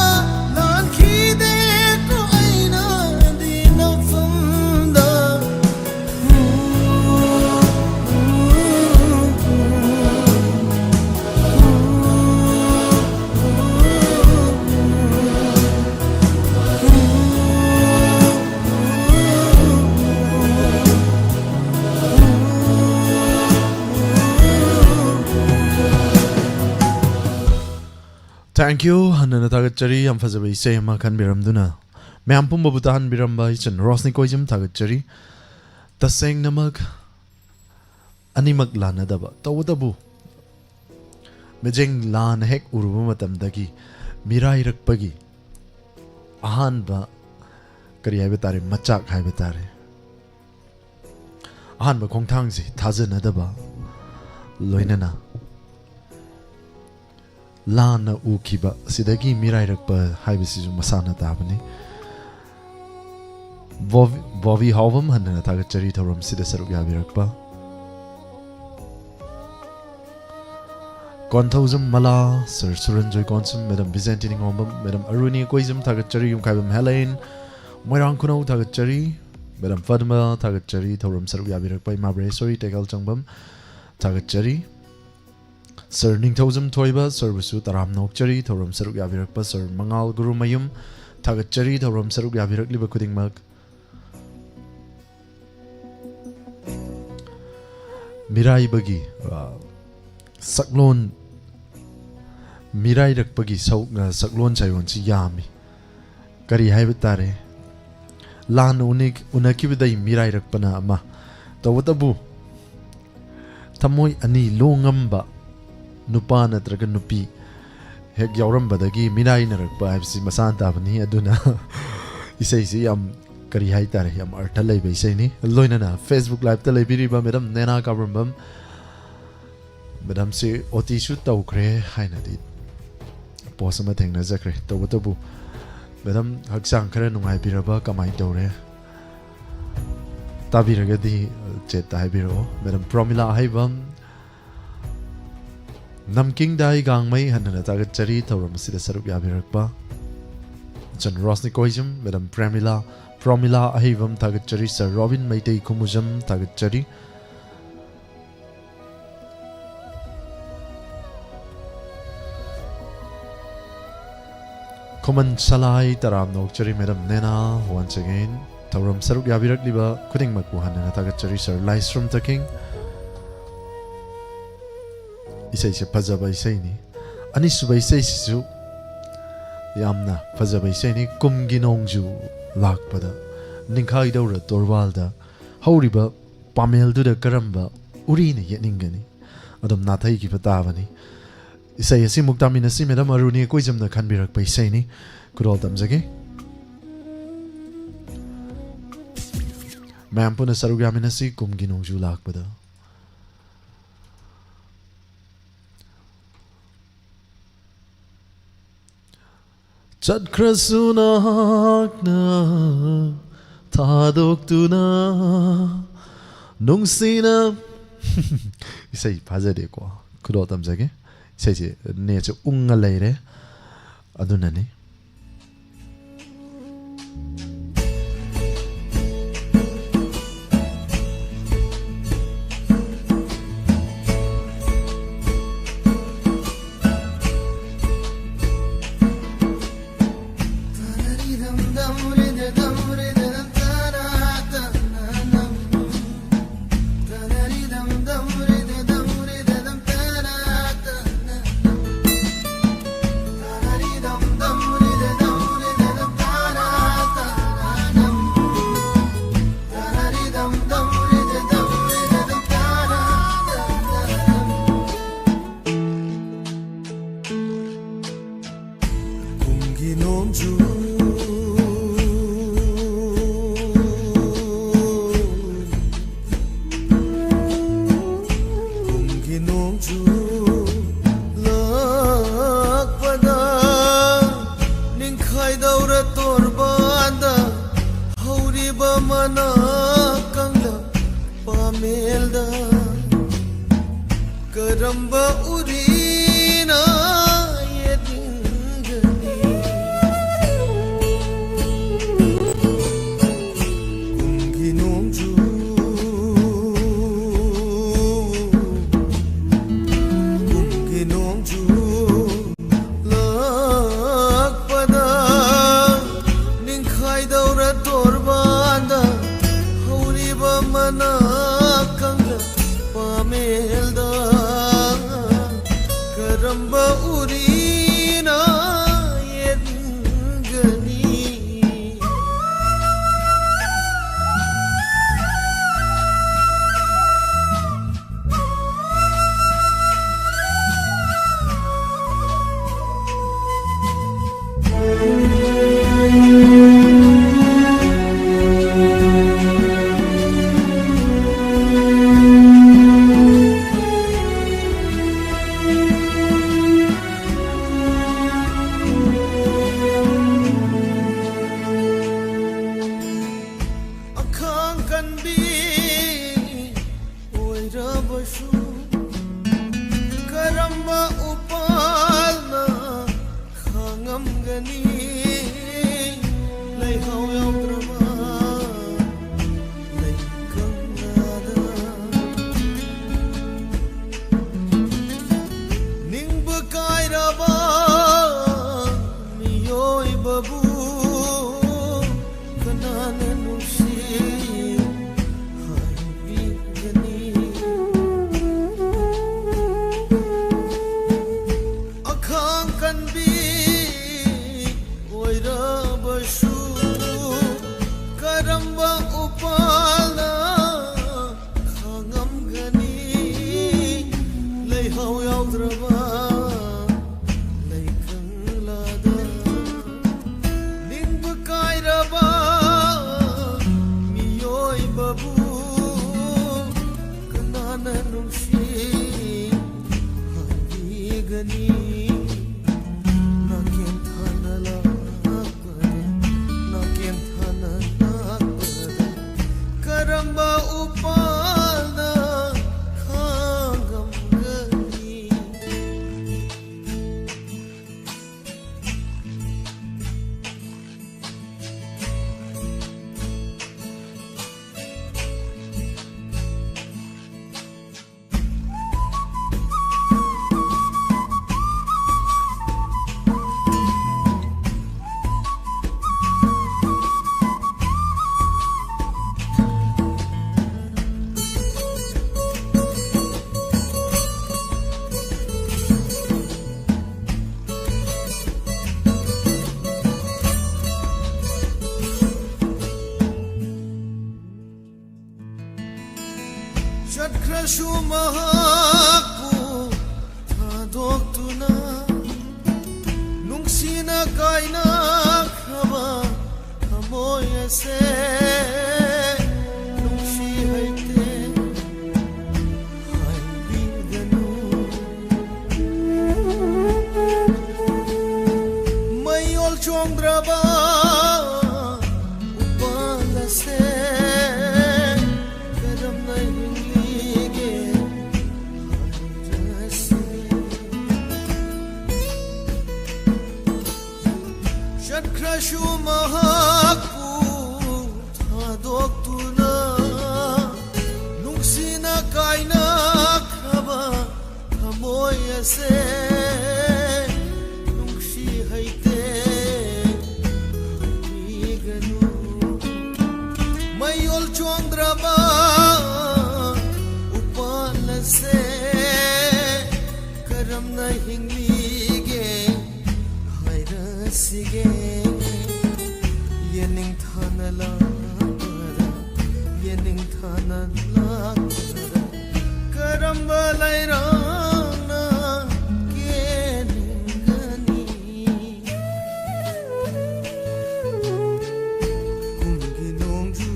ꯂꯥꯟꯈꯤꯗꯦꯀꯣ ꯑꯩꯅꯗꯤ ꯅꯐꯝꯗ꯫ Thank you. ꯍꯟꯅꯅ ꯊꯥꯒꯠꯆꯔꯤ, ꯌꯥꯝ ꯐꯖꯕ ꯏꯁꯩ ꯑꯃ ꯈꯟꯕꯤꯔꯝꯗꯨꯅ ꯃꯌꯥꯝ ꯄꯨꯝꯕꯕꯨ ꯇꯥꯍꯟꯕꯤꯔꯝꯕ ꯏꯆꯟ ꯔꯣꯁꯅꯤ ꯀꯣꯏꯖꯝ ꯊꯥꯒꯠꯆꯔꯤ꯫ ꯇꯁꯦꯡꯅꯃꯛ ꯑꯅꯤꯃꯛ ꯂꯥꯟꯅꯗꯕ, ꯇꯧꯕꯇꯕꯨ ꯃꯤꯠꯌꯦꯡ ꯂꯥꯟꯅ ꯍꯦꯛ ꯎꯔꯨꯕ ꯃꯇꯝꯗꯒꯤ ꯃꯤꯔꯥꯏꯔꯛꯄꯒꯤ ꯑꯍꯥꯟꯕ, ꯀꯔꯤ ꯍꯥꯏꯕ ꯇꯥꯔꯦ, ꯃꯆꯥꯛ ꯍꯥꯏꯕ ꯇꯥꯔꯦ, ꯑꯍꯥꯟꯕ ꯈꯣꯡꯊꯥꯡꯁꯤ ꯊꯥꯖꯅꯗꯕ, ꯂꯣꯏꯅꯅ ꯂꯥꯟꯅ ꯎꯈꯤꯕ ꯑꯁꯤꯗꯒꯤ ꯃꯤꯔꯥꯏꯔꯛꯄ ꯍꯥꯏꯕꯁꯤꯁꯨ ꯃꯁꯥꯅ ꯇꯥꯕꯅꯤ꯫ ꯕꯣꯕꯤ, ꯕꯣꯕꯤ ꯍꯥꯎꯕꯝ, ꯍꯟꯅꯅ ꯊꯥꯒꯠꯆꯔꯤ ꯊꯧꯔꯝꯁꯤꯗ ꯁꯔꯨꯛ ꯌꯥꯕꯤꯔꯛꯄ꯫ ꯀꯣꯟꯊꯧꯖꯝ ꯃꯂꯥ, ꯁꯔ ꯁꯨꯔꯟꯖꯣꯏ ꯀꯣꯟꯁꯨꯝ, ꯃꯦꯗꯥꯝ ꯕꯤꯖꯦꯟꯇꯤ ꯅꯤꯉꯣꯝꯕꯝ, ꯃꯦꯗꯥꯝ ꯑꯔꯨꯅꯤ ꯀꯣꯏꯖꯝ ꯊꯥꯒꯠꯆꯔꯤ, ꯌꯨꯝꯈꯥꯏꯕꯝ ꯍꯦꯂꯦꯟ, ꯃꯣꯏꯔꯥꯡ ꯈꯨꯅꯧ ꯊꯥꯒꯠꯆꯔꯤ, ꯃꯦꯗꯥꯝ ꯄꯗꯃ ꯊꯥꯒꯠꯆꯔꯤ ꯊꯧꯔꯝ ꯁꯔꯨꯛ ꯌꯥꯕꯤꯔꯛꯄ, ꯏꯃꯥ ꯕ꯭ꯔꯦꯁꯣꯔꯤ ꯇꯦꯒꯜ ꯆꯪꯕꯝ ꯊꯥꯒꯠꯆꯔꯤ꯫ ꯁꯔ ꯅꯤꯡꯊꯧꯖꯝ ꯊꯣꯏꯕ, ꯁꯔꯕꯨꯁꯨ ꯇꯔꯥꯝꯅ ꯑꯣꯛꯆꯔꯤ ꯊꯧꯔꯝ ꯁꯔꯨꯛ ꯌꯥꯕꯤꯔꯛꯄ, ꯁꯔ ꯃꯉꯥꯜ ꯒꯨꯔꯨꯃꯌꯨꯝ ꯊꯥꯒꯠꯆꯔꯤ ꯊꯧꯔꯝ ꯁꯔꯨꯛ ꯌꯥꯕꯤꯔꯛꯂꯤꯕ ꯈꯨꯗꯤꯡꯃꯛ꯫ ꯃꯤꯔꯥꯏꯕꯒꯤ, ꯑ, ꯁꯛꯂꯣꯟ, ꯃꯤꯔꯥꯏꯔꯛꯄꯒꯤ ꯁꯛ-, ꯑ, ꯁꯛꯂꯣꯟ ꯁꯥꯌꯣꯟꯁꯤ ꯌꯥꯝꯃꯤ꯫ ꯀꯔꯤ ꯍꯥꯏꯕ ꯇꯥꯔꯦ? ꯂꯥꯟꯅ ꯎꯅ-, ꯎꯅꯈꯤꯕꯗꯩ ꯃꯤꯔꯥꯏꯔꯛꯄꯅ ꯑꯃ꯫ ꯇꯧꯕꯇꯕꯨ, ꯊꯃꯣꯏ ꯑꯅꯤ ꯂꯣꯡꯉꯝꯕ ꯅꯨꯄꯥ ꯅꯠꯇ꯭ꯔꯒ ꯅꯨꯄꯤ ꯍꯦꯛ ꯌꯥꯎꯔꯝꯕꯗꯒꯤ ꯃꯤꯔꯥꯏꯅꯔꯛꯄ ꯍꯥꯏꯕꯁꯤ ꯃꯁꯥꯅ ꯇꯥꯕꯅꯤ꯫ ꯑꯗꯨꯅ ꯏꯁꯩꯁꯤ ꯌꯥꯝ, ꯀꯔꯤ ꯍꯥꯏ ꯇꯥꯔꯦ, ꯌꯥꯝ ꯑꯔꯊ ꯂꯩꯕ ꯏꯁꯩꯅꯤ꯫ ꯂꯣꯏꯅꯅ Facebook Liveꯇ ꯂꯩꯕꯤꯔꯤꯕ ꯃꯦꯗꯥꯝ ꯅꯦꯅꯥ ꯀꯥꯕ꯭ꯔꯝꯕꯝ, ꯃꯦꯗꯥꯝꯁꯤ OTꯁꯨ ꯇꯧꯈ꯭ꯔꯦ ꯍꯥꯏꯅꯗꯤ ꯄꯣꯁ ꯑꯃ ꯊꯦꯡꯅꯖꯈ꯭ꯔꯦ꯫ ꯇꯧꯕꯇꯕꯨ, ꯃꯦꯗꯥꯝ ꯍꯛꯆꯥꯡ ꯈꯔ ꯅꯨꯡꯉꯥꯏꯕꯤꯔꯕ, ꯀꯃꯥꯏꯅ ꯇꯧꯔꯦ? ꯇꯥꯕꯤꯔꯒꯗꯤ chatꯇ ꯍꯥꯏꯕꯤꯔꯛꯑꯣ꯫ ꯃꯦꯗꯥꯝ ꯄ꯭ꯔꯣꯃꯤꯂꯥ ꯑꯍꯩꯕꯝ, ꯅꯝꯀꯤꯡꯗꯥꯏ ꯒꯥꯡꯃꯩ, ꯍꯟꯅꯅ ꯊꯥꯒꯠꯆꯔꯤ ꯊꯧꯔꯝ ꯑꯁꯤꯗ ꯁꯔꯨꯛ ꯌꯥꯕꯤꯔꯛꯄ꯫ ꯏꯆꯟ ꯔꯣꯁꯅꯤ ꯀꯣꯏꯖꯝ, ꯃꯦꯗꯥꯝ ꯄ꯭ꯔꯦꯃꯤꯂꯥ, ꯄ꯭ꯔꯣꯃꯤꯂꯥ ꯑꯍꯩꯕꯝ ꯊꯥꯒꯠꯆꯔꯤ, ꯁꯔ ꯔꯣꯕꯤꯟ ꯃꯩꯇꯩ ꯈꯨꯃꯨꯖꯝ ꯊꯥꯒꯠꯆꯔꯤ꯫ ꯈꯨꯃꯟ ꯁꯂꯥꯏ, ꯇꯔꯥꯝꯅ ꯑꯣꯛꯆꯔꯤ ꯃꯦꯗꯥꯝ ꯅꯦꯅꯥ, once again꯫ ꯊꯧꯔꯝ ꯁꯔꯨꯛ ꯌꯥꯕꯤꯔꯛꯂꯤꯕ ꯈꯨꯗꯤꯡꯃꯛꯄꯨ ꯍꯟꯅꯅ ꯊꯥꯒꯠꯆꯔꯤ, ꯁꯔ ꯂꯥꯏꯁ꯭ꯔꯝ ꯇꯈꯤꯡ꯫ ꯏꯁꯩꯁꯦ ꯐꯖꯕ ꯏꯁꯩꯅꯤ꯫ ꯑꯅꯤꯁꯨꯕ ꯏꯁꯩꯁꯤꯁꯨ ꯌꯥꯝꯅ ꯐꯖꯕ ꯏꯁꯩꯅꯤ꯫ ꯀꯨꯝꯒꯤ ꯅꯣꯡꯖꯨ ꯂꯥꯛꯄꯗ ꯅꯤꯡꯈꯥꯏꯗꯧꯔ ꯇꯣꯔꯕꯥꯜꯗ ꯍꯧꯔꯤꯕ ꯄꯥꯃꯦꯜꯗꯨꯗ ꯀꯔꯝꯕ ꯎꯔꯤꯅ ꯌꯦꯠꯅꯤꯡꯒꯅꯤ? ꯑꯗꯨꯝ ꯅꯥꯊꯩꯈꯤꯕ ꯇꯥꯕꯅꯤ꯫ ꯏꯁꯩ ꯑꯁꯤꯃꯨꯛ ꯇꯥꯃꯤꯟꯅꯁꯤ꯫ ꯃꯦꯗꯥꯝ ꯑꯔꯨꯅꯤ ꯀꯣꯏꯖꯝꯅ ꯈꯟꯕꯤꯔꯛꯄ ꯏꯁꯩꯅꯤ꯫ ꯈꯨꯗꯣꯜ ꯇꯝꯖꯒꯦ꯫ ꯃꯌꯥꯝ ꯄꯨꯟꯅ ꯁꯔꯨꯛ ꯌꯥꯃꯤꯟꯅꯁꯤ ꯀꯨꯝꯒꯤ ꯅꯣꯡꯖꯨ ꯂꯥꯛꯄꯗ꯫ ꯆꯠꯈ꯭ꯔꯁꯨ ꯅꯍꯥꯛꯅ ꯊꯥꯗꯣꯛꯇꯨꯅ ꯅꯨꯡꯁꯤꯅ꯫ ꯏꯁꯩ ꯐꯥꯖꯗꯦꯀꯣ꯫ ꯈꯨꯗꯣꯜ ꯇꯝꯖꯒꯦ꯫ ꯏꯁꯩꯁꯦ ꯅꯦꯠꯁꯦ ꯎꯪꯉ ꯂꯩꯔꯦ꯫ ꯑꯗꯨꯅꯅꯤ꯫ ꯀꯨꯝꯒꯤ ꯅꯣꯡꯖꯨ, ꯀꯨꯝꯒꯤ ꯅꯣꯡꯖꯨ ꯂꯥꯛꯄꯗ ꯅꯤꯡꯈꯥꯏꯗꯧꯔ ꯇꯣꯔꯕꯥꯟꯗ ꯍꯧꯔꯤꯕ ꯃꯅꯥ ꯀꯪꯂ ꯄꯥꯃꯦꯜꯗ ꯀꯔꯝꯕ ꯎꯔꯤꯅ ꯌꯦꯠꯅꯤꯡꯒꯅꯤ? ꯀꯨꯝꯒꯤ ꯅꯣꯡꯖꯨ, ꯀꯨꯝꯒꯤ ꯅꯣꯡꯖꯨ ꯂꯥꯛꯄꯗ ꯅꯤꯡꯈꯥꯏꯗꯧꯔ ꯇꯣꯔꯕꯥꯟꯗ ꯍꯧꯔꯤꯕ ꯃꯅꯥ ꯀꯪꯂ ꯄꯥꯃꯦꯜꯗ ꯀꯔꯝꯕ ꯎꯔꯤ ꯀꯔꯝꯕ ꯎꯄꯥꯜꯅ ꯈꯥꯡꯉꯝꯒꯅꯤ? ꯂꯩꯍꯥꯎ ꯌꯥꯎꯗ꯭ꯔꯕ ꯂꯩꯀꯪꯂꯥꯗ꯫ ꯅꯤꯡꯕ ꯀꯥꯏꯔꯕ ꯃꯤꯑꯣꯏꯕꯕꯨ ꯀꯅꯥꯅ ꯅꯨꯡꯁꯤ ꯍꯥꯏꯕꯤꯒꯅꯤ? ꯑꯈꯥꯡ ꯀꯟꯕꯤ ꯑꯣꯏꯔꯕꯁꯨ ꯀꯔꯝꯕ ꯎꯄꯥꯜꯅ ꯈꯥꯡꯉꯝꯒꯅꯤ? ꯂꯩꯍꯥꯎ ꯌꯥꯎꯗ꯭ꯔꯕ ꯂꯩꯀꯪꯂꯥꯗ ꯅꯤꯡꯕ ꯀꯥꯏꯔꯕ ꯃꯤꯑꯣꯏꯕꯕꯨ ꯀꯅꯥꯅ ꯅꯨꯡꯁꯤ ꯍꯥꯏꯕꯤꯒꯅꯤ? ꯅꯥꯀꯦꯟ ꯊꯥꯅ ꯂꯥꯛꯄꯗ, ꯅꯥꯀꯦꯟ ꯊꯥꯅ ꯂꯥꯛꯄꯗ ꯀꯔꯝꯕ ꯎꯄꯥꯜꯅ ꯈꯥꯡꯉꯝꯒꯅꯤ? ꯆꯠꯈ꯭ꯔꯁꯨ ꯃꯍꯥꯛꯄꯨ ꯊꯥꯗꯣꯛꯇꯨꯅ ꯅꯨꯡꯁꯤꯅ ꯀꯥꯏꯅꯈ꯭ꯔꯕ ꯊꯃꯣꯏ ꯑꯁꯦ ꯅꯨꯡꯁꯤ ꯍꯩꯇꯦ ꯍꯥꯏꯕꯤꯒꯅꯨ꯫ ꯃꯌꯣꯜ ꯆꯣꯡꯗ꯭ꯔꯕ ꯎꯄꯥꯜ ꯑꯁꯦ ꯀꯔꯝꯅ ꯍꯤꯡꯂꯤꯒꯦ? ꯁꯨ ꯃꯍꯥꯛꯄꯨ ꯊꯥꯗꯣꯛꯇꯨꯅ ꯅꯨꯡꯁꯤꯅ ꯀꯥꯏꯅꯈ꯭ꯔꯕ ꯊꯃꯣꯏ ꯑꯁꯦ ꯅꯨꯡꯁꯤ ꯍꯩꯇꯦ ꯍꯥꯏꯕꯤꯒꯅꯨ꯫ ꯃꯌꯣꯜ ꯆꯣꯡꯗ꯭ꯔꯕ ꯎꯄꯥꯜ ꯑꯁꯦ ꯀꯔꯝꯅ ꯍꯤꯡꯂꯤꯒꯦ ꯍꯥꯏꯔꯁꯤꯒꯦ꯫ ꯌꯦꯅꯤꯡꯊꯥꯅ ꯂꯥꯛꯄꯗ, ꯌꯦꯅꯤꯡꯊꯥꯅ ꯂꯥꯛꯄꯗ ꯀꯔꯝꯕ ꯂꯩꯔꯥꯡꯅ ꯀꯦꯟꯒꯅꯤ? ꯀꯨꯝꯒꯤ ꯅꯣꯡꯖꯨ,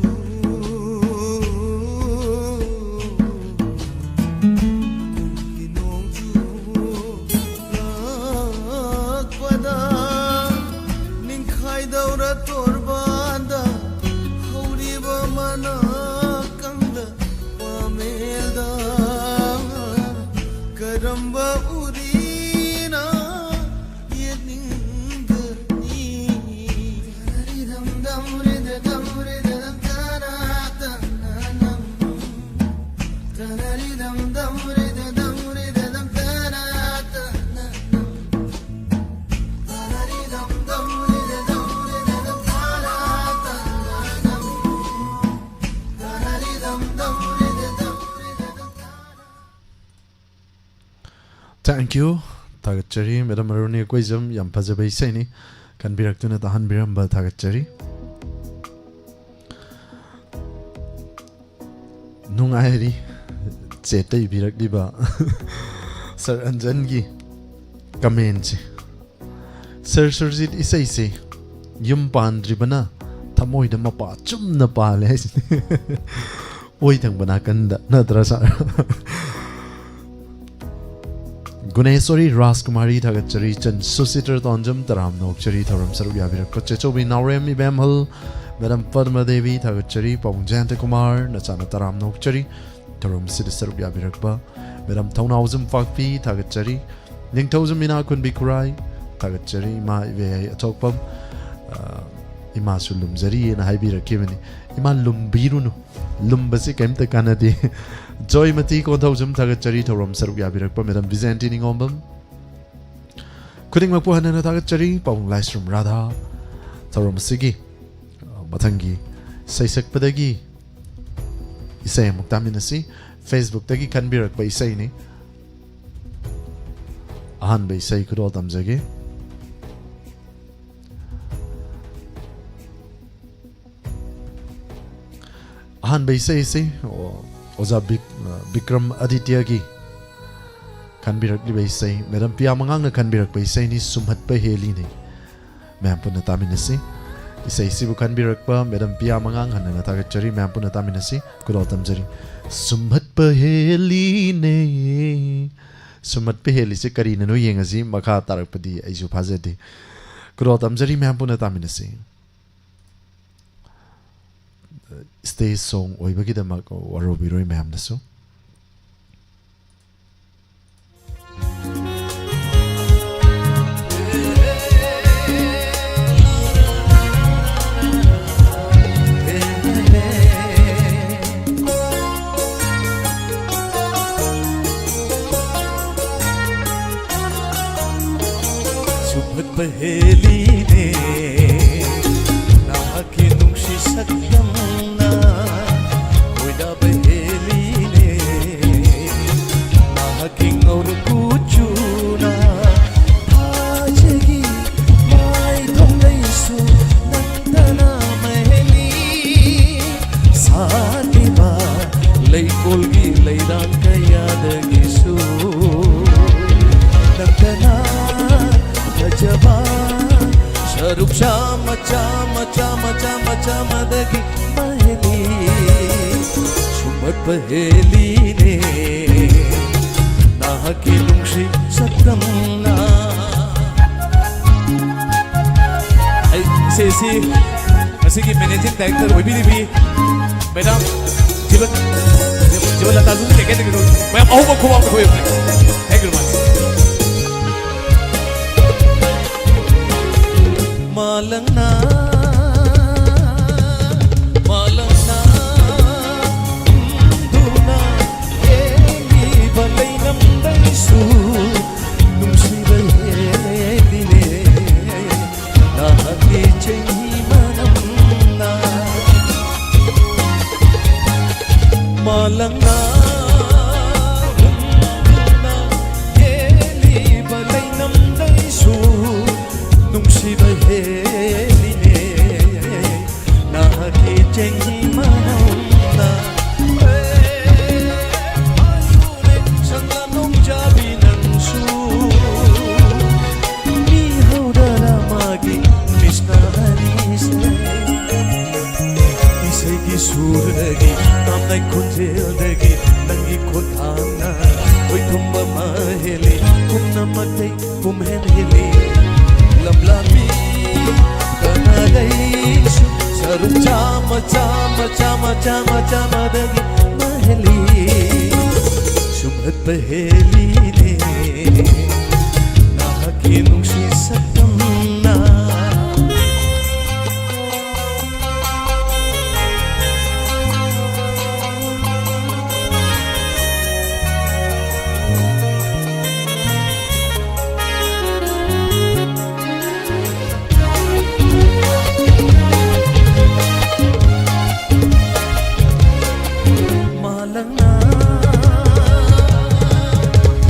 ꯀꯨꯝꯒꯤ ꯅꯣꯡꯖꯨ ꯂꯥꯛꯄꯗ ꯅꯤꯡꯈꯥꯏꯗꯧꯔ ꯇꯣꯔꯕꯥꯟꯗ ꯍꯧꯔꯤꯕ ꯃꯅꯥ ꯀꯪꯗ ꯄꯥꯃꯦꯜꯗ ꯀꯔꯝꯕ ꯎꯔꯤꯅ ꯌꯦꯡꯅꯤꯡꯒꯅꯤ? Thank you. ꯊꯥꯒꯠꯆꯔꯤ꯫ ꯃꯦꯗꯥꯝ ꯑꯔꯨꯅꯤ ꯀꯣꯏꯖꯝ, ꯌꯥꯝ ꯐꯖꯕ ꯏꯁꯩꯅꯤ꯫ ꯈꯟꯕꯤꯔꯛꯇꯨꯅ ꯇꯥꯍꯟꯕꯤꯔꯝꯕ ꯊꯥꯒꯠꯆꯔꯤ꯫ ꯅꯨꯡꯉꯥꯏꯔꯤ꯫ ꯆꯦꯠꯇ ꯏꯕꯤꯔꯛꯂꯤꯕ ꯁꯔ ꯑꯟꯖꯟꯒꯤ ꯀꯃꯦꯟꯁꯦ꯫ ꯁꯔ ꯁꯨꯔꯖꯤꯠ ꯏꯁꯩꯁꯦ ꯌꯨꯝ ꯄꯥꯟꯗ꯭ꯔꯤꯕꯅ ꯊꯃꯣꯏꯗ ꯃꯄꯥ ꯆꯨꯝꯅ ꯄꯥꯜꯂꯦ ꯍꯥꯏꯁꯤꯅꯦ꯫ ꯑꯣꯏ ꯊꯪꯕ ꯅꯥꯀꯟꯗ ꯅꯠꯇ꯭ꯔꯥ ꯁꯥꯔ? ꯒꯨꯅꯦꯁꯣꯔꯤ ꯔꯥꯖꯀꯨꯃꯥꯔꯤ ꯊꯥꯒꯠꯆꯔꯤ꯫ ꯆꯟ ꯁꯨꯁꯤꯇꯔ ꯇꯣꯟꯖꯝ ꯇꯔꯥꯝꯅ ꯑꯣꯛꯆꯔꯤ꯫ ꯊꯧꯔꯝ ꯁꯔꯨꯛ ꯌꯥꯕꯤꯔꯛꯄ ꯆꯦꯆꯧꯕꯤ ꯅꯥꯎꯔꯦꯝ ꯏꯕꯦꯝꯍꯜ, ꯃꯦꯗꯥꯝ ꯄꯗꯃꯥ ꯗꯦꯕꯤ ꯊꯥꯒꯠꯆꯔꯤ꯫ ꯄꯥꯕꯨꯡ ꯖꯌꯟꯇꯀꯨꯃꯥꯔ ꯅꯆꯥꯅ ꯇꯔꯥꯝꯅ ꯑꯣꯛꯆꯔꯤ꯫ ꯊꯧꯔꯝꯁꯤꯗ ꯁꯔꯨꯛ ꯌꯥꯕꯤꯔꯛꯄ ꯃꯦꯗꯥꯝ ꯊꯧꯅꯥꯎꯖꯝ ꯄꯥꯛꯄꯤ ꯊꯥꯒꯠꯆꯔꯤ꯫ ꯅꯤꯡꯊꯧꯖꯝ ꯏꯅꯥ ꯈꯨꯟꯕꯤ ꯈꯨꯔꯥꯏ ꯊꯥꯒꯠꯆꯔꯤ꯫ ꯏꯃꯥ ꯏꯕꯦꯍꯩ ꯑꯊꯣꯛꯄꯝ, ꯑ, ꯏꯃꯥꯁꯨ ꯂꯨꯝꯖꯔꯤꯑꯅ ꯍꯥꯏꯕꯤꯔꯛꯈꯤꯕꯅꯤ꯫ ꯏꯃꯥ, ꯂꯨꯝꯕꯤꯔꯨꯅꯨ, ꯂꯨꯝꯕꯁꯤ ꯀꯔꯤꯝꯇ ꯀꯥꯟꯅꯗꯦ꯫ ꯖꯣꯏꯃꯇꯤ ꯀꯣꯟꯊꯧꯖꯝ ꯊꯥꯒꯠꯆꯔꯤ, ꯊꯧꯔꯝ ꯁꯔꯨꯛ ꯌꯥꯕꯤꯔꯛꯄ ꯃꯦꯗꯥꯝ ꯕꯤꯖꯦꯟꯇꯤ ꯅꯤꯉꯣꯝꯕꯝ꯫ ꯈꯨꯗꯤꯡꯃꯛꯄꯨ ꯍꯟꯅ ꯍꯟꯅ ꯊꯥꯒꯠꯆꯔꯤ꯫ ꯄꯥꯕꯨꯡ ꯂꯥꯏꯁ꯭ꯔꯝ ꯔꯥꯙꯥ꯫ ꯊꯧꯔꯝ ꯑꯁꯤꯒꯤ, ꯑ, ꯃꯊꯪꯒꯤ ꯏꯁꯩ ꯁꯛꯄꯗꯒꯤ ꯏꯁꯩ ꯑꯃꯨꯛ ꯇꯥꯃꯤꯟꯅꯁꯤ꯫ Facebook-ꯇꯒꯤ ꯈꯟꯕꯤꯔꯛꯄ ꯏꯁꯩꯅꯤ꯫ ꯑꯍꯥꯟꯕ ꯏꯁꯩ ꯈꯨꯗꯣꯜ ꯇꯝꯖꯒꯦ꯫ ꯑꯍꯥꯟꯕ ꯏꯁꯩ ꯑꯁꯤ, ꯑꯣ, ꯑꯣꯖꯥ ꯕꯤꯛ-, ꯑ, ꯕꯤꯀ꯭ꯔꯝ ꯑꯗꯤꯇ꯭ꯌꯒꯤ ꯈꯟꯕꯤꯔꯛꯂꯤꯕ ꯏꯁꯩ, ꯃꯦꯗꯥꯝ ꯄꯤꯌꯥ ꯃꯉꯥꯡꯅ ꯈꯟꯕꯤꯔꯛꯄ ꯏꯁꯩꯅꯤ, ꯁꯨꯝꯍꯠꯄ ꯍꯦꯜꯂꯤꯅꯦ꯫ ꯃꯌꯥꯝ ꯄꯨꯟꯅ ꯇꯥꯃꯤꯟꯅꯁꯤ꯫ ꯏꯁꯩꯁꯤꯕꯨ ꯈꯟꯕꯤꯔꯛꯄ ꯃꯦꯗꯥꯝ ꯄꯤꯌꯥ ꯃꯉꯥꯡ ꯍꯟꯅ ꯍꯟꯅ ꯊꯥꯒꯠꯆꯔꯤ꯫ ꯃꯌꯥꯝ ꯄꯨꯟꯅ ꯇꯥꯃꯤꯟꯅꯁꯤ꯫ ꯈꯨꯗꯣꯜ ꯇꯝꯖꯔꯤ꯫ ꯁꯨꯝꯍꯠꯄ ꯍꯦꯜꯂꯤꯅꯦ꯫ ꯁꯨꯝꯍꯠꯄ ꯍꯦꯜꯂꯤꯁꯦ ꯀꯔꯤꯅꯅꯣ ꯌꯦꯡꯉꯁꯤ꯫ ꯃꯈꯥ ꯇꯥꯔꯛꯄꯗꯤ ꯑꯩꯁꯨ ꯐꯥꯖꯗꯦ꯫ ꯈꯨꯗꯣꯜ ꯇꯝꯖꯔꯤ꯫ ꯃꯌꯥꯝ ꯄꯨꯟꯅ ꯇꯥꯃꯤꯟꯅꯁꯤ꯫ Stage song ꯑꯣꯏꯕꯒꯤꯗꯃꯛ ꯋꯥꯔꯧꯕꯤꯔꯣꯏ ꯃꯌꯥꯝꯅꯁꯨ꯫ ꯁꯨꯝꯍꯠꯄ ꯍꯦꯜꯂꯤꯅꯦ ꯅꯍꯥꯛꯀꯤ ꯅꯨꯡꯁꯤ ꯁꯛꯇꯝꯅ, ꯈꯣꯏꯗꯥꯕ ꯍꯦꯜꯂꯤꯅꯦ ꯅꯍꯥꯛꯀꯤ ꯉꯧꯔꯣꯛ ꯀꯨꯆꯨꯅ꯫ ꯊꯥꯖꯒꯤ ꯃꯥꯏꯊꯣꯡꯗꯩꯁꯨ ꯅꯪꯇꯅ ꯃꯍꯩꯅꯤ ꯁꯥꯠꯂꯤꯕ ꯂꯩꯀꯣꯜꯒꯤ ꯂꯩꯔꯥꯡ ꯀꯌꯥꯗꯒꯤꯁꯨ ꯅꯪꯇꯅ ꯐꯖꯕ ꯁꯔꯨꯛ ꯆꯥꯝꯃ, ꯆꯥꯝꯃ, ꯆꯥꯝꯃ, ꯆꯥꯝꯃ, ꯆꯥꯝꯃꯗꯒꯤ ꯃꯍꯩꯅꯤ ꯁꯨꯝꯍꯠꯄ ꯍꯦꯜꯂꯤꯅꯦ ꯅꯍꯥꯛꯀꯤ ꯅꯨꯡꯁꯤ ꯁꯛꯇꯝꯅ꯫ ꯑꯩ ꯏꯁꯩꯁꯤ ꯉꯁꯤꯒꯤ managing director ꯑꯣꯏꯕꯤꯔꯤꯕꯤ ꯃꯦꯗꯥꯝ ꯖꯤꯕꯟ, ꯖꯤꯕꯟꯂꯇꯥꯁꯨ second degree ꯃꯌꯥꯝ ꯑꯍꯨꯝꯃꯛ ꯈꯨꯕꯥꯛ ꯑꯩꯈꯣꯏ꯫ Thank you very much꯫ ꯃꯥꯂꯪꯅ ꯃꯇꯩ ꯄꯨꯝꯍꯦꯟ ꯍꯦꯜꯂꯤ꯫ ꯂꯝꯂꯥꯟꯕꯤ ꯀꯅꯥꯗꯩꯁꯨ ꯁꯔꯨꯛ ꯆꯥꯝꯃ, ꯆꯥꯝꯃ, ꯆꯥꯝꯃ, ꯆꯥꯝꯃ, ꯆꯥꯝꯃꯗꯒꯤ ꯃꯍꯦꯜꯂꯤ꯫ ꯁꯨꯝꯍꯠꯄ ꯍꯦꯜꯂꯤꯅꯦ ꯅꯍꯥꯛꯀꯤ ꯅꯨꯡꯁꯤ ꯁꯛꯇꯝꯅ꯫ ꯃꯥꯂꯪꯅ,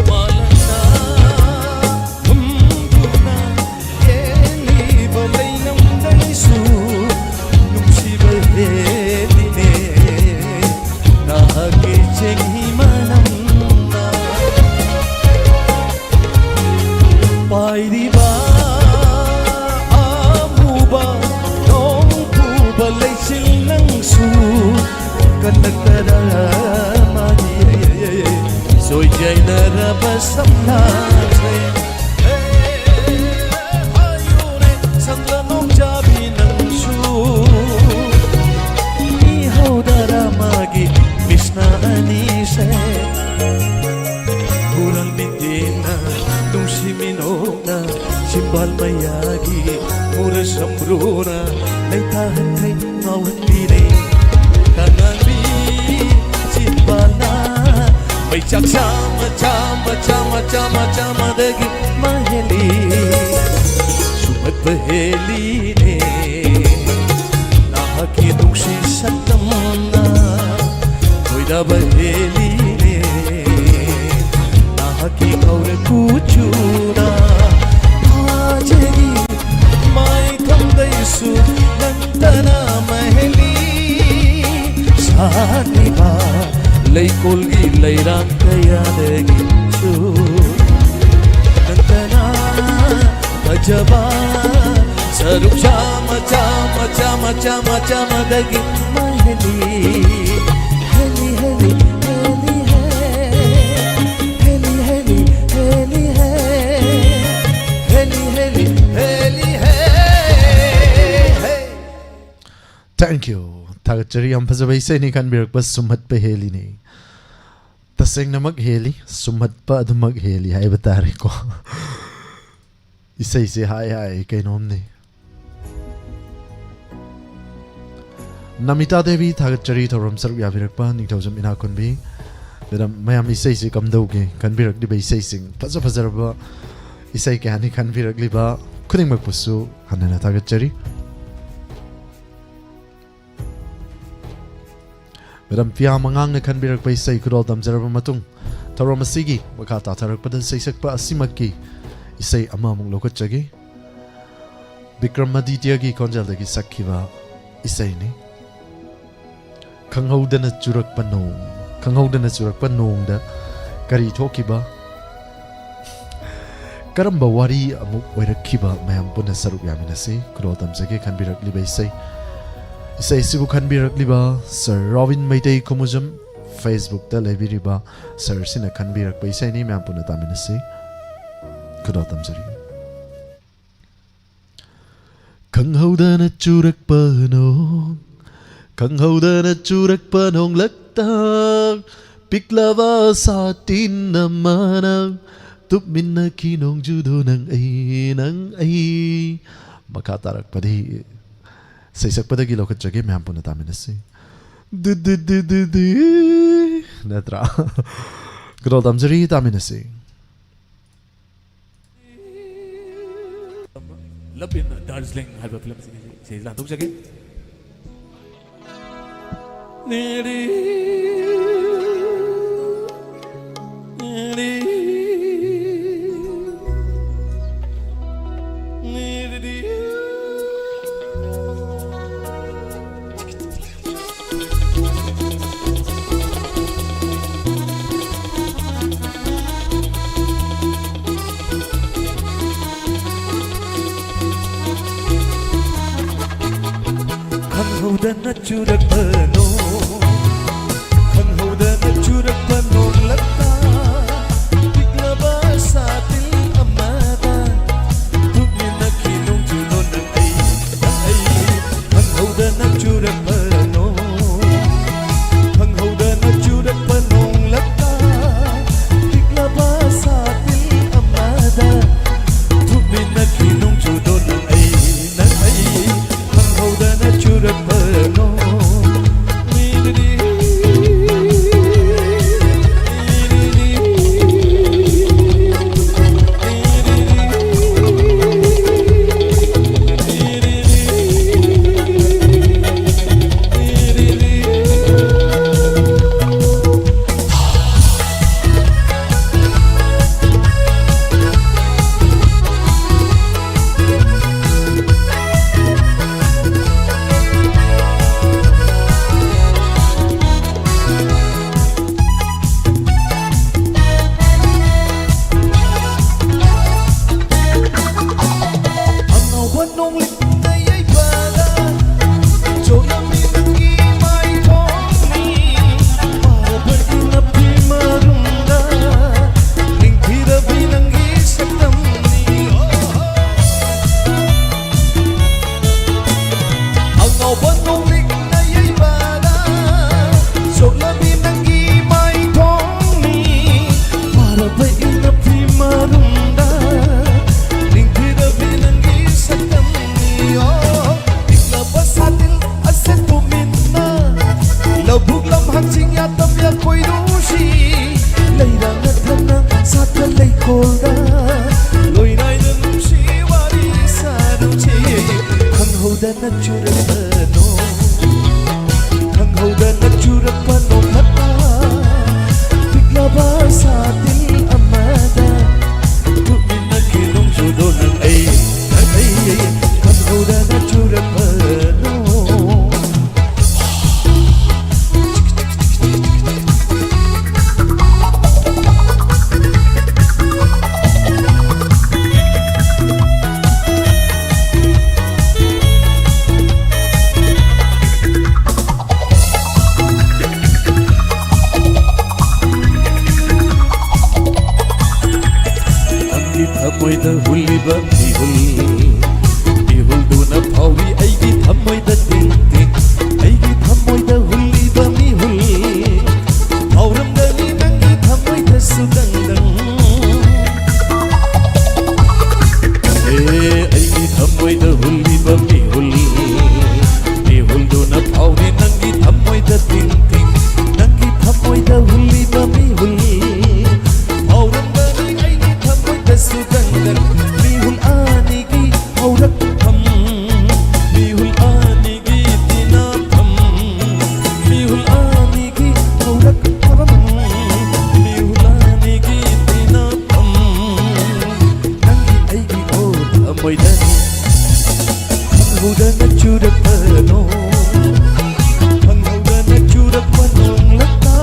ꯃꯥꯂꯪꯅ ꯍꯨꯝꯗꯨꯅ ꯌꯦꯡꯂꯤꯕ ꯂꯩꯅꯝꯗꯩꯁꯨ ꯅꯨꯡꯁꯤꯕ ꯍꯦꯜꯂꯤꯅꯦ ꯅꯍꯥꯛꯀꯤ ꯆꯦꯡꯍꯤ ꯃꯅꯝꯅ꯫ ꯄꯥꯏꯔꯤꯕ ꯑꯃꯨꯕ ꯅꯣꯡ ꯄꯨꯕ ꯂꯩꯆꯤꯜ ꯅꯪꯁꯨ ꯀꯜꯂꯛꯇꯔ ꯃꯥꯜꯂꯤ꯫ ꯁꯣꯏꯖꯥꯏꯅꯔꯕ ꯁꯝꯅꯁꯦ꯫ ꯍꯦ, ꯍꯥꯏꯌꯨꯅꯦ, ꯁꯪꯂ ꯅꯣꯡꯖꯥꯕꯤ ꯅꯪꯁꯨ ꯏꯍꯧꯗꯔ ꯃꯥꯒꯤ ꯃꯤꯁꯅ ꯑꯅꯤꯁꯦ꯫ ꯍꯨꯔꯥꯟꯕꯤ ꯇꯦꯟꯅ ꯅꯨꯡꯁꯤ ꯃꯤꯅꯣꯛꯅ ꯆꯤꯝꯕꯥꯜ ꯃꯌꯥꯒꯤ ꯃꯨꯔ ꯁꯝꯕ꯭ꯔꯨꯅ ꯂꯩꯇꯥꯍꯟꯈꯩ ꯉꯥꯎꯍꯟꯕꯤꯔꯦ꯫ ꯀꯅꯥꯕꯤ ꯆꯤꯝꯕꯥꯜꯅ ꯃꯩꯆꯥꯛ ꯆꯥꯝꯃ, ꯆꯥꯝꯃ, ꯆꯥꯝꯃ, ꯆꯥꯝꯃ, ꯆꯥꯝꯃꯗꯒꯤ ꯃꯍꯦꯜꯂꯤ꯫ ꯁꯨꯝꯍꯠꯄ ꯍꯦꯜꯂꯤꯅꯦ ꯅꯍꯥꯛꯀꯤ ꯅꯨꯡꯁꯤ ꯁꯛꯇꯝꯅ꯫ ꯈꯣꯏꯗꯥꯕ ꯍꯦꯜꯂꯤꯅꯦ ꯅꯍꯥꯛꯀꯤ ꯉꯧꯔ ꯀꯨꯆꯨꯅ꯫ ꯊꯥꯖꯒꯤ ꯃꯥꯏꯊꯣꯡꯗꯩꯁꯨ ꯅꯪꯇꯅ ꯃꯍꯦꯜꯂꯤ꯫ ꯁꯥꯠꯂꯤꯕ ꯂꯩꯀꯣꯜꯒꯤ ꯂꯩꯔꯥꯡ ꯀꯌꯥꯗꯒꯤꯁꯨ ꯅꯪꯇꯅ ꯐꯖꯕ ꯁꯔꯨꯛ ꯆꯥꯝꯃ, ꯆꯥꯝꯃ, ꯆꯥꯝꯃ, ꯆꯥꯝꯃ, ꯆꯥꯝꯃꯗꯒꯤ ꯃꯍꯦꯜꯂꯤ꯫ ꯍꯦꯜꯂꯤ, ꯍꯦꯜꯂꯤ, ꯍꯦꯜꯂꯤ, ꯍꯦ꯫ ꯍꯦꯜꯂꯤ, ꯍꯦꯜꯂꯤ, ꯍꯦꯜꯂꯤ, ꯍꯦ꯫ ꯀ꯭ꯌꯨ꯫ ꯊꯥꯒꯠꯆꯔꯤ, ꯌꯥꯝ ꯐꯖꯕ ꯏꯁꯩꯅꯤ ꯈꯟꯕꯤꯔꯛꯄ ꯁꯨꯝꯍꯠꯄ ꯍꯦꯜꯂꯤꯅꯤ꯫ ꯇꯁꯦꯡꯅꯃꯛ ꯍꯦꯜꯂꯤ, ꯁꯨꯝꯍꯠꯄ ꯑꯗꯨꯃꯛ ꯍꯦꯜꯂꯤ ꯍꯥꯏꯕ ꯇꯥꯔꯦꯀꯣ꯫ ꯏꯁꯩꯁꯦ ꯍꯥꯏ ꯍꯥꯏ ꯀꯩꯅꯣꯝꯅꯤ꯫ ꯅꯃꯤꯇꯥ ꯗꯦꯕꯤ, ꯊꯥꯒꯠꯆꯔꯤ ꯊꯧꯔꯝ ꯁꯔꯨꯛ ꯌꯥꯕꯤꯔꯛꯄ ꯅꯤꯡꯊꯧꯖꯝ ꯏꯅꯥꯛꯈꯨꯟꯕꯤ꯫ ꯃꯦꯗꯥꯝ, ꯃꯌꯥꯝ ꯏꯁꯩꯁꯤ ꯀꯝꯗꯧꯒꯦ? ꯈꯟꯕꯤꯔꯛꯂꯤꯕ ꯏꯁꯩꯁꯤꯡ ꯐꯖ ꯐꯖꯔꯕ ꯏꯁꯩ ꯀꯌꯥꯅꯤ ꯈꯟꯕꯤꯔꯛꯂꯤꯕ ꯈꯨꯗꯤꯡꯃꯛꯄꯨꯁꯨ ꯍꯟꯅ ꯍꯟꯅ ꯊꯥꯒꯠꯆꯔꯤ꯫ ꯃꯦꯗꯥꯝ ꯄꯤꯌꯥ ꯃꯉꯥꯡꯅ ꯈꯟꯕꯤꯔꯛꯄ ꯏꯁꯩ ꯈꯨꯗꯣꯜ ꯇꯝꯖꯔꯕ ꯃꯇꯨꯡ, ꯊꯧꯔꯝ ꯑꯁꯤꯒꯤ ꯃꯈꯥ ꯇꯥꯊꯔꯛꯄꯗ ꯁꯩꯁꯛꯄ ꯑꯁꯤꯃꯛꯀꯤ ꯏꯁꯩ ꯑꯃꯃꯨꯛ ꯂꯧꯈꯠꯆꯒꯦ꯫ ꯕꯤꯀ꯭ꯔꯃꯥꯗꯤꯇ꯭ꯌꯒꯤ ꯈꯣꯟꯖꯦꯜꯗꯒꯤ ꯁꯛꯈꯤꯕ ꯏꯁꯩꯅꯤ꯫ ꯈꯪꯍꯧꯗꯅ ꯆꯨꯔꯛꯄ ꯅꯣꯡ꯫ ꯈꯪꯍꯧꯗꯅ ꯆꯨꯔꯛꯄ ꯅꯣꯡꯗ ꯀꯔꯤ ꯊꯣꯛꯈꯤꯕ? ꯀꯔꯝꯕ ꯋꯥꯔꯤ ꯑꯃꯨꯛ ꯑꯣꯏꯔꯛꯈꯤꯕ? ꯃꯌꯥꯝ ꯄꯨꯟꯅ ꯁꯔꯨꯛ ꯌꯥꯃꯤꯟꯅꯁꯤ꯫ ꯈꯨꯗꯣꯜ ꯇꯝꯖꯒꯦ ꯈꯟꯕꯤꯔꯛꯂꯤꯕ ꯏꯁꯩ, ꯏꯁꯩ ꯑꯁꯤꯕꯨ ꯈꯟꯕꯤꯔꯛꯂꯤꯕ ꯁꯔ ꯔꯣꯕꯤꯟ ꯃꯩꯇꯩ ꯈꯨꯃꯨꯖꯝ, Facebook ꯇ ꯂꯩꯕꯤꯔꯤꯕ ꯁꯔꯁꯤꯅ ꯈꯟꯕꯤꯔꯛꯄ ꯏꯁꯩꯅꯤ꯫ ꯃꯌꯥꯝ ꯄꯨꯟꯅ ꯇꯥꯃꯤꯟꯅꯁꯤ꯫ ꯈꯨꯗꯣꯜ ꯇꯝꯖꯔꯤ꯫ ꯈꯪꯍꯧꯗꯅ ꯆꯨꯔꯛꯄ ꯅꯣꯡ, ꯈꯪꯍꯧꯗꯅ ꯆꯨꯔꯛꯄ ꯅꯣꯡꯂꯛꯇ ꯄꯤꯛꯂꯕ ꯁꯥꯇꯤꯟ ꯑꯃꯅ ꯇꯨꯞꯃꯤꯟꯅꯈꯤ ꯅꯣꯡꯖꯨꯗꯣ ꯅꯪ ꯑꯩ, ꯅꯪ ꯑꯩ꯫ ꯃꯈꯥ ꯇꯥꯔꯛꯄꯗꯤ ꯁꯩꯁꯛꯄꯗꯒꯤ ꯂꯧꯈꯠꯆꯒꯦ, ꯃꯌꯥꯝ ꯄꯨꯟꯅ ꯇꯥꯃꯤꯟꯅꯁꯤ꯫ ꯗꯨ ꯗꯨ ꯗꯨ ꯗꯨ ꯗꯨ꯫ ꯅꯠꯇ꯭ꯔꯥ? ꯈꯨꯗꯣꯜ ꯇꯝꯖꯔꯤ, ꯇꯥꯃꯤꯟꯅꯁꯤ꯫ Love in Darjeeling ꯍꯥꯏꯕ ꯐꯤꯂꯝꯁꯤꯒꯤ ꯏꯁꯩꯁꯤ ꯂꯥꯟꯊꯣꯛꯆꯒꯦ꯫ ꯈꯪꯍꯧꯗꯅ ꯆꯨꯔꯛꯄ ꯅꯣꯡ, ꯈꯪꯍꯧꯗꯅ ꯆꯨꯔꯛꯄ ꯅꯣꯡꯂꯛꯇ ꯄꯤꯛꯂꯕ ꯁꯥꯇꯤꯟ ꯑꯃꯗ ꯇꯨꯞꯃꯤꯟꯅꯈꯤ ꯅꯣꯡꯖꯨꯗꯣ ꯅꯪ ꯑꯩ, ꯅꯪ ꯑꯩ꯫ ꯈꯪꯍꯧꯗꯅ ꯆꯨꯔꯛꯄ ꯊꯃꯣꯏꯗ ꯍꯨꯜꯂꯤꯕ ꯃꯤꯍꯨꯜ, ꯃꯤꯍꯨꯜꯗꯨꯅ ꯐꯥꯎꯔꯤ ꯑꯩꯒꯤ ꯊꯃꯣꯏꯗ ꯇꯤꯡ ꯇꯤꯡ, ꯑꯩꯒꯤ ꯊꯃꯣꯏꯗ ꯍꯨꯜꯂꯤꯕ ꯃꯤꯍꯨꯜ, ꯐꯥꯎꯔꯝꯒꯅꯤ ꯅꯪꯒꯤ ꯊꯃꯣꯏꯗꯁꯨ ꯗꯪ ꯗꯪ꯫ ꯑꯦ, ꯑꯩꯒꯤ ꯊꯃꯣꯏꯗ ꯍꯨꯜꯂꯤꯕ ꯃꯤꯍꯨꯜ, ꯃꯤꯍꯨꯜꯗꯨꯅ ꯐꯥꯎꯔꯤ ꯅꯪꯒꯤ ꯊꯃꯣꯏꯗ ꯇꯤꯡ ꯇꯤꯡ, ꯅꯪꯒꯤ ꯊꯃꯣꯏꯗ ꯍꯨꯜꯂꯤꯕ ꯃꯤꯍꯨꯜ, ꯐꯥꯎꯔꯝꯒꯅꯤ ꯑꯩꯒꯤ ꯊꯃꯣꯏꯗꯁꯨ ꯗꯪ ꯗꯪ꯫ ꯃꯤꯍꯨꯜ ꯑꯅꯤꯒꯤ ꯍꯧꯔꯛꯐꯝ, ꯃꯤꯍꯨꯜ ꯑꯅꯤꯒꯤ ꯇꯤꯟꯅꯐꯝ, ꯃꯤꯍꯨꯜ ꯑꯅꯤꯒꯤ ꯍꯧꯔꯛꯐꯝ, ꯃꯤꯍꯨꯜ ꯑꯅꯤꯒꯤ ꯇꯤꯟꯅꯐꯝ, ꯅꯪꯒꯤ ꯑꯩꯒꯤ ꯑꯣ ꯊꯃꯣꯏꯗꯅꯤ꯫ ꯈꯪꯍꯧꯗꯅ ꯆꯨꯔꯛꯄ ꯅꯣꯡ, ꯈꯪꯍꯧꯗꯅ ꯆꯨꯔꯛꯄ ꯅꯣꯡꯂꯛꯇ,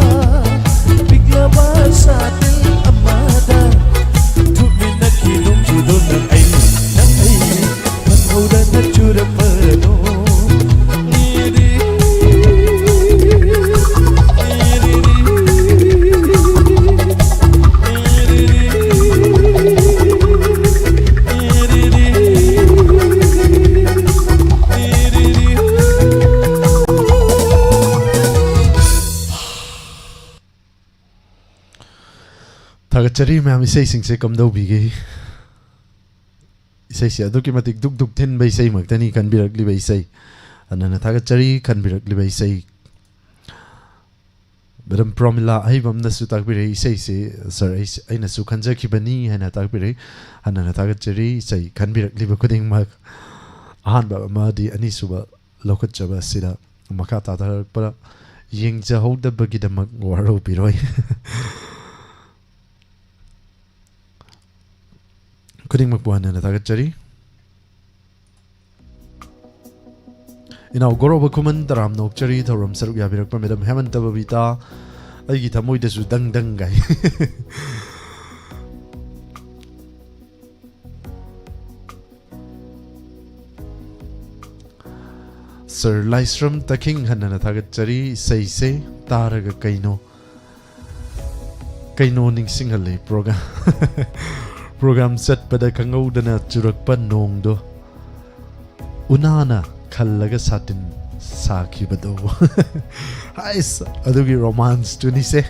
ꯄꯤꯛꯂꯕ ꯁꯥꯇꯤꯟ ꯑꯃꯗ ꯊꯨꯞꯃꯤꯟꯅꯈꯤ ꯅꯣꯡꯖꯨꯗꯣ ꯅꯪ ꯑꯩ, ꯅꯪ ꯑꯩ, ꯈꯪꯍꯧꯗꯅ ꯆꯨꯔꯛꯄ ꯅꯣꯡ꯫ ꯊꯥꯒꯠꯆꯔꯤ ꯃꯌꯥꯝ, ꯏꯁꯩꯁꯤꯡꯁꯦ ꯀꯝꯗꯧꯕꯤꯒꯦ? ꯏꯁꯩꯁꯦ ꯑꯗꯨꯛꯀꯤ ꯃꯇꯤꯛ ꯗꯨꯛ ꯗꯨꯛ ꯊꯤꯟꯕ ꯏꯁꯩꯃꯛꯇꯅꯤ, ꯈꯟꯕꯤꯔꯛꯂꯤꯕ ꯏꯁꯩ꯫ ꯍꯟꯅ ꯍꯟꯅ ꯊꯥꯒꯠꯆꯔꯤ, ꯈꯟꯕꯤꯔꯛꯂꯤꯕ ꯏꯁꯩ꯫ ꯃꯦꯗꯥꯝ ꯄ꯭ꯔꯣꯃꯤꯂꯥ ꯑꯍꯩꯕꯝꯅꯁꯨ ꯇꯥꯛꯄꯤꯔꯛꯏ, ꯏꯁꯩꯁꯦ ꯁꯥꯔ, ꯑꯩ, ꯑꯩꯅꯁꯨ ꯈꯟꯖꯈꯤꯕꯅꯤ ꯍꯥꯏꯅ ꯇꯥꯛꯄꯤꯔꯛꯏ꯫ ꯍꯟꯅ ꯍꯟꯅ ꯊꯥꯒꯠꯆꯔꯤ, ꯏꯁꯩ ꯈꯟꯕꯤꯔꯛꯂꯤꯕ ꯈꯨꯗꯤꯡꯃꯛ꯫ ꯑꯍꯥꯟꯕ ꯑꯃꯗꯤ ꯑꯅꯤꯁꯨꯕ ꯂꯧꯈꯠꯆꯕ ꯑꯁꯤꯗ ꯃꯈꯥ ꯇꯥꯊꯔꯛꯄ ꯌꯦꯡꯖꯍꯧꯗꯕꯒꯤꯗꯃꯛ ꯋꯥꯔꯧꯕꯤꯔꯣꯏ꯫ ꯈꯨꯗꯤꯡꯃꯛꯄꯨ ꯍꯟꯅ ꯍꯟꯅ ꯊꯥꯒꯠꯆꯔꯤ꯫ ꯏꯅꯥꯎ ꯒꯣꯔꯣꯕ ꯈꯨꯃꯟ ꯇꯔꯥꯝꯅ ꯑꯣꯛꯆꯔꯤ, ꯊꯧꯔꯝ ꯁꯔꯨꯛ ꯌꯥꯕꯤꯔꯛꯄ ꯃꯦꯗꯥꯝ ꯍꯦꯃꯟꯇ ꯕꯕꯤꯇꯥ, ꯑꯩꯒꯤ ꯊꯃꯣꯏꯗꯁꯨ ꯗꯪ ꯗꯪ ꯒꯥꯏ꯫ ꯁꯥꯔ ꯂꯥꯏꯁ꯭ꯔꯝ ꯇꯈꯤꯡ ꯍꯟꯅ ꯍꯟꯅ ꯊꯥꯒꯠꯆꯔꯤ, ꯏꯁꯩꯁꯦ ꯇꯥꯔꯒ ꯀꯩꯅꯣ ꯀꯩꯅꯣ ꯅꯤꯡꯁꯤꯡꯍꯜꯂꯤ꯫ ꯄ꯭ꯔꯣꯒꯥꯝ, ꯄ꯭ꯔꯣꯒ꯭ꯔꯥꯝ ꯆꯠꯄꯗ ꯈꯪꯍꯧꯗꯅ ꯆꯨꯔꯛꯄ ꯅꯣꯡꯗꯣ, ꯎꯅꯥꯅ ꯈꯜꯂꯒ ꯁꯥꯇꯤꯟ ꯁꯥꯈꯤꯕꯗꯣ꯫ ꯍꯥꯏꯁ, ꯑꯗꯨꯒꯤ ꯔꯣꯃꯥꯟꯁꯇꯨꯅꯤꯁꯦ꯫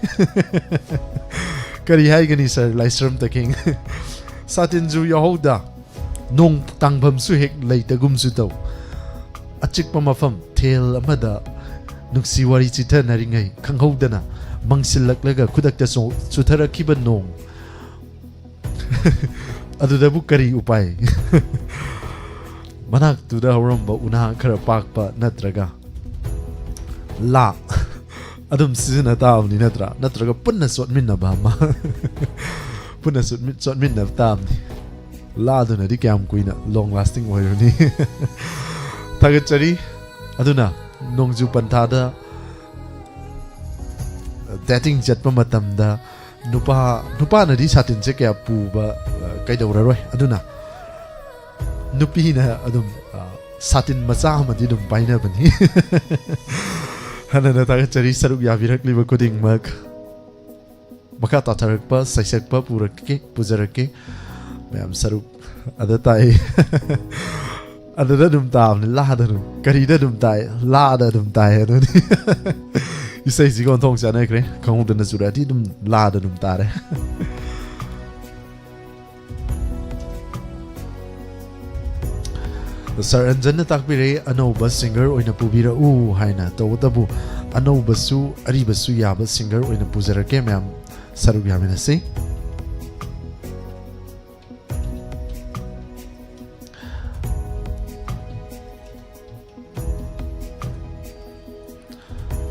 ꯀꯔꯤ ꯍꯥꯏꯒꯅꯤ ꯁꯥꯔ ꯂꯥꯏꯁ꯭ꯔꯝ ꯇꯈꯦꯡ? ꯁꯥꯇꯤꯟꯁꯨ ꯌꯥꯎꯍꯧꯗ, ꯅꯣꯡ ꯇꯥꯡꯐꯝꯁꯨ ꯍꯦꯛ ꯂꯩꯇꯒꯨꯝꯁꯨ ꯇꯧ꯫ ꯑꯆꯤꯛꯄ ꯃꯐꯝ ꯊꯦꯜ ꯑꯃꯗ ꯅꯨꯡꯁꯤ ꯋꯥꯔꯤ ꯆꯤꯊꯅꯔꯤꯉꯩ ꯈꯪꯍꯧꯗꯅ ꯃꯪꯁꯤꯜꯂꯛꯂꯒ ꯈꯨꯗꯛꯇ ꯆꯣ-, ꯆꯨꯊꯔꯛꯈꯤꯕ ꯅꯣꯡ꯫ ꯑꯗꯨꯗꯕꯨ ꯀꯔꯤ ꯎꯄꯥꯏ? ꯃꯅꯥꯛꯇꯨꯗ ꯍꯧꯔꯝꯕ ꯎꯅꯥ ꯈꯔ ꯄꯥꯛꯄ ꯅꯠꯇ꯭ꯔꯒ ꯂꯥ ꯑꯗꯨꯝ ꯁꯤꯖꯤꯟꯅ ꯇꯥꯕꯅꯤ ꯅꯠꯇ꯭ꯔꯥ? ꯅꯠꯇ꯭ꯔꯒ ꯄꯨꯟꯅ ꯆꯣꯠꯃꯤꯟꯅꯕ ꯑꯃ꯫ ꯄꯨꯟꯅ ꯆꯣꯠꯃꯤ-, ꯆꯣꯠꯃꯤꯟꯅꯕ ꯇꯥꯕꯅꯤ꯫ ꯂꯥꯗꯨꯅꯗꯤ ꯀꯌꯥꯝ ꯀꯨꯏꯅ long lasting ꯑꯣꯏꯔꯨꯅꯤ? ꯊꯥꯒꯠꯆꯔꯤ꯫ ꯑꯗꯨꯅ ꯅꯣꯡꯖꯨ ꯄꯟꯊꯥꯗ dating ꯆꯠꯄ ꯃꯇꯝꯗ ꯅꯨꯄꯥ, ꯅꯨꯄꯥꯅꯗꯤ ꯁꯥꯇꯤꯟꯁꯦ ꯀꯌꯥ ꯄꯨꯕ, ꯑ, ꯀꯩꯗꯧꯔꯔꯣꯏ꯫ ꯑꯗꯨꯅ ꯅꯨꯄꯤꯅ ꯑꯗꯨꯝ, ꯑ, ꯁꯥꯇꯤꯟ ꯃꯆꯥ ꯑꯃꯗꯤ ꯑꯗꯨꯝ ꯄꯥꯏꯅꯕꯅꯤ꯫ ꯍꯟꯅ ꯊꯥꯒꯠꯆꯔꯤ ꯁꯔꯨꯛ ꯌꯥꯕꯤꯔꯛꯂꯤꯕ ꯈꯨꯗꯤꯡꯃꯛ꯫ ꯃꯈꯥ ꯇꯥꯊꯔꯛꯄ ꯁꯩꯁꯛꯄ ꯄꯨꯔꯛꯀꯦ, ꯄꯨꯖꯔꯛꯀꯦ꯫ ꯃꯌꯥꯝ ꯁꯔꯨꯛ ꯑꯗ ꯇꯥꯏ꯫ ꯑꯗꯨꯗ ꯑꯗꯨꯝ ꯇꯥꯕꯅꯤ, ꯂꯥꯗ ꯑꯗꯨꯝ, ꯀꯔꯤꯗ ꯑꯗꯨꯝ ꯇꯥꯏ? ꯂꯥꯗ ꯑꯗꯨꯝ ꯇꯥꯏ꯫ ꯑꯗꯨꯅꯤ ꯏꯁꯩꯁꯤꯒ ꯑꯣꯟꯊꯣꯛ ꯆꯥꯟꯅꯈ꯭ꯔꯦ꯫ ꯈꯪꯍꯧꯗꯅ ꯆꯨꯔꯛꯑꯗꯤ ꯑꯗꯨꯝ ꯂꯥꯗ ꯑꯗꯨꯝ ꯇꯥꯔꯦ꯫ ꯁꯥꯔ ꯔꯟꯖꯟꯅ ꯇꯥꯛꯄꯤꯔꯛꯏ, "ꯑꯅꯧꯕ singer ꯑꯣꯏꯅ ꯄꯨꯕꯤꯔꯛꯎ" ꯍꯥꯏꯅ꯫ ꯇꯧꯕꯇꯕꯨ ꯑꯅꯧꯕꯁꯨ ꯑꯔꯤꯕꯁꯨ ꯌꯥꯕ singer ꯑꯣꯏꯅ ꯄꯨꯖꯔꯛꯀꯦ꯫ ꯃꯌꯥꯝ ꯁꯔꯨꯛ ꯌꯥꯃꯤꯟꯅꯁꯤ꯫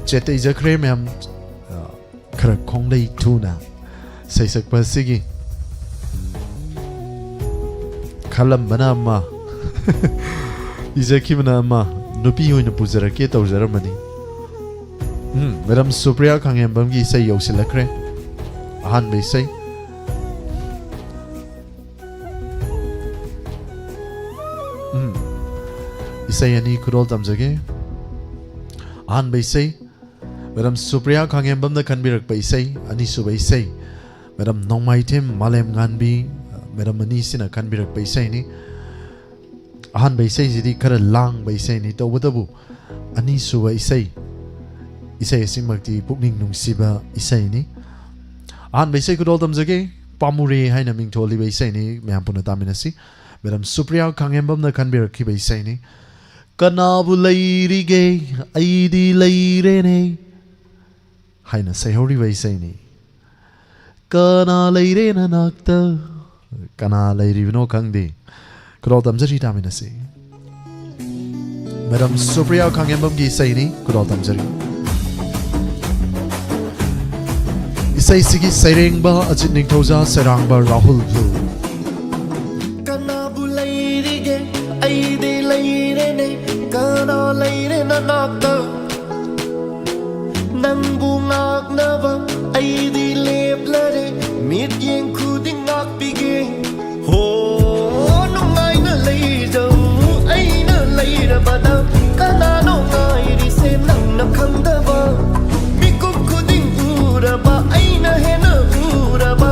ꯆꯦꯠꯇ ꯏꯖꯈ꯭ꯔꯦ ꯃꯌꯥꯝ꯫ ꯑ, ꯈꯔ ꯈꯣꯡꯂꯩ ꯊꯨꯅ ꯁꯩꯁꯛꯄ ꯑꯁꯤꯒꯤ ꯈꯜꯂꯝꯕꯅ ꯑꯃ, ꯏꯖꯈꯤꯕꯅ ꯑꯃ, ꯅꯨꯄꯤ ꯑꯣꯏꯅ ꯄꯨꯖꯔꯛꯀꯦ ꯇꯧꯖꯔꯝꯕꯅꯤ꯫ ꯎꯝ, ꯃꯦꯗꯥꯝ ꯁꯨꯄ꯭ꯔꯤꯌꯥ ꯈꯥꯉꯦꯝꯕꯝꯒꯤ ꯏꯁꯩ ꯌꯧꯁꯤꯜꯂꯛꯈ꯭ꯔꯦ꯫ ꯑꯍꯥꯟꯕ ꯏꯁꯩ꯫ ꯎꯝ꯫ ꯏꯁꯩ ꯑꯅꯤ ꯈꯨꯗꯣꯜ ꯇꯝꯖꯒꯦ꯫ ꯑꯍꯥꯟꯕ ꯏꯁꯩ, ꯃꯦꯗꯥꯝ ꯁꯨꯄ꯭ꯔꯤꯌꯥ ꯈꯥꯉꯦꯝꯕꯝꯅ ꯈꯟꯕꯤꯔꯛꯄ ꯏꯁꯩ꯫ ꯑꯅꯤꯁꯨꯕ ꯏꯁꯩ, ꯃꯦꯗꯥꯝ ꯅꯣꯡꯃꯥꯏꯊꯦꯝ ꯃꯥꯂꯦꯝꯉꯥꯟꯕꯤ, ꯃꯦꯗꯥꯝ ꯑꯅꯤꯁꯤꯅ ꯈꯟꯕꯤꯔꯛꯄ ꯏꯁꯩꯅꯤ꯫ ꯑꯍꯥꯟꯕ ꯏꯁꯩꯁꯤꯗꯤ ꯈꯔ ꯂꯥꯡꯕ ꯏꯁꯩꯅꯤ, ꯇꯧꯕꯇꯕꯨ ꯑꯅꯤꯁꯨꯕ ꯏꯁꯩ, ꯏꯁꯩ ꯑꯁꯤꯃꯛꯇꯤ ꯄꯨꯛꯅꯤꯡ ꯅꯨꯡꯁꯤꯕ ꯏꯁꯩꯅꯤ꯫ ꯑꯍꯥꯟꯕ ꯏꯁꯩ ꯈꯨꯗꯣꯜ ꯇꯝꯖꯒꯦ, ꯄꯥꯝꯃꯨꯔꯦ ꯍꯥꯏꯅ ꯃꯤꯡꯊꯣꯜꯂꯤꯕ ꯏꯁꯩꯅꯤ꯫ ꯃꯌꯥꯝ ꯄꯨꯟꯅ ꯇꯥꯃꯤꯟꯅꯁꯤ꯫ ꯃꯦꯗꯥꯝ ꯁꯨꯄ꯭ꯔꯤꯌꯥ ꯈꯥꯉꯦꯝꯕꯝꯅ ꯈꯟꯕꯤꯔꯛꯈꯤꯕ ꯏꯁꯩꯅꯤ꯫ "ꯀꯅꯥꯕꯨ ꯂꯩꯔꯤꯒꯦ, ꯑꯩꯗꯤ ꯂꯩꯔꯦꯅꯦ" ꯍꯥꯏꯅ ꯁꯩꯍꯧꯔꯤꯕ ꯏꯁꯩꯅꯤ꯫ "ꯀꯅꯥ ꯂꯩꯔꯦ ꯅꯅꯥꯛꯇ, ꯀꯅꯥ ꯂꯩꯔꯤꯕꯅꯣ ꯈꯪꯗꯦ"꯫ ꯈꯨꯗꯣꯜ ꯇꯝꯖꯔꯤ, ꯇꯥꯃꯤꯟꯅꯁꯤ꯫ ꯃꯦꯗꯥꯝ ꯁꯨꯄ꯭ꯔꯤꯌꯥ ꯈꯥꯉꯦꯝꯕꯝꯒꯤ ꯏꯁꯩꯅꯤ, ꯈꯨꯗꯣꯜ ꯇꯝꯖꯔꯤ꯫ ꯏꯁꯩꯁꯤꯒꯤ ꯁꯩꯔꯦꯡꯕ ꯑꯖꯤꯠ ꯅꯤꯡꯊꯧꯖꯥ, ꯁꯩꯔꯥꯡꯕ ꯔꯥꯍꯨꯜ ꯕ꯭ꯂꯨ꯫ "ꯀꯅꯥꯕꯨ ꯂꯩꯔꯤꯒꯦ, ꯑꯩꯗꯤ ꯂꯩꯔꯦꯅꯦ, ꯀꯅꯥ ꯂꯩꯔꯦ ꯅꯅꯥꯛꯇ? ꯅꯪꯕꯨ ꯉꯥꯛꯅꯕ ꯑꯩꯗꯤ ꯂꯦꯞꯂꯔꯦ, ꯃꯤꯠꯌꯦꯡ ꯈꯨꯗꯤꯡ ꯉꯥꯛꯄꯤꯒꯦ꯫ ꯍꯣ, ꯅꯨꯡꯉꯥꯏꯅ ꯂꯩꯖꯧ, ꯑꯩꯅ ꯂꯩꯔꯕꯗ ꯀꯅꯥꯅꯣ ꯉꯥꯏꯔꯤꯁꯦ ꯅꯪꯅ ꯈꯪꯗꯕ? ꯃꯤꯀꯨꯞ ꯈꯨꯗꯤꯡ ꯎꯔꯕ, ꯑꯩꯅ ꯍꯦꯟꯅ ꯎꯔꯕ,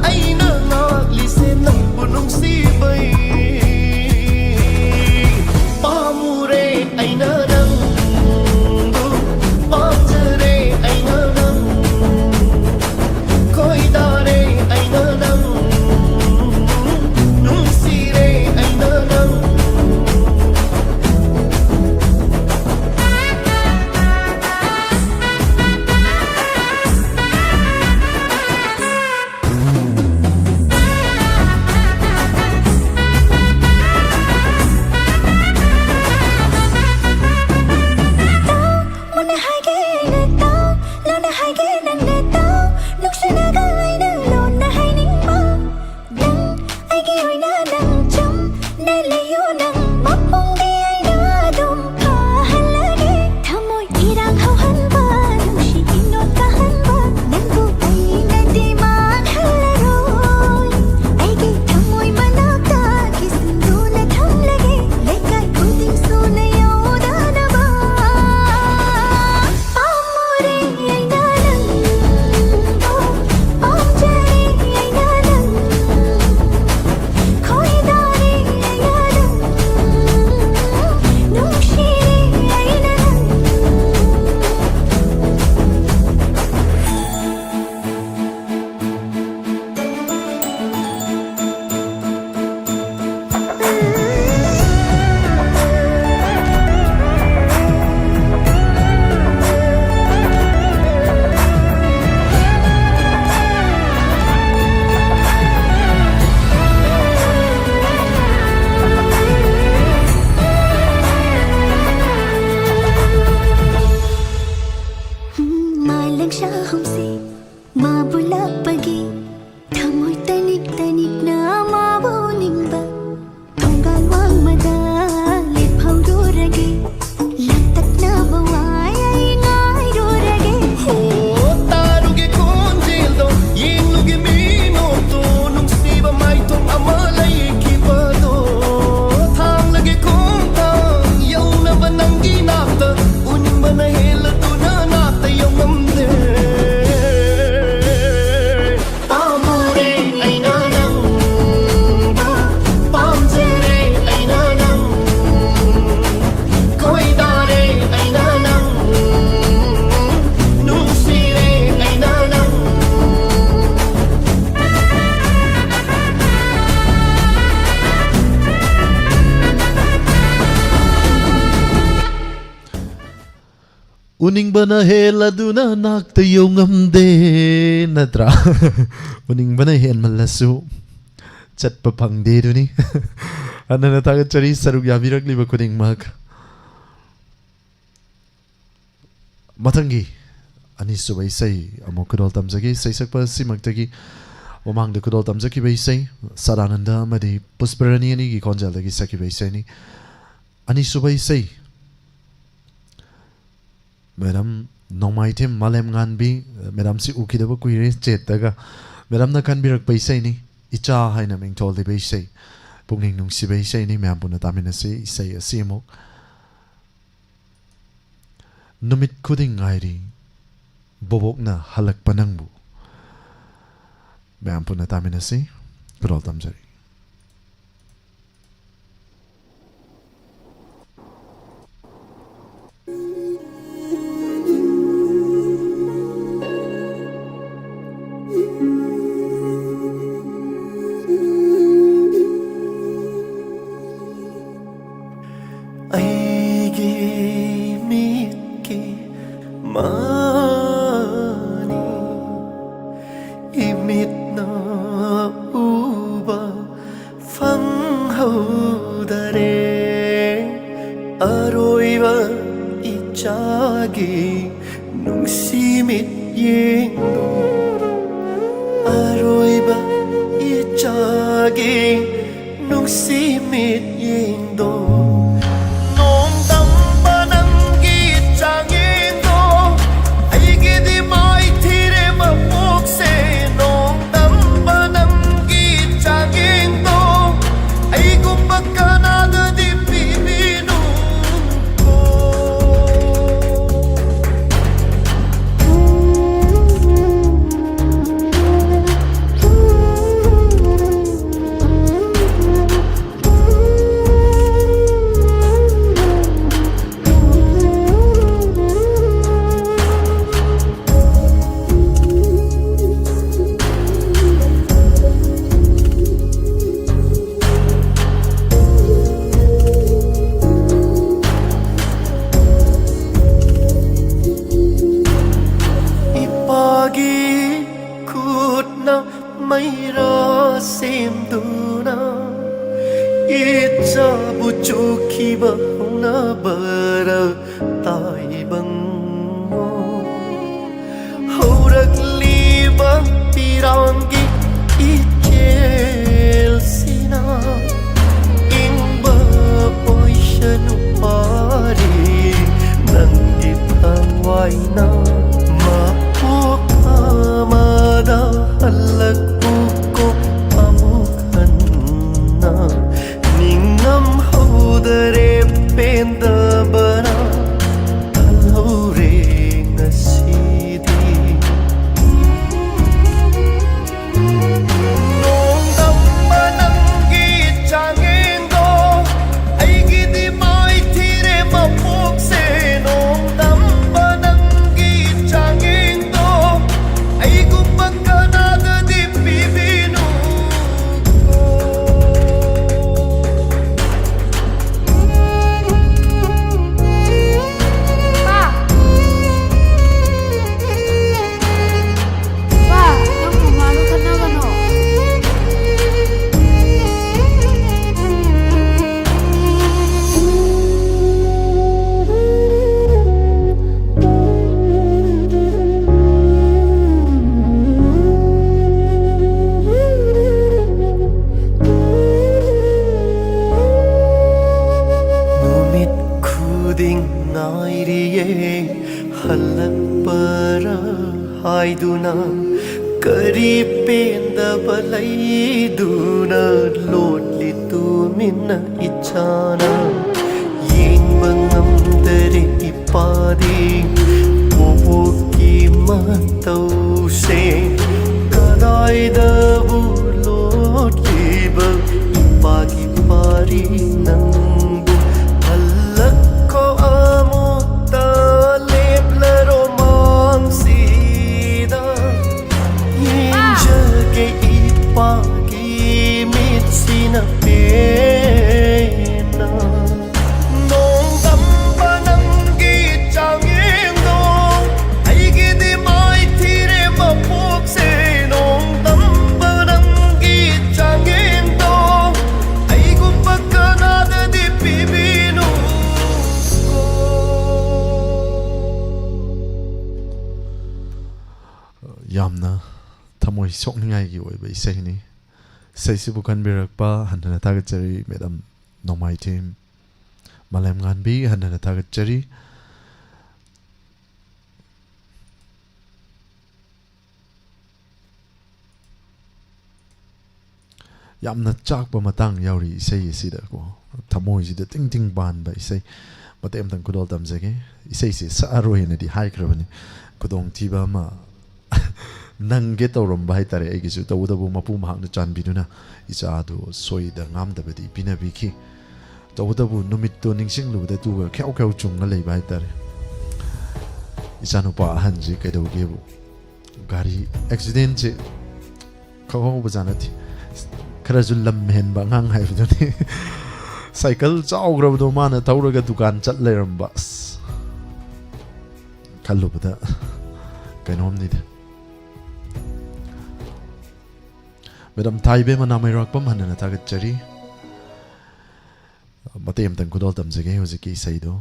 ꯑꯩꯅ ꯉꯥꯛꯂꯤꯁꯦ ꯎꯅꯤꯡꯕꯅ ꯍꯦꯜꯂꯗꯨꯅ ꯅꯥꯛꯇ ꯌꯧ ꯉꯝꯗꯦ, ꯅꯠꯇ꯭ꯔꯥ? ꯎꯅꯤꯡꯕꯅ ꯍꯦꯟꯃꯜꯂꯁꯨ ꯆꯠꯄ ꯐꯪꯗꯦ ꯑꯗꯨꯅꯤ꯫ ꯍꯟꯅ ꯍꯟꯅ ꯊꯥꯒꯠꯆꯔꯤ ꯁꯔꯨꯛ ꯌꯥꯕꯤꯔꯛꯂꯤꯕ ꯈꯨꯗꯤꯡꯃꯛ꯫ ꯃꯊꯪꯒꯤ ꯑꯅꯤꯁꯨꯕ ꯏꯁꯩ ꯑꯃꯨꯛ ꯈꯨꯗꯣꯜ ꯇꯝꯖꯒꯦ꯫ ꯏꯁꯩ ꯁꯛꯄ ꯑꯁꯤꯃꯛꯇꯒꯤ ꯃꯃꯥꯡꯗ ꯈꯨꯗꯣꯜ ꯇꯝꯖꯈꯤꯕ ꯏꯁꯩ ꯁꯗꯥꯅꯟꯗ ꯑꯃꯗꯤ ꯄꯨꯁꯄꯔꯥꯅꯤ ꯑꯅꯤꯒꯤ ꯈꯣꯟꯖꯦꯜꯗꯒꯤ ꯁꯛꯈꯤꯕ ꯏꯁꯩꯅꯤ꯫ ꯑꯅꯤꯁꯨꯕ ꯏꯁꯩ, ꯃꯦꯗꯥꯝ ꯅꯣꯡꯃꯥꯏꯊꯦꯝ ꯃꯥꯂꯦꯝꯉꯥꯟꯕꯤ, ꯃꯦꯗꯥꯝꯁꯤ ꯎꯈꯤꯗꯕ ꯀꯨꯏꯔꯦ ꯆꯦꯠꯇꯒ꯫ ꯃꯦꯗꯥꯝꯅ ꯈꯟꯕꯤꯔꯛꯄ ꯏꯁꯩꯅꯤ, ꯏꯆꯥ ꯍꯥꯏꯅ ꯃꯤꯡꯊꯣꯜꯂꯤꯕ ꯏꯁꯩ, ꯄꯨꯛꯅꯤꯡ ꯅꯨꯡꯁꯤꯕ ꯏꯁꯩꯅꯤ꯫ ꯃꯌꯥꯝ ꯄꯨꯟꯅ ꯇꯥꯃꯤꯟꯅꯁꯤ ꯏꯁꯩ ꯑꯁꯤ ꯑꯃꯨꯛ꯫ ꯅꯨꯃꯤꯠ ꯈꯨꯗꯤꯡ ꯉꯥꯏꯔꯤ ꯕꯣꯕꯣꯛꯅ ꯍꯜꯂꯛꯄ ꯅꯪꯕꯨ꯫ ꯃꯌꯥꯝ ꯄꯨꯟꯅ ꯇꯥꯃꯤꯟꯅꯁꯤ꯫ ꯈꯨꯗꯣꯜ ꯇꯝꯖꯔꯤ꯫ ꯑꯩꯒꯤ ꯃꯤꯠꯀꯤ ꯃꯥꯅꯤ ꯏꯃꯤꯠꯅ ꯎꯕ ꯐꯪꯍꯧꯗꯔꯦ꯫ ꯑꯔꯣꯏꯕ ꯏꯆꯥꯒꯤ ꯅꯨꯡꯁꯤ ꯃꯤꯠꯌꯦꯡꯗꯣ, ꯑꯔꯣꯏꯕ ꯏꯆꯥꯒꯤ ꯅꯨꯡꯁꯤ ꯃꯤꯠꯌꯦꯡꯗꯣ, ꯅꯣꯡꯗꯝꯕ ꯅꯪꯒꯤ ꯆꯥꯡꯌꯦꯡꯗꯣ, ꯑꯩꯒꯤꯗꯤ ꯃꯥꯏꯊꯤꯔꯦ ꯃꯄꯣꯛꯁꯦ꯫ ꯅꯣꯡꯗꯝꯕ ꯅꯪꯒꯤ ꯆꯥꯡꯌꯦꯡꯗꯣ, ꯑꯩꯒꯨꯝꯕ ꯀꯅꯥꯗꯗꯤ ꯄꯤꯕꯤꯅꯨ꯫ ꯃꯩꯔꯥ ꯁꯦꯝꯗꯨꯅ ꯏꯆꯥꯕꯨ ꯆꯨꯈꯤꯕ ꯍꯧꯅꯕꯔ ꯇꯥꯏꯕꯪꯉꯣ꯫ ꯍꯧꯔꯛꯂꯤꯕ ꯄꯤꯔꯥꯡꯒꯤ ꯏꯆꯦꯜꯁꯤꯅ ꯏꯪꯕ ꯑꯣꯏꯁꯅꯨ ꯄꯥꯔꯤ ꯅꯪꯒꯤ ꯊꯋꯥꯏꯅ꯫ ꯃꯄꯣꯛ ꯑꯃꯗ ꯍꯜꯂꯛꯎꯀꯣ ꯑꯃꯨꯛ ꯍꯟꯅ꯫ ꯅꯤꯡꯉꯝ ꯍꯧꯗꯔꯦ ꯄꯦꯟꯗꯕꯅ ꯍꯜꯍꯧꯔꯦ ꯉꯁꯤꯗꯤ꯫ ꯅꯣꯡꯗꯝꯕ ꯅꯪꯒꯤ ꯆꯥꯡꯌꯦꯡꯗꯣ ꯑꯩꯒꯤꯗꯤ ꯃꯥꯏꯊꯤꯔꯦ ꯃꯄꯣꯛꯁꯦ꯫ ꯅꯣꯡꯗꯝꯕ ꯅꯪꯒꯤ ꯆꯥꯡꯌꯦꯡꯗꯣ ꯑꯩꯒꯨꯝꯕ ꯀꯅꯥꯗꯗꯤ ꯄꯤꯕꯤꯅꯨ꯫ ꯄꯥ! ꯄꯥ, ꯅꯪ ꯃꯃꯥꯒ ꯈꯠꯅꯒꯅꯣ꯫ ꯅꯨꯃꯤꯠ ꯈꯨꯗꯤꯡ ꯉꯥꯏꯔꯤꯌꯦ ꯍꯜꯂꯛꯄꯔꯥ ꯍꯥꯏꯗꯨꯅ꯫ ꯀꯔꯤ ꯄꯦꯟꯗꯕ ꯂꯩꯗꯨꯅ ꯂꯣꯠꯂꯤ ꯇꯨꯃꯤꯟꯅ ꯏꯆꯥꯅ? ꯌꯦꯡꯕ ꯉꯝꯗꯔꯦ ꯏꯄꯥꯗꯤ ꯕꯣꯕꯣꯛꯀꯤ ꯃꯇꯧꯁꯦ꯫ ꯀꯗꯥꯏꯗꯕꯨ ꯂꯣꯠꯂꯤꯕ ꯏꯄꯥꯒꯤ ꯄꯥꯔꯤ ꯅꯪꯕꯨ? ꯍꯜꯂꯛꯈꯣ ꯑꯃꯨꯛꯇ ꯂꯦꯞꯂꯔꯣ ꯃꯥꯡꯁꯤꯗ꯫ ꯌꯦꯡꯖꯒꯦ ꯏꯄꯥꯒꯤ ꯃꯤꯠꯁꯤꯅ ꯄꯦꯟꯅ꯫ ꯅꯣꯡꯗꯝꯕ ꯅꯪꯒꯤ ꯆꯥꯡꯌꯦꯡꯗꯣ ꯑꯩꯒꯤꯗꯤ ꯃꯥꯏꯊꯤꯔꯦ ꯃꯄꯣꯛꯁꯦ꯫ ꯅꯣꯡꯗꯝꯕ ꯁꯣꯛꯅꯤꯡꯉꯥꯏꯒꯤ ꯑꯣꯏꯕ ꯏꯁꯩꯅꯤ꯫ ꯏꯁꯩꯁꯤꯕꯨ ꯈꯟꯕꯤꯔꯛꯄ ꯍꯟꯊꯅ ꯊꯥꯒꯠꯆꯔꯤ꯫ ꯃꯦꯗꯥꯝ ꯅꯣꯡꯃꯥꯏꯊꯦꯝ ꯃꯥꯂꯦꯝꯉꯥꯟꯕꯤ, ꯍꯟꯊꯅ ꯊꯥꯒꯠꯆꯔꯤ꯫ ꯌꯥꯝꯅ ꯆꯥꯛꯄ ꯃꯇꯥꯡ ꯌꯥꯎꯔꯤ ꯏꯁꯩ ꯑꯁꯤꯗꯀꯣ꯫ ꯊꯃꯣꯏꯁꯤꯗ ꯇꯤꯡ ꯇꯤꯡ ꯄꯥꯟꯕ ꯏꯁꯩ꯫ ꯃꯇꯦꯛ ꯑꯃꯇꯪ ꯈꯨꯗꯣꯜ ꯇꯝꯖꯒꯦ꯫ ꯏꯁꯩꯁꯦ ꯁꯛꯑꯔꯣꯏꯅꯗꯤ ꯍꯥꯏꯈ꯭ꯔꯕꯅꯤ꯫ ꯈꯨꯗꯣꯡꯊꯤꯕ ꯑꯃ ꯅꯪꯒꯦ ꯇꯧꯔꯝꯕ ꯍꯥꯏꯇꯥꯔꯦ ꯑꯩꯒꯤꯁꯨ꯫ ꯇꯧꯕꯇꯕꯨ ꯃꯄꯨ ꯃꯍꯥꯛꯅ ꯆꯥꯟꯕꯤꯗꯨꯅ ꯏꯆꯥꯗꯨ ꯁꯣꯏꯗ ꯉꯥꯝꯗꯕꯗꯤ ꯄꯤꯅꯕꯤꯈꯤ꯫ ꯇꯧꯕꯇꯕꯨ ꯅꯨꯃꯤꯠꯇꯣ ꯅꯤꯡꯁꯤꯡꯂꯨꯕꯗ ꯇꯨꯒ ꯈ꯭ꯌꯥꯎ ꯈ꯭ꯌꯥꯎ ꯆꯨꯡꯉ ꯂꯩꯕ ꯍꯥꯏꯇꯥꯔꯦ꯫ ꯏꯆꯥꯅꯨꯄꯥ ꯑꯍꯟꯁꯤ ꯀꯩꯗꯧꯒꯦꯕꯨ, ꯒꯥꯔꯤ ꯑꯦꯛꯁꯤꯗꯦꯟꯁꯦ ꯈꯪꯍꯧꯕꯖꯥꯠ ꯅꯠꯇꯦ꯫ ꯈꯔꯁꯨ ꯂꯝ ꯍꯦꯟꯕ ꯑꯉꯥꯡ ꯍꯥꯏꯕꯗꯨꯅꯤ꯫ ꯁꯥꯏꯀꯜ ꯆꯥꯎꯈ꯭ꯔꯕꯗꯣ ꯃꯥꯅ ꯊꯧꯔꯒ ꯗꯨꯀꯥꯟ ꯆꯠ ꯂꯩꯔꯝꯕ꯫ ꯑꯁ, ꯈꯜꯂꯨꯕꯗ ꯀꯩꯅꯣꯝꯅꯤꯗ꯫ ꯃꯦꯗꯥꯝ ꯊꯥꯏꯕꯦꯝꯃ ꯅꯥꯃꯩꯔꯥꯛꯄꯝ, ꯍꯟꯅꯅ ꯊꯥꯒꯠꯆꯔꯤ꯫ ꯃꯇꯦꯛ ꯑꯃꯇꯪ ꯈꯨꯗꯣꯜ ꯇꯝꯖꯒꯦ ꯍꯧꯖꯤꯛꯀꯤ ꯏꯁꯩꯗꯣ꯫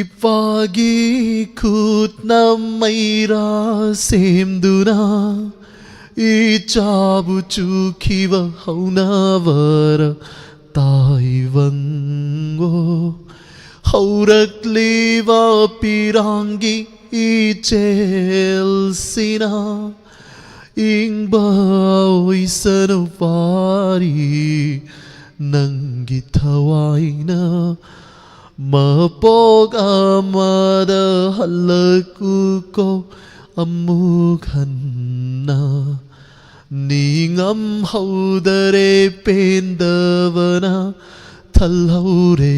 ꯏꯄꯥꯒꯤ ꯈꯨꯠꯅ ꯃꯩꯔꯥ ꯁꯦꯝꯗꯨꯅ ꯏꯆꯥꯕꯨ ꯆꯨꯈꯤꯕ ꯍꯧꯅꯕꯔ ꯇꯥꯏꯕꯪꯉꯣ꯫ ꯍꯧꯔꯛꯂꯤꯕ ꯄꯤꯔꯥꯡꯒꯤ ꯏꯆꯦꯜꯁꯤꯅ ꯏꯪꯕ ꯑꯣꯏꯁꯅꯨ ꯄꯥꯔꯤ ꯅꯪꯒꯤ ꯊꯋꯥꯏꯅ꯫ ꯃꯄꯣꯛ ꯑꯃꯗ ꯍꯜꯂꯛꯎꯀꯣ ꯑꯃꯨꯛ ꯍꯟꯅ꯫ ꯅꯤꯡꯉꯝꯍꯧꯗꯔꯦ ꯄꯦꯟꯗꯕꯅ ꯊꯜꯍꯧꯔꯦ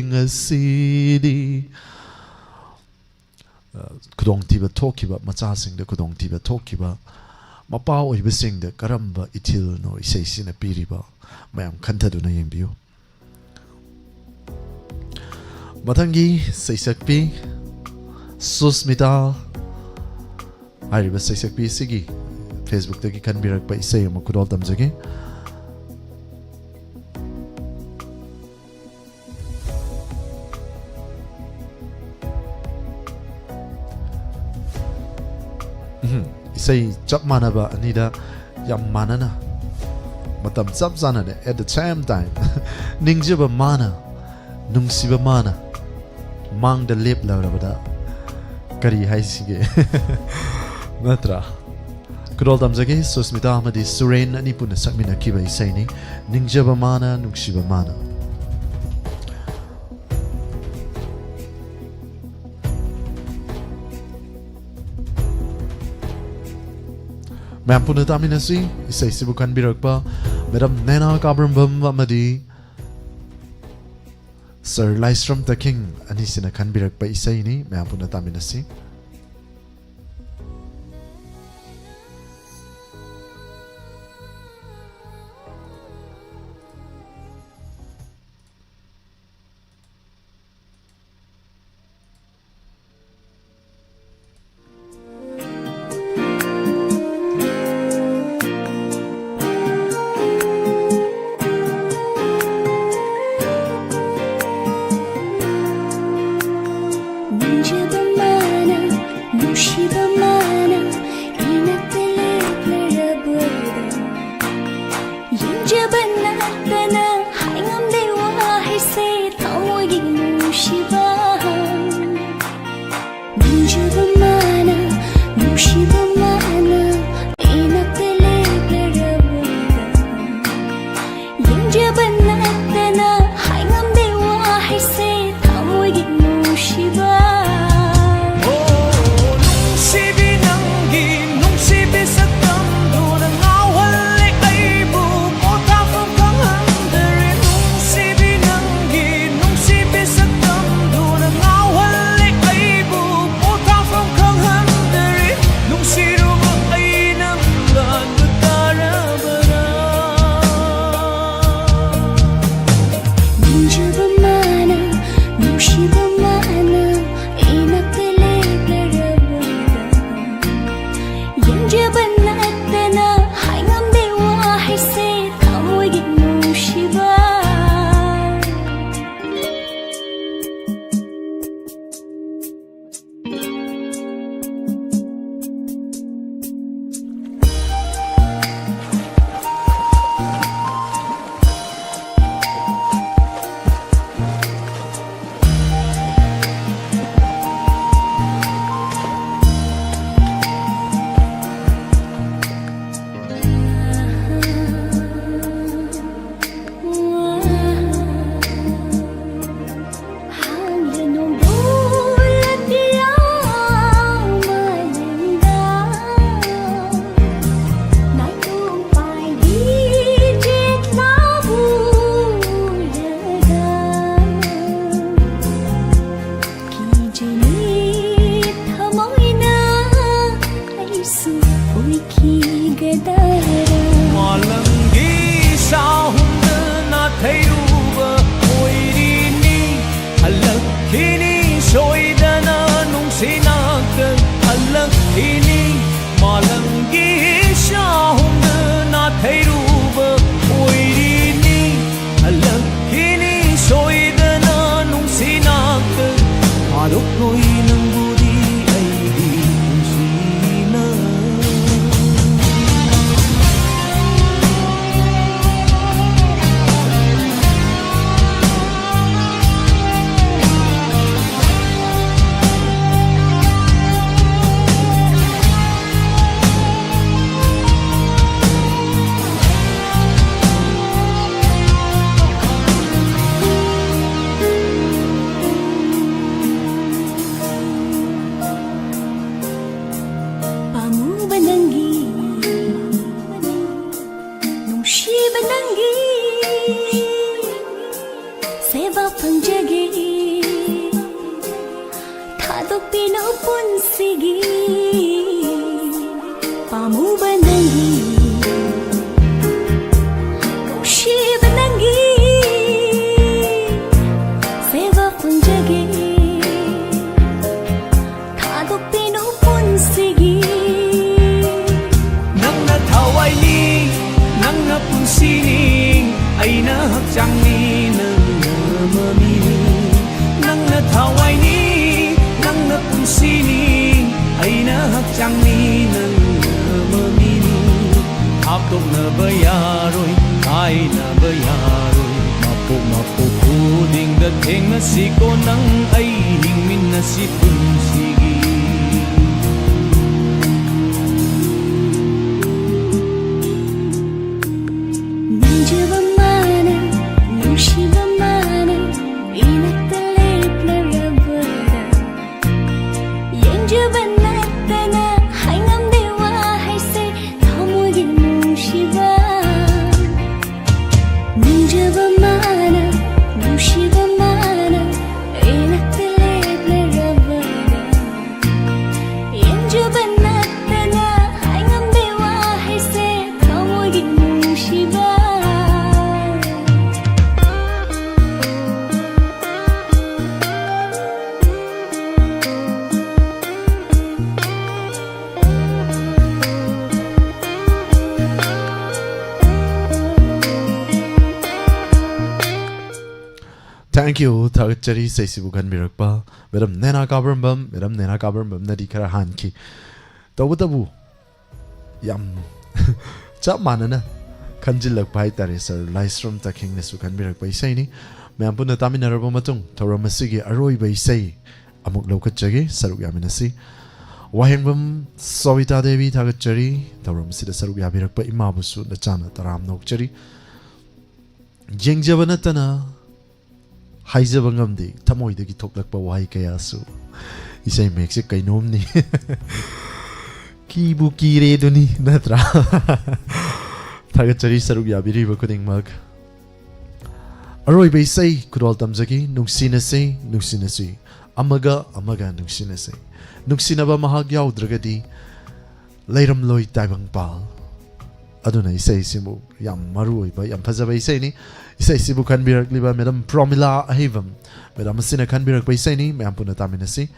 ꯉꯁꯤꯗꯤ꯫ ꯑ, ꯈꯨꯗꯣꯡꯊꯤꯕ ꯊꯣꯛꯈꯤꯕ ꯃꯆꯥꯁꯤꯡꯗ ꯈꯨꯗꯣꯡꯊꯤꯕ ꯊꯣꯛꯈꯤꯕ ꯃꯄꯥ ꯑꯣꯏꯕꯁꯤꯡꯗ ꯀꯔꯝꯕ ꯏꯊꯤꯜꯅꯣ ꯏꯁꯩꯁꯤꯅ ꯄꯤꯔꯤꯕ? ꯃꯌꯥꯝ ꯈꯟꯊꯗꯨꯅ ꯌꯦꯡꯕꯤꯌꯨ꯫ ꯃꯊꯪꯒꯤ ꯁꯩꯁꯛꯄꯤ ꯁꯨꯁꯃꯤꯇꯥ ꯍꯥꯏꯔꯤꯕ ꯁꯩꯁꯛꯄꯤ ꯑꯁꯤꯒꯤ Facebook-ꯇꯒꯤ ꯈꯟꯕꯤꯔꯛꯄ ꯏꯁꯩ ꯑꯃ ꯈꯨꯗꯣꯜ ꯇꯝꯖꯒꯦ꯫ ꯎꯝ, ꯑꯇꯩ ꯆꯞ ꯃꯥꯟꯅꯕ ꯑꯅꯤꯗ ꯌꯥꯝ ꯃꯥꯟꯅꯅ, ꯃꯇꯝ ꯆꯞ ꯆꯥꯅꯅ, at the same time, ꯅꯤꯡꯖꯕ ꯃꯥꯅ, ꯅꯨꯡꯁꯤꯕ ꯃꯥꯅ ꯃꯥꯡꯗ ꯂꯦꯞꯂꯔꯕꯗ ꯀꯔꯤ ꯍꯥꯏꯁꯤꯒꯦ? ꯅꯠꯇ꯭ꯔꯥ? ꯈꯨꯗꯣꯜ ꯇꯝꯖꯒꯦ, ꯁꯨꯁꯃꯤꯇꯥ ꯑꯃꯗꯤ ꯁꯨꯔꯦꯟ ꯑꯅꯤ ꯄꯨꯟꯅ ꯁꯛꯃꯤꯟꯅꯈꯤꯕ ꯏꯁꯩꯅꯤ, ꯅꯤꯡꯖꯕ ꯃꯥꯅ, ꯅꯨꯡꯁꯤꯕ ꯃꯥꯅ꯫ ꯃꯌꯥꯝ ꯄꯨꯟꯅ ꯇꯥꯃꯤꯟꯅꯁꯤ꯫ ꯏꯁꯩꯁꯤꯕꯨ ꯈꯟꯕꯤꯔꯛꯄ ꯃꯦꯗꯥꯝ ꯅꯦꯅꯥ ꯀꯥꯕ꯭ꯔꯝꯕꯝ ꯑꯃꯗꯤ ꯁꯔ ꯂꯥꯏꯁ꯭ꯔꯝ ꯇꯈꯤꯡ ꯑꯅꯤꯁꯤꯅ ꯈꯟꯕꯤꯔꯛꯄ ꯏꯁꯩꯅꯤ꯫ ꯃꯌꯥꯝ ꯄꯨꯟꯅ ꯇꯥꯃꯤꯟꯅꯁꯤ꯫ ꯅꯤꯡꯖꯕ ꯃꯥꯅ, ꯈꯤꯅꯤ ꯁꯣꯏꯗꯅ ꯅꯨꯡꯁꯤ ꯅꯥꯛꯇ ꯍꯜꯂꯛꯈꯤꯅꯤ꯫ ꯃꯥꯂꯪꯒꯤ ꯏꯁꯥ ꯍꯨꯝꯗ ꯅꯥꯊꯩꯔꯨꯕ ꯑꯣꯏꯔꯤꯅꯤ꯫ ꯍꯜꯂꯛꯈꯤꯅꯤ ꯁꯣꯏꯗꯅ ꯅꯨꯡꯁꯤ ꯅꯥꯛꯇ꯫ ꯊꯥꯗꯣꯛꯂꯣꯏ ꯅꯪꯕꯨꯗꯤ ꯑꯩꯒꯤ ꯄꯨꯟꯁꯤꯅ꯫ ꯄꯥꯝꯃꯨꯕ ꯅꯪꯒꯤ, ꯅꯨꯡꯁꯤꯕ ꯅꯪꯒꯤ ꯁꯦꯕꯥ ꯐꯪꯖꯒꯦ꯫ ꯊꯥꯗꯣꯛꯄꯤꯅꯨ ꯄꯨꯟꯁꯤꯒꯤ ꯄꯥꯝꯃꯨꯕ ꯅꯪꯒꯤ, ꯅꯨꯡꯁꯤꯕ ꯅꯪꯒꯤ ꯁꯦꯕꯥ ꯐꯪꯖꯒꯦ꯫ ꯊꯥꯗꯣꯛꯄꯤꯅꯨ ꯄꯨꯟꯁꯤꯒꯤ꯫ ꯅꯪꯅ ꯊꯋꯥꯏꯅꯤ, ꯅꯪꯅ ꯄꯨꯟꯁꯤꯅꯤ, ꯑꯩꯅ ꯍꯛꯆꯥꯡꯅꯤ, ꯅꯪꯅ ꯃꯃꯤꯅꯤ꯫ ꯅꯪꯅ ꯊꯋꯥꯏꯅꯤ, ꯅꯪꯅ ꯄꯨꯟꯁꯤꯅꯤ, ꯑꯩꯅ ꯍꯛꯆꯥꯡꯅꯤ, ꯅꯪꯅ ꯃꯃꯤꯅꯤ꯫ ꯍꯥꯞꯇꯣꯛꯅꯕ ꯌꯥꯔꯣꯏ, ꯀꯥꯏꯅꯕ ꯌꯥꯔꯣꯏ꯫ ꯃꯄꯣꯛ ꯃꯄꯣꯛ ꯈꯨꯗꯤꯡꯗ ꯊꯦꯡꯅꯁꯤꯀꯣ, ꯅꯪ ꯑꯩ ꯍꯤꯡꯃꯤꯟꯅꯁꯤ ꯄꯨꯟꯁꯤꯒꯤ꯫ ꯅꯤꯡꯖꯕ ꯃꯥꯅ, ꯅꯨꯡꯁꯤꯕ ꯃꯥꯅ, ꯏꯅꯥꯛꯇ ꯂꯦꯞꯂꯔꯕꯗ꯫ ꯌꯦꯡꯖꯕ ꯅꯠꯇꯅ ꯍꯥꯏꯉꯝꯗꯦ ꯋꯥꯍꯩꯁꯦ, ꯊꯃꯣꯏꯒꯤ ꯅꯨꯡꯁꯤꯕ꯫ ꯅꯤꯡꯖꯕ ꯃꯥꯅ, ꯅꯨꯡꯁꯤꯕ ꯃꯥꯅ, ꯏꯅꯥꯛꯇ ꯂꯦꯞꯂꯔꯕꯗ꯫ Thank you, ꯊꯥꯒꯠꯆꯔꯤ ꯏꯁꯩꯁꯤꯕꯨ ꯈꯟꯕꯤꯔꯛꯄ꯫ ꯃꯦꯗꯥꯝ ꯅꯦꯅꯥ ꯀꯥꯕꯔꯝꯕꯝ, ꯃꯦꯗꯥꯝ ꯅꯦꯅꯥ ꯀꯥꯕꯔꯝꯕꯝꯅꯗꯤ ꯈꯔ ꯍꯥꯟꯈꯤ꯫ ꯇꯧꯕꯇꯕꯨ ꯌꯥꯝ ꯆꯞ ꯃꯥꯟꯅꯅ ꯈꯟꯖꯤꯜꯂꯛꯄ ꯍꯥꯏꯇꯥꯔꯦ꯫ ꯁꯥꯔ ꯂꯥꯏꯁ꯭ꯔꯝ ꯇꯈꯦꯡꯅꯁꯨ ꯈꯟꯕꯤꯔꯛꯄ ꯏꯁꯩꯅꯤ꯫ ꯃꯌꯥꯝ ꯄꯨꯟꯅ ꯇꯥꯃꯤꯟꯅꯔꯕ ꯃꯇꯨꯡ ꯊꯧꯔꯝ ꯑꯁꯤꯒꯤ ꯑꯔꯣꯏꯕ ꯏꯁꯩ ꯑꯃꯨꯛ ꯂꯧꯈꯠꯆꯒꯦ, ꯁꯔꯨꯛ ꯌꯥꯃꯤꯟꯅꯁꯤ꯫ ꯋꯥꯍꯦꯡꯕꯝ ꯁꯣꯕꯤꯇꯥ ꯗꯦꯕꯤ ꯊꯥꯒꯠꯆꯔꯤ꯫ ꯊꯧꯔꯝ ꯑꯁꯤꯗ ꯁꯔꯨꯛ ꯌꯥꯕꯤꯔꯛꯄ ꯏꯃꯥꯕꯨꯁꯨ ꯅꯆꯥꯅ ꯇꯔꯥꯝꯅ ꯑꯣꯛꯆꯔꯤ꯫ ꯌꯦꯡꯖꯕ ꯅꯠꯇꯅ ꯍꯥꯏꯖꯕ ꯉꯝꯗꯦ, ꯊꯃꯣꯏꯗꯒꯤ ꯊꯣꯛꯂꯛꯄ ꯋꯥꯍꯩ ꯀꯌꯥꯁꯨ꯫ ꯏꯁꯩ ꯃꯌꯦꯛꯁꯦ ꯀꯩꯅꯣꯝꯅꯤ꯫ ꯀꯤꯕꯨ ꯀꯤꯔꯦꯗꯨꯅꯤ, ꯅꯠꯇ꯭ꯔꯥ? ꯊꯥꯒꯠꯆꯔꯤ ꯁꯔꯨꯛ ꯌꯥꯕꯤꯔꯤꯕ ꯈꯨꯗꯤꯡꯃꯛ꯫ ꯑꯔꯣꯏꯕ ꯏꯁꯩ ꯈꯨꯗꯣꯜ ꯇꯝꯖꯒꯦ, ꯅꯨꯡꯁꯤꯅꯁꯤ, ꯅꯨꯡꯁꯤꯅꯁꯤ, ꯑꯃꯒ ꯑꯃꯒ ꯅꯨꯡꯁꯤꯅꯁꯤ꯫ ꯅꯨꯡꯁꯤꯅꯕ ꯃꯍꯥꯛ ꯌꯥꯎꯗ꯭ꯔꯒꯗꯤ ꯂꯩꯔꯝꯂꯣꯏ ꯇꯥꯏꯕꯪꯄꯥꯜ꯫ ꯑꯗꯨꯅ ꯏꯁꯩꯁꯤꯕꯨ ꯌꯥꯝ ꯃꯔꯨ ꯑꯣꯏꯕ, ꯌꯥꯝ ꯐꯖꯕ ꯏꯁꯩꯅꯤ꯫ ꯏꯁꯩꯁꯤꯕꯨ ꯈꯟꯕꯤꯔꯛꯂꯤꯕ ꯃꯦꯗꯥꯝ ꯄ꯭ꯔꯣꯃꯤꯂꯥ ꯑꯍꯩꯕꯝ ꯃꯦꯗꯥꯝ ꯑꯁꯤꯅ ꯈꯟꯕꯤꯔꯛꯄ ꯏꯁꯩꯅꯤ꯫ ꯃꯌꯥꯝ ꯄꯨꯟꯅ ꯇꯥꯃꯤꯟꯅꯁꯤ꯫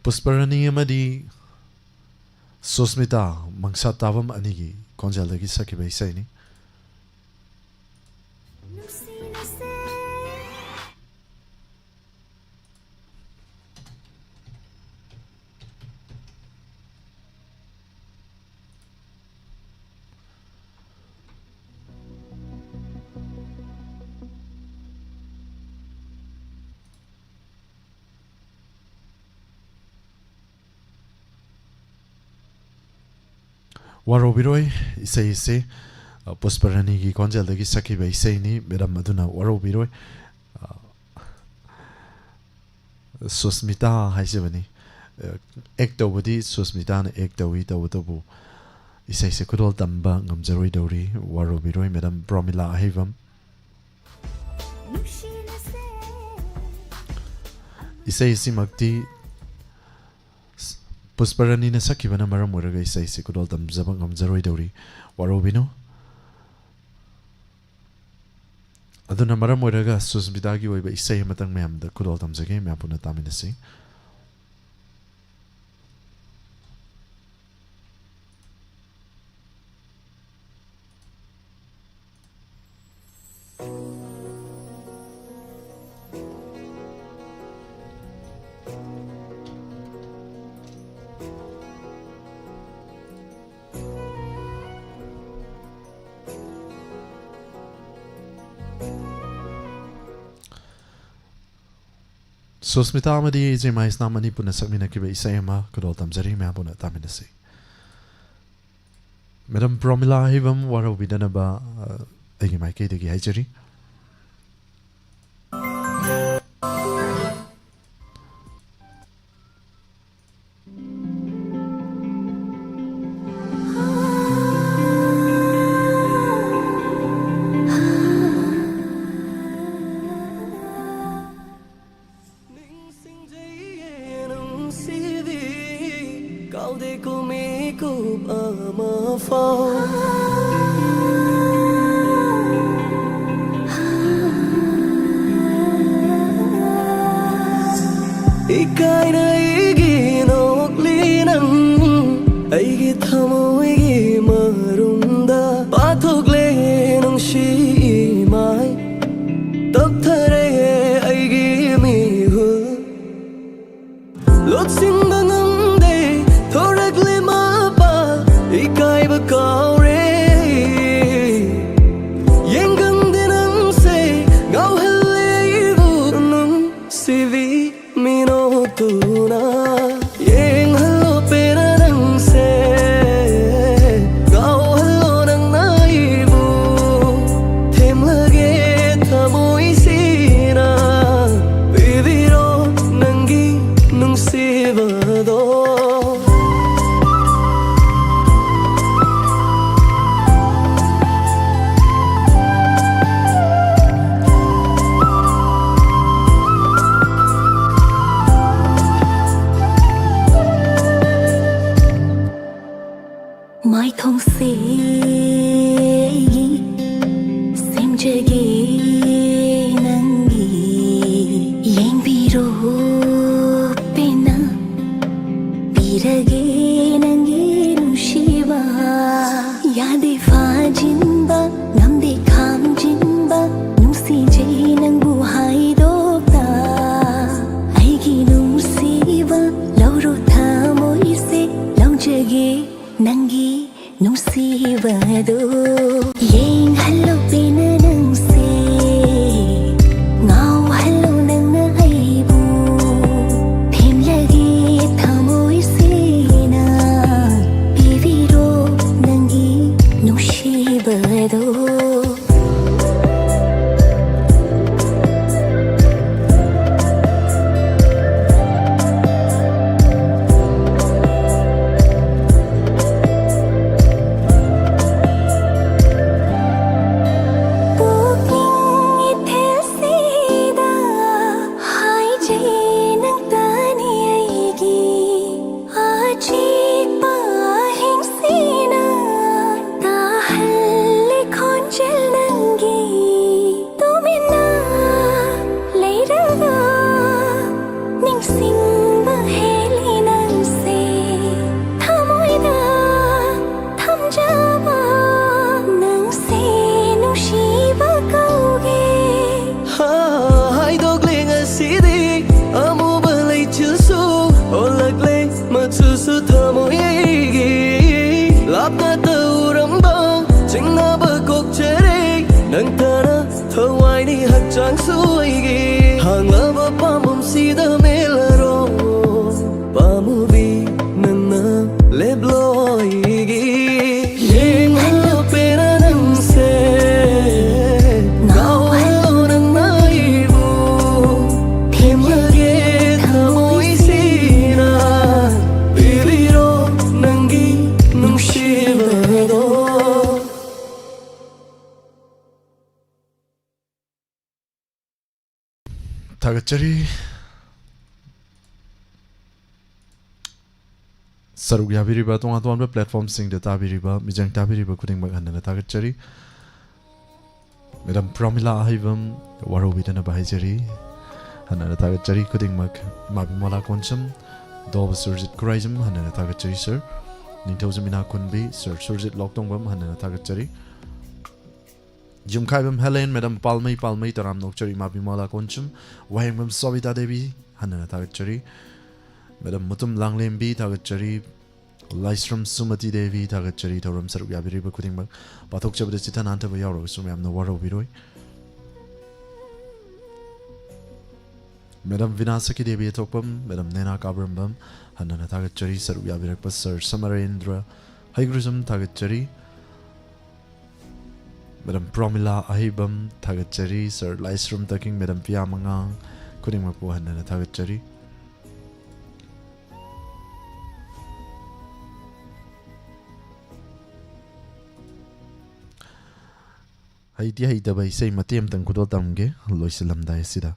ꯄꯨꯁꯄꯔꯥꯅꯤ ꯑꯃꯗꯤ ꯁꯨꯁꯃꯤꯇꯥ ꯃꯪꯁꯥ ꯇꯥꯕꯝ ꯑꯅꯤꯒꯤ ꯈꯣꯟꯖꯦꯜꯗꯒꯤ ꯁꯛꯈꯤꯕ ꯏꯁꯩꯅꯤ꯫ ꯋꯥꯔꯧꯕꯤꯔꯣꯏ, ꯏꯁꯩ ꯑꯁꯤ, ꯑ, ꯄꯨꯁꯄꯔꯥꯅꯤꯒꯤ ꯈꯣꯟꯖꯦꯜꯗꯒꯤ ꯁꯛꯈꯤꯕ ꯏꯁꯩꯅꯤ꯫ ꯃꯦꯗꯥꯝ ꯑꯗꯨꯅ ꯋꯥꯔꯧꯕꯤꯔꯣꯏ꯫ ꯑ, ꯁꯨꯁꯃꯤꯇꯥ ꯍꯥꯏꯖꯕꯅꯤ꯫ ꯑ, ꯑꯦꯛ ꯇꯧꯕꯗꯤ ꯁꯨꯁꯃꯤꯇꯥꯅ ꯑꯦꯛ ꯇꯧꯏ, ꯇꯧꯕꯇꯕꯨ ꯏꯁꯩꯁꯦ ꯈꯨꯗꯣꯜ ꯇꯝꯕ ꯉꯝꯖꯔꯣꯏꯗꯧꯔꯤ꯫ ꯋꯥꯔꯧꯕꯤꯔꯣꯏ, ꯃꯦꯗꯥꯝ ꯄ꯭ꯔꯣꯃꯤꯂꯥ ꯑꯍꯩꯕꯝ꯫ ꯏꯁꯩ ꯑꯁꯤꯃꯛꯇꯤ ꯄꯨꯁꯄꯔꯥꯅꯤꯅ ꯁꯛꯈꯤꯕꯅ ꯃꯔꯝ ꯑꯣꯏꯔꯒ ꯏꯁꯩꯁꯤ ꯈꯨꯗꯣꯜ ꯇꯝꯖꯕ ꯉꯝꯖꯔꯣꯏꯗꯧꯔꯤ꯫ ꯋꯥꯔꯧꯕꯤꯅꯨ꯫ ꯑꯗꯨꯅ ꯃꯔꯝ ꯑꯣꯏꯔꯒ ꯁꯨꯁꯃꯤꯇꯥꯒꯤ ꯑꯣꯏꯕ ꯏꯁꯩ ꯑꯃꯇꯪ ꯃꯌꯥꯝꯗ ꯈꯨꯗꯣꯜ ꯇꯝꯖꯒꯦ, ꯃꯌꯥꯝ ꯄꯨꯟꯅ ꯇꯥꯃꯤꯟꯅꯁꯤ꯫ ꯁꯨꯁꯃꯤꯇꯥ ꯑꯃꯗꯤ ꯏꯆꯦ ꯃꯍꯦꯁꯅꯥꯝ ꯑꯅꯤ ꯄꯨꯟꯅ ꯁꯛꯃꯤꯟꯅꯈꯤꯕ ꯏꯁꯩ ꯑꯃ ꯈꯨꯗꯣꯜ ꯇꯝꯖꯔꯤ, ꯃꯌꯥꯝ ꯄꯨꯟꯅ ꯇꯥꯃꯤꯟꯅꯁꯤ꯫ ꯃꯦꯗꯥꯝ ꯄ꯭ꯔꯣꯃꯤꯂꯥ ꯍꯩꯕꯝ ꯋꯥꯔꯧꯕꯤꯗꯅꯕ, ꯑ, ꯑꯩꯒꯤ ꯃꯥꯏꯀꯩꯗꯒꯤ ꯍꯥꯏꯖꯔꯤ꯫ ꯅꯤꯡꯁꯤꯡꯖꯩꯌꯦ ꯅꯨꯡꯁꯤꯕꯤ, ꯀꯥꯎꯗꯦꯀꯣ ꯃꯤꯀꯨꯞ ꯑꯃꯐꯥꯎ꯫ ꯏꯀꯥꯏꯅ ꯑꯩꯒꯤ ꯅꯣꯛꯂꯤ ꯅꯪ, ꯑꯩꯒꯤ ꯊꯃꯣꯏꯒꯤ ꯃꯔꯨꯝꯗ ꯄꯥꯊꯣꯛꯂꯦ ꯅꯨꯡꯁꯤ ꯏꯃꯥꯏ꯫ ꯇꯞꯊꯔꯦ ꯑꯩꯒꯤ ꯃꯤꯍꯨꯜ, ꯂꯣꯠꯁꯤꯟꯕ ꯉꯝꯗꯦ, ꯊꯣꯔꯛꯂꯦ ꯃꯄꯥ, ꯏꯀꯥꯏꯕ ꯀꯥꯎꯔꯦ꯫ ꯌꯦꯡꯒꯟꯗꯦ ꯅꯪꯁꯦ, ꯉꯥꯎꯍꯜꯂꯦ ꯑꯩꯕꯨ ꯅꯨꯡꯁꯤꯕꯤ꯫ ꯃꯤꯅꯣꯛꯇꯨꯅ ꯌꯦꯡꯍꯜꯂꯣ ꯄꯦꯟꯅ ꯅꯪꯁꯦ, ꯉꯥꯎꯍꯜꯂꯣ ꯅꯪꯅ ꯑꯩꯕꯨ, ꯊꯦꯝꯂꯒꯦ ꯊꯃꯣꯏꯁꯤꯅ, ꯄꯤꯕꯤꯔꯣ ꯅꯪꯒꯤ ꯅꯨꯡꯁꯤꯕꯗꯣ꯫ ꯃꯥꯏꯊꯣꯡꯁꯦ ꯁꯦꯝꯖꯒꯦ꯫ ꯅꯪꯒꯤ ꯅꯨꯡꯁꯤꯕꯗꯣ ꯌꯦꯡꯍꯜꯂꯣ ꯄꯦꯟꯅ ꯅꯪꯁꯦ, ꯉꯥꯎꯍꯜꯂꯣ ꯅꯪꯅ ꯑꯩꯕꯨ, ꯊꯦꯝꯂꯒꯦ ꯊꯃꯣꯏꯁꯤꯅ, ꯄꯤꯕꯤꯔꯣ ꯅꯪꯒꯤ ꯅꯨꯡꯁꯤꯕꯗꯣ꯫ ꯄꯨꯛꯅꯤꯡ ꯏꯊꯤꯜꯁꯤꯗ ꯍꯥꯏꯖꯩ ꯅꯪꯇꯅꯤ ꯑꯩꯒꯤ ꯑꯆꯤꯛꯄ ꯑꯍꯤꯡꯁꯤꯅ ꯇꯥꯍꯜꯂꯤ ꯈꯣꯟꯖꯦꯜ ꯅꯪꯒꯤ꯫ ꯇꯨꯃꯤꯟꯅ ꯂꯩꯔꯒ ꯅꯤꯡꯁꯤꯡꯕ ꯍꯦꯜꯂꯤ ꯅꯪꯁꯦ꯫ ꯊꯃꯣꯏꯗ ꯊꯝꯖꯕ ꯅꯪꯁꯦ ꯅꯨꯡꯁꯤꯕ ꯀꯧꯒꯦ꯫ ꯍꯥ, ꯍꯥꯏꯗꯣꯛꯂꯦ ꯉꯁꯤꯗꯤ ꯑꯃꯨꯕ ꯂꯩꯆꯤꯜꯁꯨ ꯑꯣꯜꯂꯛꯂꯦ ꯃꯆꯨꯁꯨ ꯊꯃꯣꯏꯒꯤ꯫ ꯂꯥꯞꯅ ꯇꯧꯔꯝꯕ ꯆꯤꯡꯅꯕ ꯀꯣꯛꯆꯔꯦ ꯅꯪꯇꯅ ꯊꯋꯥꯏꯅꯤ ꯍꯛꯆꯥꯡꯁꯨ ꯑꯩꯒꯤ꯫ ꯍꯥꯡꯂꯕ ꯄꯥꯝꯕꯣꯝꯁꯤꯗ ꯃꯦꯜꯂꯔꯣ ꯄꯥꯝꯃꯨꯕꯤ ꯅꯪꯅ ꯂꯦꯞꯂꯣ ꯑꯩꯒꯤ꯫ ꯌꯦꯡꯍꯜꯂꯣ ꯄꯦꯟꯅ ꯅꯪꯁꯦ ꯉꯥꯎꯍꯜꯂꯣ ꯅꯪꯅ ꯑꯩꯕꯨ꯫ ꯊꯦꯝꯂꯒꯦ ꯊꯃꯣꯏꯁꯤꯅ ꯄꯤꯕꯤꯔꯣ ꯅꯪꯒꯤ ꯅꯨꯡꯁꯤꯕꯗꯣ꯫ ꯊꯥꯒꯠꯆꯔꯤ꯫ ꯁꯔꯨꯛ ꯌꯥꯕꯤꯔꯤꯕ ꯇꯣꯉꯥꯟ ꯇꯣꯉꯥꯟꯕ platformꯁꯤꯡꯗ ꯇꯥꯕꯤꯔꯤꯕ ꯃꯤꯖꯦꯡ ꯇꯥꯕꯤꯔꯤꯕ ꯈꯨꯗꯤꯡꯃꯛ ꯍꯟꯅꯅ ꯊꯥꯒꯠꯆꯔꯤ꯫ Madam ꯄ꯭ꯔꯃꯤꯂꯥ ꯑꯍꯩꯕꯝ ꯋꯥꯔꯧꯕꯤꯗꯅꯕ ꯍꯥꯏꯖꯔꯤ꯫ ꯍꯟꯅꯅ ꯊꯥꯒꯠꯆꯔꯤ ꯈꯨꯗꯤꯡꯃꯛ꯫ ꯏꯃꯥ ꯕꯤꯃꯣꯂꯥ ꯀꯣꯟꯁꯝ, ꯗꯣꯕ ꯁꯨꯔꯖꯤꯠ ꯈꯨꯔꯥꯏꯖꯝ ꯍꯟꯅꯅ ꯊꯥꯒꯠꯆꯔꯤ sir꯫ ꯅꯤꯡꯊꯧꯖꯝ ꯏꯅꯥ ꯈꯨꯟꯕꯤ sir ꯁꯨꯔꯖꯤꯠ ꯂꯣꯛꯇꯣꯡꯕꯝ ꯍꯟꯅꯅ ꯊꯥꯒꯠꯆꯔꯤ꯫ ꯌꯨꯝꯈꯥꯏꯕꯝ ꯍꯦꯂꯦꯟ, Madam ꯄꯥꯜꯃꯩ, ꯄꯥꯜꯃꯩ ꯇꯔꯥꯝꯅ ꯑꯣꯛꯆꯔꯤ, ꯏꯃꯥ ꯕꯤꯃꯣꯂꯥ ꯀꯣꯟꯁꯝ꯫ ꯋꯥꯍꯦꯡꯕꯝ ꯁꯣꯕꯤꯇꯥ ꯗꯦꯕꯤ ꯍꯟꯅꯅ ꯊꯥꯒꯠꯆꯔꯤ꯫ Madam ꯃꯨꯇꯨꯝ ꯂꯥꯡꯂꯦꯝꯕꯤ ꯊꯥꯒꯠꯆꯔꯤ꯫ ꯂꯥꯏꯁ꯭ꯔꯝ ꯁꯨꯃꯇꯤ ꯗꯦꯕꯤ, ꯊꯥꯒꯠꯆꯔꯤ꯫ ꯊꯧꯔꯝ ꯁꯔꯨꯛ ꯌꯥꯕꯤꯔꯤꯕ ꯈꯨꯗꯤꯡꯃꯛ ꯄꯥꯊꯣꯛꯆꯕꯗ ꯆꯤꯊ ꯅꯥꯟꯊꯕ ꯌꯥꯎꯔꯕꯁꯨ ꯃꯌꯥꯝꯅ ꯋꯥꯔꯧꯕꯤꯔꯣꯏ꯫ ꯃꯦꯗꯥꯝ ꯕꯤꯅꯥ ꯁꯈꯤ ꯗꯦꯕꯤ ꯑꯊꯣꯛꯄꯝ, ꯃꯦꯗꯥꯝ ꯅꯦꯅꯥ ꯀꯥꯕ꯭ꯔꯝꯕꯝ, ꯍꯟꯅꯅ ꯊꯥꯒꯠꯆꯔꯤ꯫ ꯁꯔꯨꯛ ꯌꯥꯕꯤꯔꯛꯄ ꯁꯔ ꯁꯃꯔꯦꯟꯗ꯭ꯔ ꯍꯩꯒ꯭ꯔꯨꯖꯝ, ꯊꯥꯒꯠꯆꯔꯤ꯫ ꯃꯦꯗꯥꯝ ꯄ꯭ꯔꯣꯃꯤꯂꯥ ꯑꯍꯩꯕꯝ, ꯊꯥꯒꯠꯆꯔꯤ꯫ ꯁꯔ ꯂꯥꯏꯁ꯭ꯔꯝ ꯇꯥꯀꯤꯡ, ꯃꯦꯗꯥꯝ ꯄꯤꯌꯥ ꯃꯉꯥꯡ, ꯈꯨꯗꯤꯡꯃꯛꯄꯨ ꯍꯟꯅꯅ ꯊꯥꯒꯠꯆꯔꯤ꯫ ꯍꯩꯗꯤ ꯍꯩꯇꯕ ꯏꯁꯩ ꯃꯇꯦꯛ ꯑꯃꯇꯪ ꯈꯨꯗꯣꯜ ꯇꯝꯒꯦ ꯂꯣꯏꯁꯤꯜꯂꯝꯗꯥꯏ ꯑꯁꯤꯗ꯫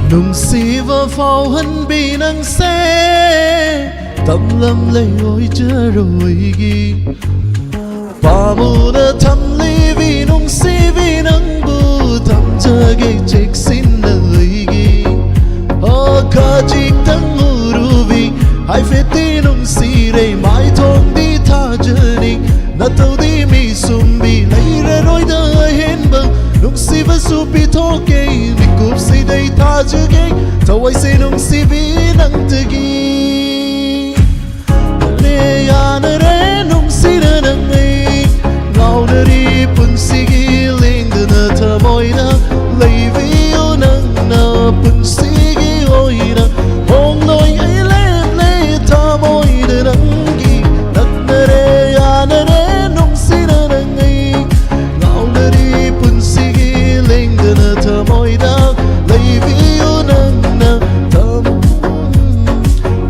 ꯅꯨꯡꯁꯤꯕ ꯐꯥꯎꯍꯟꯕꯤ ꯅꯪꯁꯦ ꯇꯝꯂꯝꯂꯦ ꯑꯣꯏꯖꯔꯣꯏꯒꯤ꯫ ꯄꯥꯝꯃꯨꯅ ꯊꯝꯂꯤꯕꯤ ꯅꯨꯡꯁꯤꯕꯤ ꯅꯪꯕꯨ ꯊꯝꯖꯒꯦ ꯆꯦꯛꯁꯤꯟꯅ ꯑꯩꯒꯤ꯫ ꯑꯣ, ꯈꯖꯤꯛꯇꯪ ꯎꯔꯨꯕꯤ ꯍꯥꯏꯐꯦꯠꯇꯤ ꯅꯨꯡꯁꯤꯔꯦ ꯃꯥꯏꯊꯣꯡꯗꯤ ꯊꯥꯖꯅꯤ ꯅꯇꯧꯗꯤ ꯃꯤ ꯁꯨꯝꯕꯤ ꯂꯩꯔꯔꯣꯏꯗ ꯑꯍꯦꯟꯕ ꯅꯨꯡꯁꯤꯕꯁꯨ ꯄꯤꯊꯣꯛꯀꯦ ꯃꯤꯀꯨꯞꯁꯤꯗꯩ ꯊꯥꯖꯒꯦ ꯊꯋꯥꯏꯁꯦ ꯅꯨꯡꯁꯤꯕꯤ ꯅꯪꯗꯒꯤ꯫ ꯌꯥꯅꯔꯦ, ꯌꯥꯅꯔꯦ, ꯅꯨꯡꯁꯤꯅ ꯅꯪ ꯑꯩ ꯉꯥꯎꯅꯔꯤ ꯄꯨꯟꯁꯤꯒꯤ ꯂꯦꯡꯗꯅ ꯊꯃꯣꯏꯗ ꯂꯩꯕꯤꯌꯨ ꯅꯪꯅ ꯄꯨꯟꯁꯤꯒꯤ ꯑꯣꯏꯅ ꯍꯣꯡꯂꯣꯏ ꯑꯩ ꯂꯦꯞꯂꯦ ꯊꯃꯣꯏꯗ ꯅꯪꯒꯤ ꯅꯛꯅꯔꯦ ꯌꯥꯅꯔꯦ ꯅꯨꯡꯁꯤꯅ ꯅꯪ ꯑꯩ ꯉꯥꯎꯅꯔꯤ ꯄꯨꯟꯁꯤꯒꯤ ꯂꯦꯡꯗꯅ ꯊꯃꯣꯏꯗ ꯂꯩꯕꯤꯌꯨ ꯅꯪꯅ ꯊꯃꯣꯏ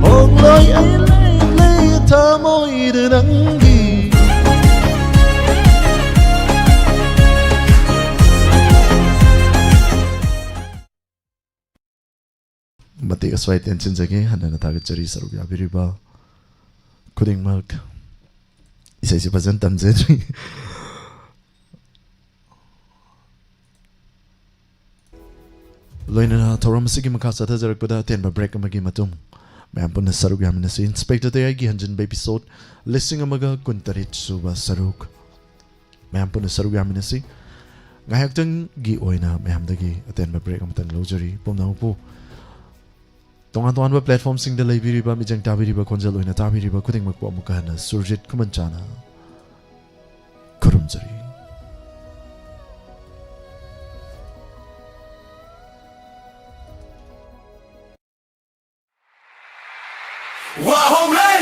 ꯍꯣꯡꯂꯣꯏ ꯑꯩ ꯂꯦꯞꯂꯦ ꯊꯃꯣꯏꯗ ꯅꯪꯒꯤ ꯃꯇꯦꯛ ꯑꯁ꯭ꯋꯥꯏ ꯇꯦꯟꯁꯤꯟꯖꯒꯦ꯫ ꯍꯟꯅ ꯍꯟꯅ ꯊꯥꯒꯠꯆꯔꯤ ꯁꯔꯨꯛ ꯌꯥꯕꯤꯔꯤꯕ ꯈꯨꯗꯤꯡꯃꯛ꯫ ꯏꯁꯩꯁꯤ ꯐꯖꯅ ꯇꯝꯖꯗ꯭ꯔꯤ꯫ ꯂꯣꯏꯅꯅ ꯊꯧꯔꯝ ꯑꯁꯤꯒꯤ ꯃꯈꯥ ꯆꯠꯊꯖꯔꯛꯄꯗ ꯑꯇꯦꯟꯕ ꯕ꯭ꯔꯦꯛ ꯑꯃꯒꯤ ꯃꯇꯨꯡ ꯃꯌꯥꯝ ꯄꯨꯟꯅ ꯁꯔꯨꯛ ꯌꯥꯃꯤꯟꯅꯁꯤ꯫ ꯏꯟꯁꯄꯦꯛꯇꯔ ꯇꯌꯥꯏꯒꯤ ꯍꯟꯖꯤꯟꯕ ꯑꯦꯄꯤꯁꯣꯗ ꯂꯤꯁꯤꯡ ꯑꯃꯒ ꯀꯨꯟꯇꯔꯦꯠ ꯁꯨꯕ ꯁꯔꯨꯛ ꯃꯌꯥꯝ ꯄꯨꯟꯅ ꯁꯔꯨꯛ ꯌꯥꯃꯤꯟꯅꯁꯤ꯫ ꯉꯥꯏꯍꯥꯛꯇꯪꯒꯤ ꯑꯣꯏꯅ ꯃꯌꯥꯝꯗꯒꯤ ꯑꯇꯦꯟꯕ ꯕ꯭ꯔꯦꯛ ꯑꯃꯇꯪ ꯂꯧꯖꯔꯤ꯫ ꯄꯨꯝꯅꯃꯛꯄꯨ ꯇꯣꯉꯥꯟ ꯇꯣꯉꯥꯟꯕ ꯄ꯭ꯂꯦꯠꯐꯣꯝꯁꯤꯡꯗ ꯂꯩꯕꯤꯔꯤꯕ, ꯃꯤꯖꯦꯡ ꯇꯥꯕꯤꯔꯤꯕ, ꯈꯣꯟꯖꯦꯜ ꯑꯣꯏꯅ ꯇꯥꯕꯤꯔꯤꯕ ꯈꯨꯗꯤꯡꯃꯛꯄꯨ ꯑꯃꯨꯛꯀ ꯍꯟꯅ ꯁꯨꯔꯖꯤꯠ ꯈꯨꯃꯟꯆꯥꯅ ꯈꯨꯔꯨꯝꯖꯔꯤ꯫ ꯋꯥꯍꯣꯡꯂꯩ